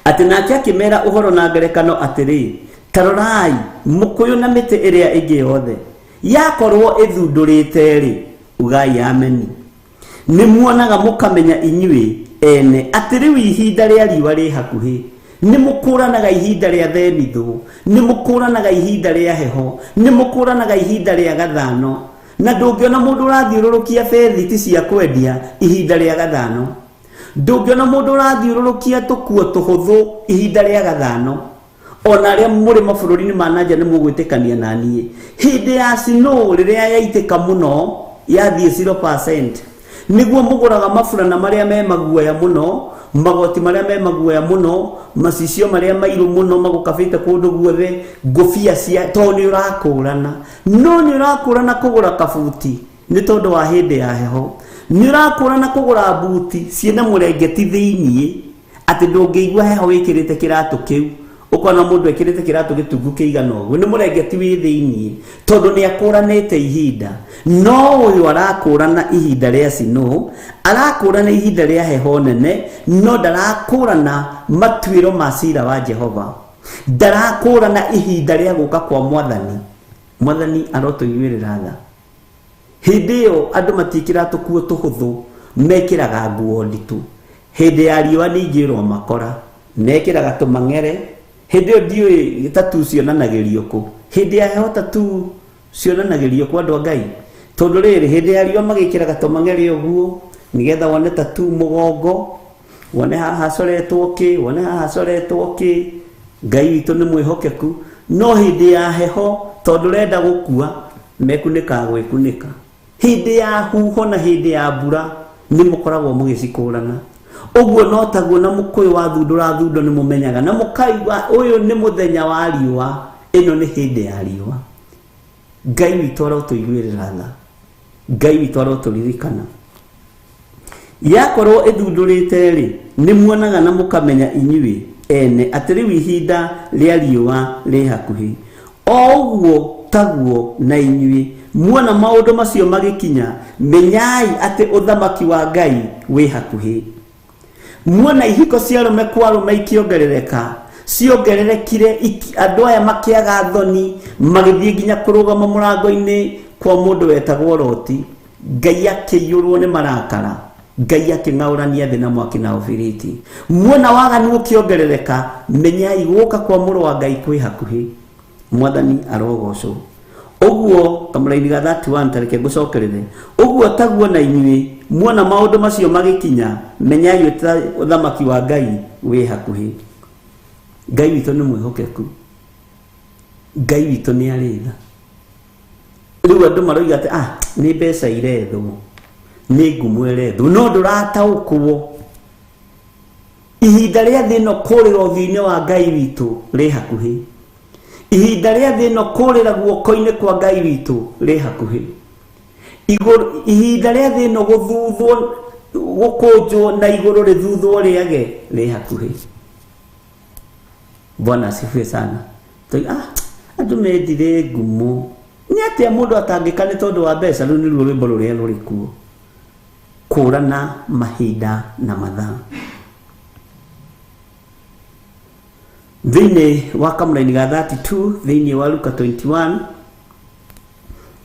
Atĩ nake akĩmera ũhoro na ngerekano atĩrĩ, ta rorai mũkũyũ na mĩtĩ ĩrĩa ĩngĩ yothe, yakorwo ĩthundũrĩte-rĩ, ugai ameni. Nĩ muonaga mũkamenya inyuĩ ene atĩ rĩu ihinda rĩa riũa rĩ hakuhĩ. Nĩ mũkũranaga ihinda rĩa thenithũ, nĩ mũkũranaga ihinda rĩa heho, nĩ mũkũranaga ihinda rĩa gathano. Na ndũngĩona mũndũ ũrathiũrũrũkia bethiti cia kwendia ihinda rĩa gathano. Ndũngĩona mũndũ ũrathiũrũrũkia tũkuo tũhũthũ ihinda rĩa gathano. Ona arĩa mũrĩ mabũrũri-inĩ ma na nja nĩ mũgwĩtĩkania na niĩ. Hĩndĩ ya snow rĩrĩa yaitĩka mũno, Yathiĩ 0%. Nĩguo mũgũraga maburana marĩa me maguoya mũno, magoti marĩa me maguoya mũno, macicio marĩa mairũ mũno magũkabĩte kũndũ guothe, ngũbia cia tondũ nĩ ũrakũrana. No nĩ ũrakũrana kũgũra kabuti nĩ tondũ wa hĩndĩ ya heho. Nĩ ũrakũrana kũgũra mbuti ciĩna mũrengeti thĩiniĩ atĩ ndũngĩigua heho wĩkĩrĩte kĩratũ kĩu. Ũkona mũndũ ekĩrĩte kĩratũ gĩtungu kĩigana ũguo nĩ mũrengeti wĩ thĩiniĩ tondũ nĩ akũranĩte ihinda. No ũyũ arakũrana ihinda rĩa snow, arakũrana ihinda rĩa heho nene, no ndarakũrana matuĩro ma cira wa Jehova, ndarakũrana ihinda rĩa gũka kwa Mwathani. Mwathani arotũiguĩrĩra tha. Hĩndĩ ĩyo andũ matiĩkĩraga tũkuo tũhũthũ, mekĩraga nguo nditũ. Hĩndĩ ya riũa ningĩ ũromakora mekĩraga tũmang'ere. Hĩndĩ ĩyo ndiũĩ tatu cionanagĩrio kũ. Hĩndĩ ya heho tatu cionanagĩrio kũ, andũ a Ngai? Tondũ rĩrĩ, hĩndĩ ya riũa magĩkĩraga tũmang'ere ũguo nĩgetha wone tatu mũgongo, wone haha hacoretwo kĩ, wone haha hacoretwo kĩ. Ngai witũ nĩ mwĩhokeku. No hĩndĩ ya heho tondũ ũrenda gũkua, mekunĩkaga gwĩkunĩka. Hĩndĩ ya huho na hĩndĩ ya mbura nĩ mũkoragwo mũgĩcikũrana. Ũguo no taguo na mũkũyũ wathundũra thundo nĩ mũmenyaga na mũkaigua ũyũ nĩ mũthenya wa riũa, ĩno nĩ hĩndĩ ya riũa. Ngai witũ arotũiguĩrĩra tha, Ngai witũ arotũririkana. Yakorwo ĩthundũrĩte rĩ, nĩ muonaga na mũkamenya inyuĩ ene atĩ rĩu ihinda rĩa riũa rĩ hakuhĩ. O ũguo taguo na inyuĩ, muona maũndũ macio magĩkinya, menyai atĩ ũthamaki wa Ngai wĩ hakuhĩ. Muona ihiko cia arũme kwa arũme ikĩongerereka, ciongererekire andũ aya makĩaga thoni, magĩthiĩ nginya kũrũgama mũrango-inĩ kwa mũndũ wetagwo Loti. Ngai akĩiyũrwo nĩ marakara, Ngai akĩng'aũrania thĩ na mwaki na ũbiriti. Muona waganu ũkĩongerereka, menyai gũka kwa mũrũ wa Ngai kwĩ hakuhĩ. Mwathani arogocwo. Ũguo kamũraini ga 31, tareke ngũcokerere. Ũguo taguo na inyuĩ muona maũndũ macio magĩkinya, menyai ũthamaki wa Ngai wĩ hakuhĩ. Ngai witũ nĩ mwĩhokeku, Ngai witũ nĩ arĩ tha. Rĩu andũ maroiga atĩ nĩ mbeca irethwo, nĩ ngumo ĩrethwo, no ndũrataũkwo ihinda rĩa thĩ ĩno kũrĩra ũthiũ-inĩ wa Ngai witũ rĩ hakuhĩ. Ihinda rĩa thĩ ĩno kũrĩra guoko-inĩ kwa Ngai witũ rĩ hakuhĩ. Ihinda rĩa thĩ ĩno gũthuthwo, gũkũnjwo na igũrũ rĩthuthwo rĩage rĩ hakuhĩ. Bwana asifiwe sana. Toi, andũ mendire ngumo. Nĩ atĩa mũndũ atangĩka nĩ tondũ wa mbeca? Rũu nĩruo rwĩmbo rũrĩa rũrĩ kuo. Kũrana mahinda na mathaa. Thĩinĩ wa kamũraini ga 32, thĩinĩ wa Luka 21,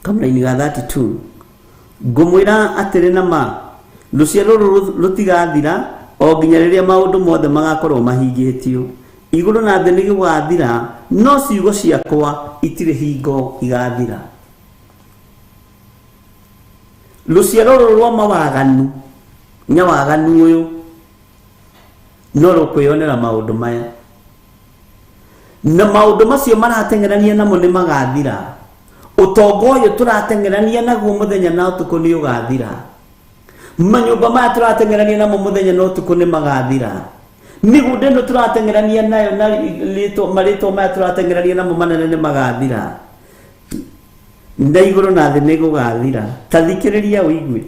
kamũraini ga 32, ngũmwĩra atĩrĩ na ma, rũciaro rũrũ rũtigathira o nginya rĩrĩa maũndũ mothe magakorwo mahingĩtio. Igũrũ na thĩ nĩ gũgathira, no ciugo ciakwa itirĩ hingo igathira. Rũciaro rũrũ rwa mawaganu, nyawaganu ũyũ, no rũkwĩyonera maũndũ maya. Na maũndũ macio marateng'erania namo nĩ magathira. Ũtonga ũyũ tũrateng'erania naguo mũthenya na ũtukũ nĩ ũgathira. Manyũmba maya tũrateng'erania namo mũthenya na ũtukũ nĩ magathira. Mĩgũnda ĩno tũrateng'erania nayo na marĩtwa maya tũrateng'erania namo manene nĩ magathira. Na igũrũ na thĩ nĩ gũgathira. Ta thikĩrĩria ũigue.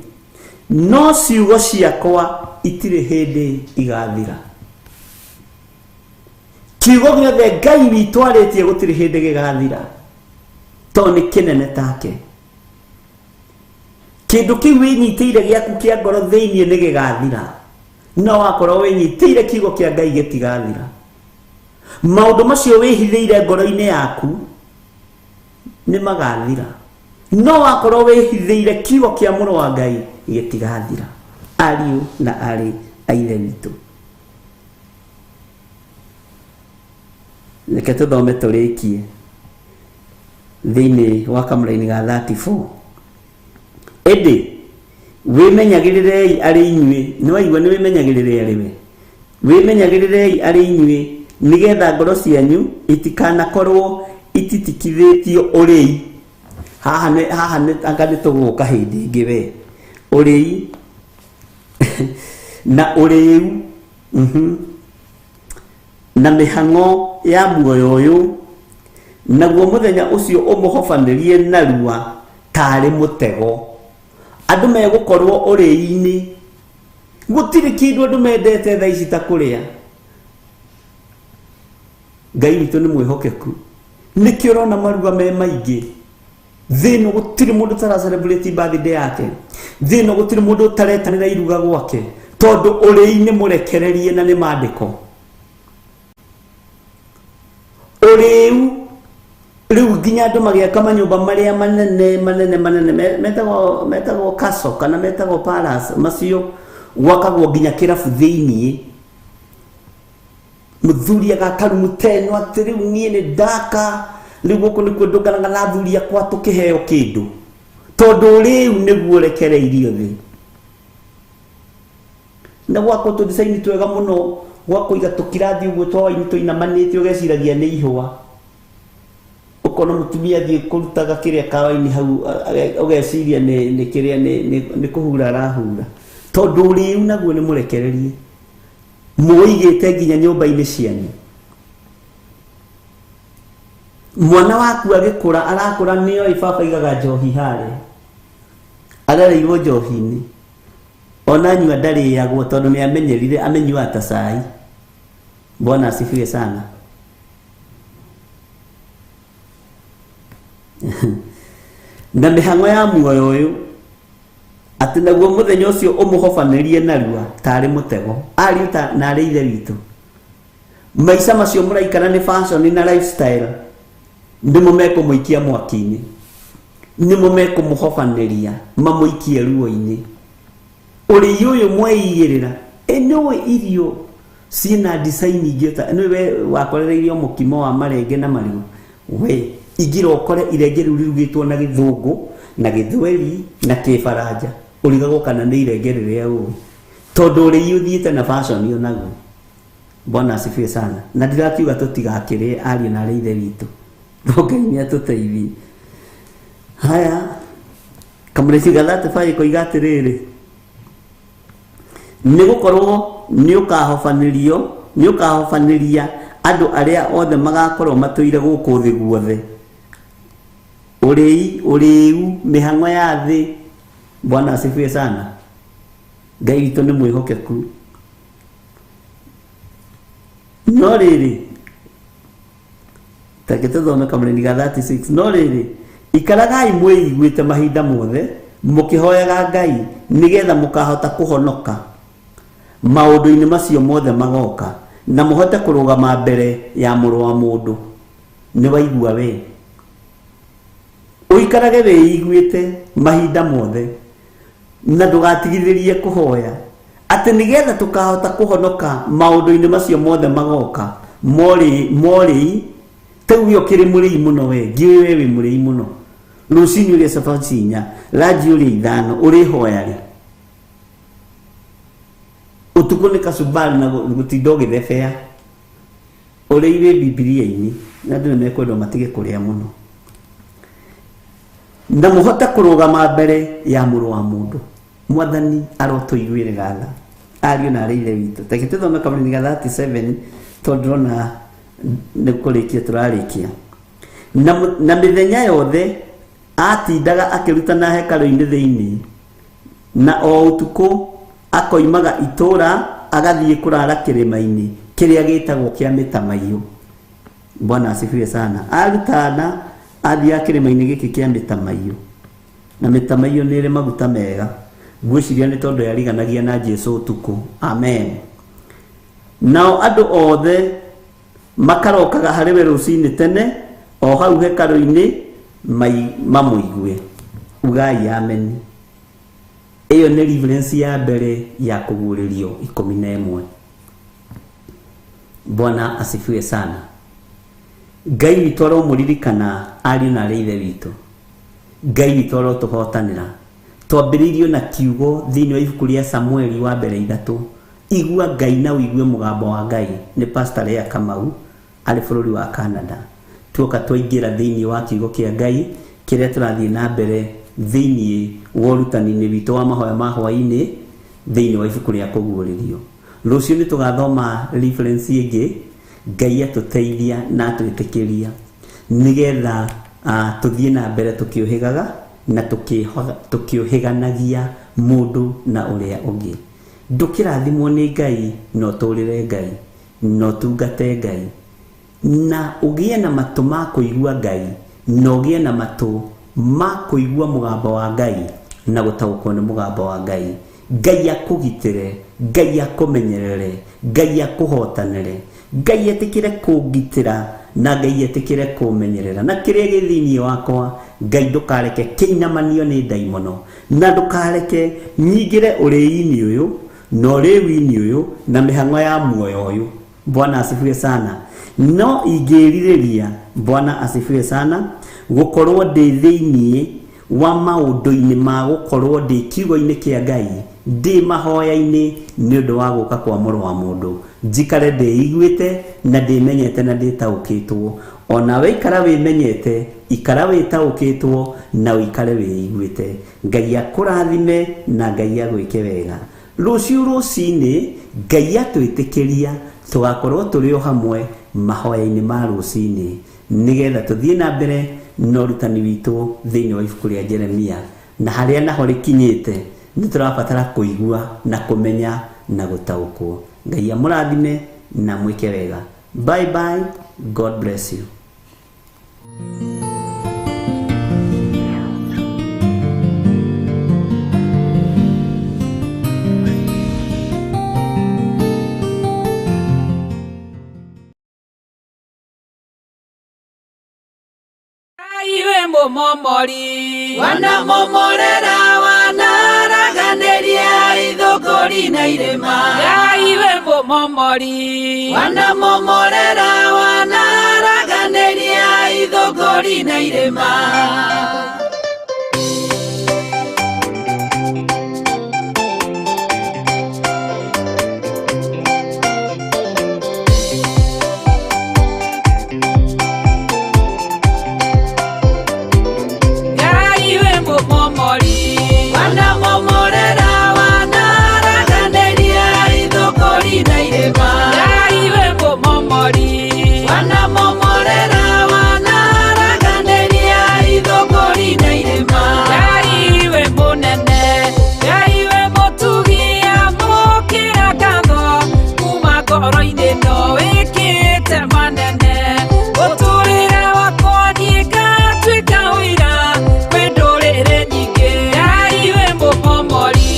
No ciugo ciakwa itirĩ hĩndĩ igathira. Kiugo gĩothe Ngai witũ arĩtie gũtirĩ hĩndĩ gĩgathira, tondũ nĩ kĩnene take. Kĩndũ kĩu wĩnyitĩire gĩaku kĩa ngoro thĩinĩ nĩ gĩgathira, no wakorwo wĩnyitĩire kiugo kĩa Ngai gĩtigathira. Maũndũ macio wĩhithĩire ngoro-inĩ yaku nĩ magathira, no wakorwo wĩhithĩire kiugo kĩa mũrũ wa Ngai gĩtigathira. Ariũ na aarĩ a Ithe witũ, reke tũthome tũrĩkie thĩinĩ wa kamũraini ga 34. Ĩndĩ wĩmenyagĩrĩrei arĩ inyuĩ, nĩ waigua nĩ wĩmenyagĩrĩre arĩ we, wĩmenyagĩrĩrei arĩ inyuĩ nĩgetha ngoro cianyu itikanakorwo ititikithĩtio ũrĩi. Haha nĩ haha nĩ anga nĩ tũgũka hĩndĩ ĩngĩ we. Ũrĩi na ũrĩu na mĩhang'o ya muoyo ũyũ, naguo mũthenya ũcio ũmũhobanĩrie narua tarĩ mũtego. Andũ megũkorwo ũrĩi-inĩ, gũtirĩ kĩndũ andũ mendete thaa ici ta kũrĩa. Ngai witũ nĩ mwĩhokeku, nĩkĩo ũrona maruga me maingĩ thĩ ĩno. Gũtirĩ mũndũ ũtara celebrate birthday yake thĩ ĩno, gũtirĩ mũndũ ũtaretanĩra iruga gwake, tondũ ũrĩi nĩ mũrekererie na nĩ mandĩko. Ũrĩu rĩu nginya andũ magĩaka manyũmba marĩa manene manene manene metagwo castle kana metagwo palace, macio gwakagwo nginya kĩrabu thĩiniĩ. Mũthuri agaka rumu ta ĩno atĩ rĩu niĩ nĩ ndaka, rĩu gũkũ nĩkuo ndũnganaga na athuri akwa tũkĩheo kĩndũ, tondũ rĩu nĩguo rekereirio thĩ. Na gwakwo tũdicaini twega mũno gwa kũiga tũkirathi ũguo twa waini tũinamanĩte, ũgeciragia nĩ ihũa. Ũkona mũtumia athiĩ kũrutaga kĩrĩa kawaini hau, ũgeciria nĩ kĩrĩa nĩ kũhura arahura, tondũ ũrĩu naguo nĩ mũrekererie, mũigĩte nginya nyũmba-inĩ cianyu. Mwana waku agĩkũra arakũra nĩoĩ baba aigaga njohi harĩa, arereirwo njohi-inĩ, ona nyua ndarĩagwo tondũ nĩ amenyerire amenyuaga ta cai. Bwana asifiwe sana. Na mĩhang'o ya muoyo ũyũ, atĩ naguo mũthenya ũcio ũmũhobanĩrie narua tarĩ mũtego. Ariũ ta na arĩ ithe witũ, maica macio mũraikara nĩ fashion na lifestyle, nĩmo mekũmũikia mwaki-inĩ, nĩmo mekũmũhobanĩria mamũikie ruo-inĩ. Ũrĩi ũyũ mweigĩrĩra, ĩ nĩũĩ irio ciĩna design ingĩ ta nĩwe we wakorereirio mũkimo wa marenge na marigũ, we ingĩra ũkore irenge rĩu rĩrugĩtwo na gĩthũngũ na gĩthweri na kĩbaranja, ũrigagwo kana nĩ irenge rĩrĩa ũĩ, tondũ ũrĩi ũthiĩte na fashion onaguo. Bwana asifiwe sana. Na ndirakiuga tũtigakĩrĩe, ariũ na arĩ ithe witũ, no Ngai nĩ atũteithie. Haya, kamũrĩci ga 35 koiga atĩrĩrĩ, nĩ gũkorwo nĩ ũkahobanĩrio, nĩ ũkahobanĩria andũ arĩa othe magakorwo matũire gũkũ thĩ guothe. Ũrĩi, ũrĩu, mĩhang'o ya thĩ. Bwana asifiwe sana. Ngai witũ nĩ mwĩhokeku. No rĩrĩ, take tũthome kamũrĩni ga 36. No rĩrĩ, ikaragai mwĩiguĩte mahinda mothe mũkĩhoyaga Ngai, nĩgetha mũkahota kũhonoka maũndũ-inĩ macio mothe magoka, na mũhote kũrũgama mbere ya mũrũ wa mũndũ. Nĩ waigua we, ũikarage wĩiguĩte mahinda mothe na ndũgatigithĩrie kũhoya, atĩ nĩgetha tũkahota kũhonoka maũndũ-inĩ macio mothe magoka morĩ morĩi. Tau we ũkĩrĩ mũrĩi mũno, we ngiũĩ we wĩ mũrĩi mũno. Rũcinĩ ũrĩe cabaci 4, ranji ũrĩe 5, ũrĩhoya rĩ? Ũtukũ nĩ kacumbari na gũtinda ũgĩthebea. Ũrĩi wĩ Bibilia-inĩ, na andũ nĩ mekwendwo matige kũrĩa mũno, na mũhote kũrũgama mbere ya mũrũ wa mũndũ. Mwathani arotũiguĩre tha, ariũ na arĩ ithe witũ. Reke tũthome kamũrĩni ga 37, tondũ ndĩrona nĩ kũrĩkia tũrarĩkia. Na mĩthenya yothe atindaga akĩrutana hekarũ-inĩ thĩinĩ, na o ũtukũ akoimaga itũũra agathiĩ kũrara kĩrĩma-inĩ kĩrĩa gĩtagwo kĩa mĩtamaiyũ. Bwana asifiwe sana. Arutana athiaga kĩrĩma-inĩ gĩkĩ kĩa mĩtamaiyũ, na mĩtamaiyũ nĩ ĩrĩ maguta mega, ngwĩciria nĩ tondũ yariganagia na Jesu ũtukũ. Amen. Nao andũ othe makarokaga harĩ we rũcinĩ tene o hau hekarũ-inĩ mamũigue. Ugai ameni. Ĩyo nĩ reference ya mbere ya kũguũrĩrio 11. Bwana asifiwe sana. Ngai witũ aromũririkana, ariũ na arĩ ithe witũ. Ngai witũ arotũhotanĩra. Twambĩrĩirio na kiugo thĩinĩ wa ibuku rĩa Samueli wa mbere 3, igua Ngai na ũigue mũgambo wa Ngai. Nĩ Pastor Leah Kamau arĩ bũrũri wa Canada. Tuoka twaingĩra thĩinĩ wa kiugo kĩa Ngai. Kĩrĩa tũrathiĩ na mbere thĩinĩ wa ũrutani-inĩ witũ wa mahoya ma hwaĩ-inĩ thĩinĩ wa ibuku rĩa Kũguũrĩrio. Rũciũ nĩ tũgathoma reference ĩngĩ, Ngai atũteithia na atwĩtĩkĩria, nĩgetha tũthiĩ na mbere tũkĩũhĩgaga na tũkĩũhĩganagia mũndũ na ũrĩa ũngĩ. Ndũkĩrathimwo nĩ Ngai na ũtũrĩre Ngai na ũtungate Ngai na ũgĩe na matũ ma kũigua Ngai na ũgĩe na matũ ma kũigua mũgambo wa Ngai na gũtaũkwo nĩ mũgambo wa Ngai. Ngai akũgitĩre, Ngai akũmenyerere, Ngai akũhotanĩre, Ngai etĩkĩre kũngitĩra na Ngai etĩkĩre kũmenyerera, na kĩrĩa gĩ thĩinĩ wakwa Ngai ndũkareke kĩinamanio nĩ ndaimono, na ndũkareke nyingĩre ũrĩi-inĩ ũyũ na ũrĩwi-inĩ ũyũ na mĩhang'o ya muoyo ũyũ. Bwana asifiwe sana. No ingĩrirĩria, Bwana asifiwe sana, gũkorwo ndĩ thĩinĩ wa maũndũ-inĩ ma gũkorwo ndĩ kiugo-inĩ kĩa Ngai, ndĩ mahoya-inĩ nĩ ũndũ wa gũka kwa Mũrũ wa Mũndũ, njikare ndĩiguĩte na ndĩmenyete na ndĩtaũkĩtwo. Onawe ikara wĩmenyete, ikara wĩtaũkĩtwo na ũikare wĩiguĩte. Ngai akũrathime na Ngai agwĩke wega. Rũciũ rũcinĩ Ngai atwĩtĩkĩria tũgakorwo tũrĩ o hamwe mahoya-inĩ ma rũcinĩ, nĩgetha tũthiĩ na mbere na ũrutani witũ thĩinĩ wa ibuku rĩa Jeremia, na harĩa naho rĩkinyĩte nĩ tũrabatara kũigua na kũmenya na gũtaũkwo. Ngai amũrathime na mwĩke wega. Bye bye, God bless you. Iwe mũmomori Wanamomorera wanaraganĩria ithũngũri na irĩma. Ngai we mũmomori Wanamomorera wanaraganĩria ithũngũri na irĩma. Ngai we mũmomori Wanamomorera wanaraganĩria ithũngũri na irĩma. Ngai we mũmomori Wanamomorera wanaraganĩria ithũngũri na irĩma. Ngai we mũnene, Ngai we mũtugi, amũkĩra ngatho kuma ngoro-inĩ no wĩkĩte manene. Mũtũrĩre wakwa niĩ ngatuĩka ũira kwĩ ndũrĩrĩ nyingĩ. Ngai we mũmomori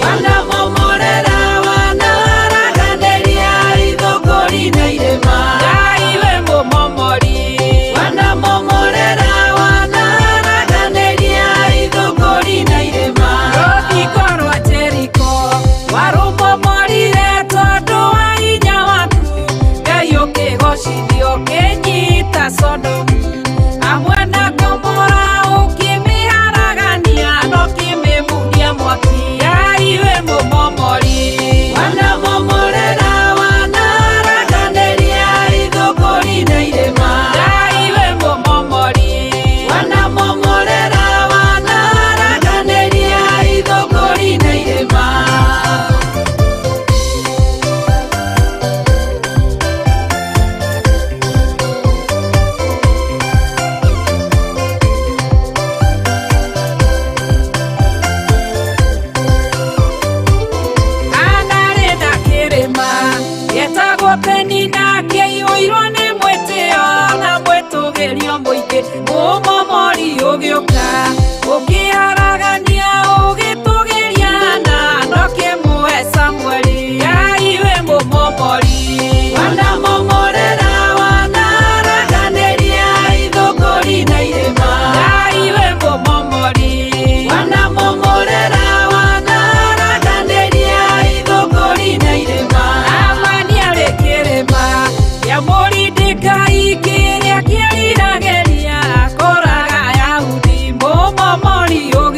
Wanamomorera wanaraganĩria ithũngũri na irĩma. Ngai we mũmomori Wanamomorera wanaraganĩria ithũngũri na irĩma. Rũthingo rwa Jeriko warũmomorire tondũ wa hinya waku. Ngai ũkĩgocithio ũkĩnyita Sodomu hamwe na Gomora, ũkĩmĩharagania na ũkĩmĩmundia mwaki. Ngai we mũmomori Wanamomorera wanaraganĩria ithũngũri na irĩma. Ngai we mũmomori Wanamomorera wanaraganĩria ithũngũri na irĩma. Anarĩ na kĩrĩma gĩtagwo Penina, kĩaiyũirwo nĩ mwĩtĩo na mwĩtũgĩrio mũingĩ. Mũmomori ũgĩũka ũkĩharagania ũgĩtũgĩria na ndũkĩmũhe Samueli. Ngai we mũmomori Wanamomorera wanaraganĩria ithũngũri na irĩma. Ngai we mũmomori Wanamomorera wanaraganĩria ithũngũri na irĩma. Amani arĩ kĩrĩma kĩa Mũrindĩkai kĩrĩa kĩriragĩria kũraga Ayahudi. Mũmomori ũgĩũka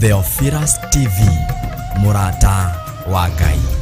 Theophilus TV, mũrata wa Ngai.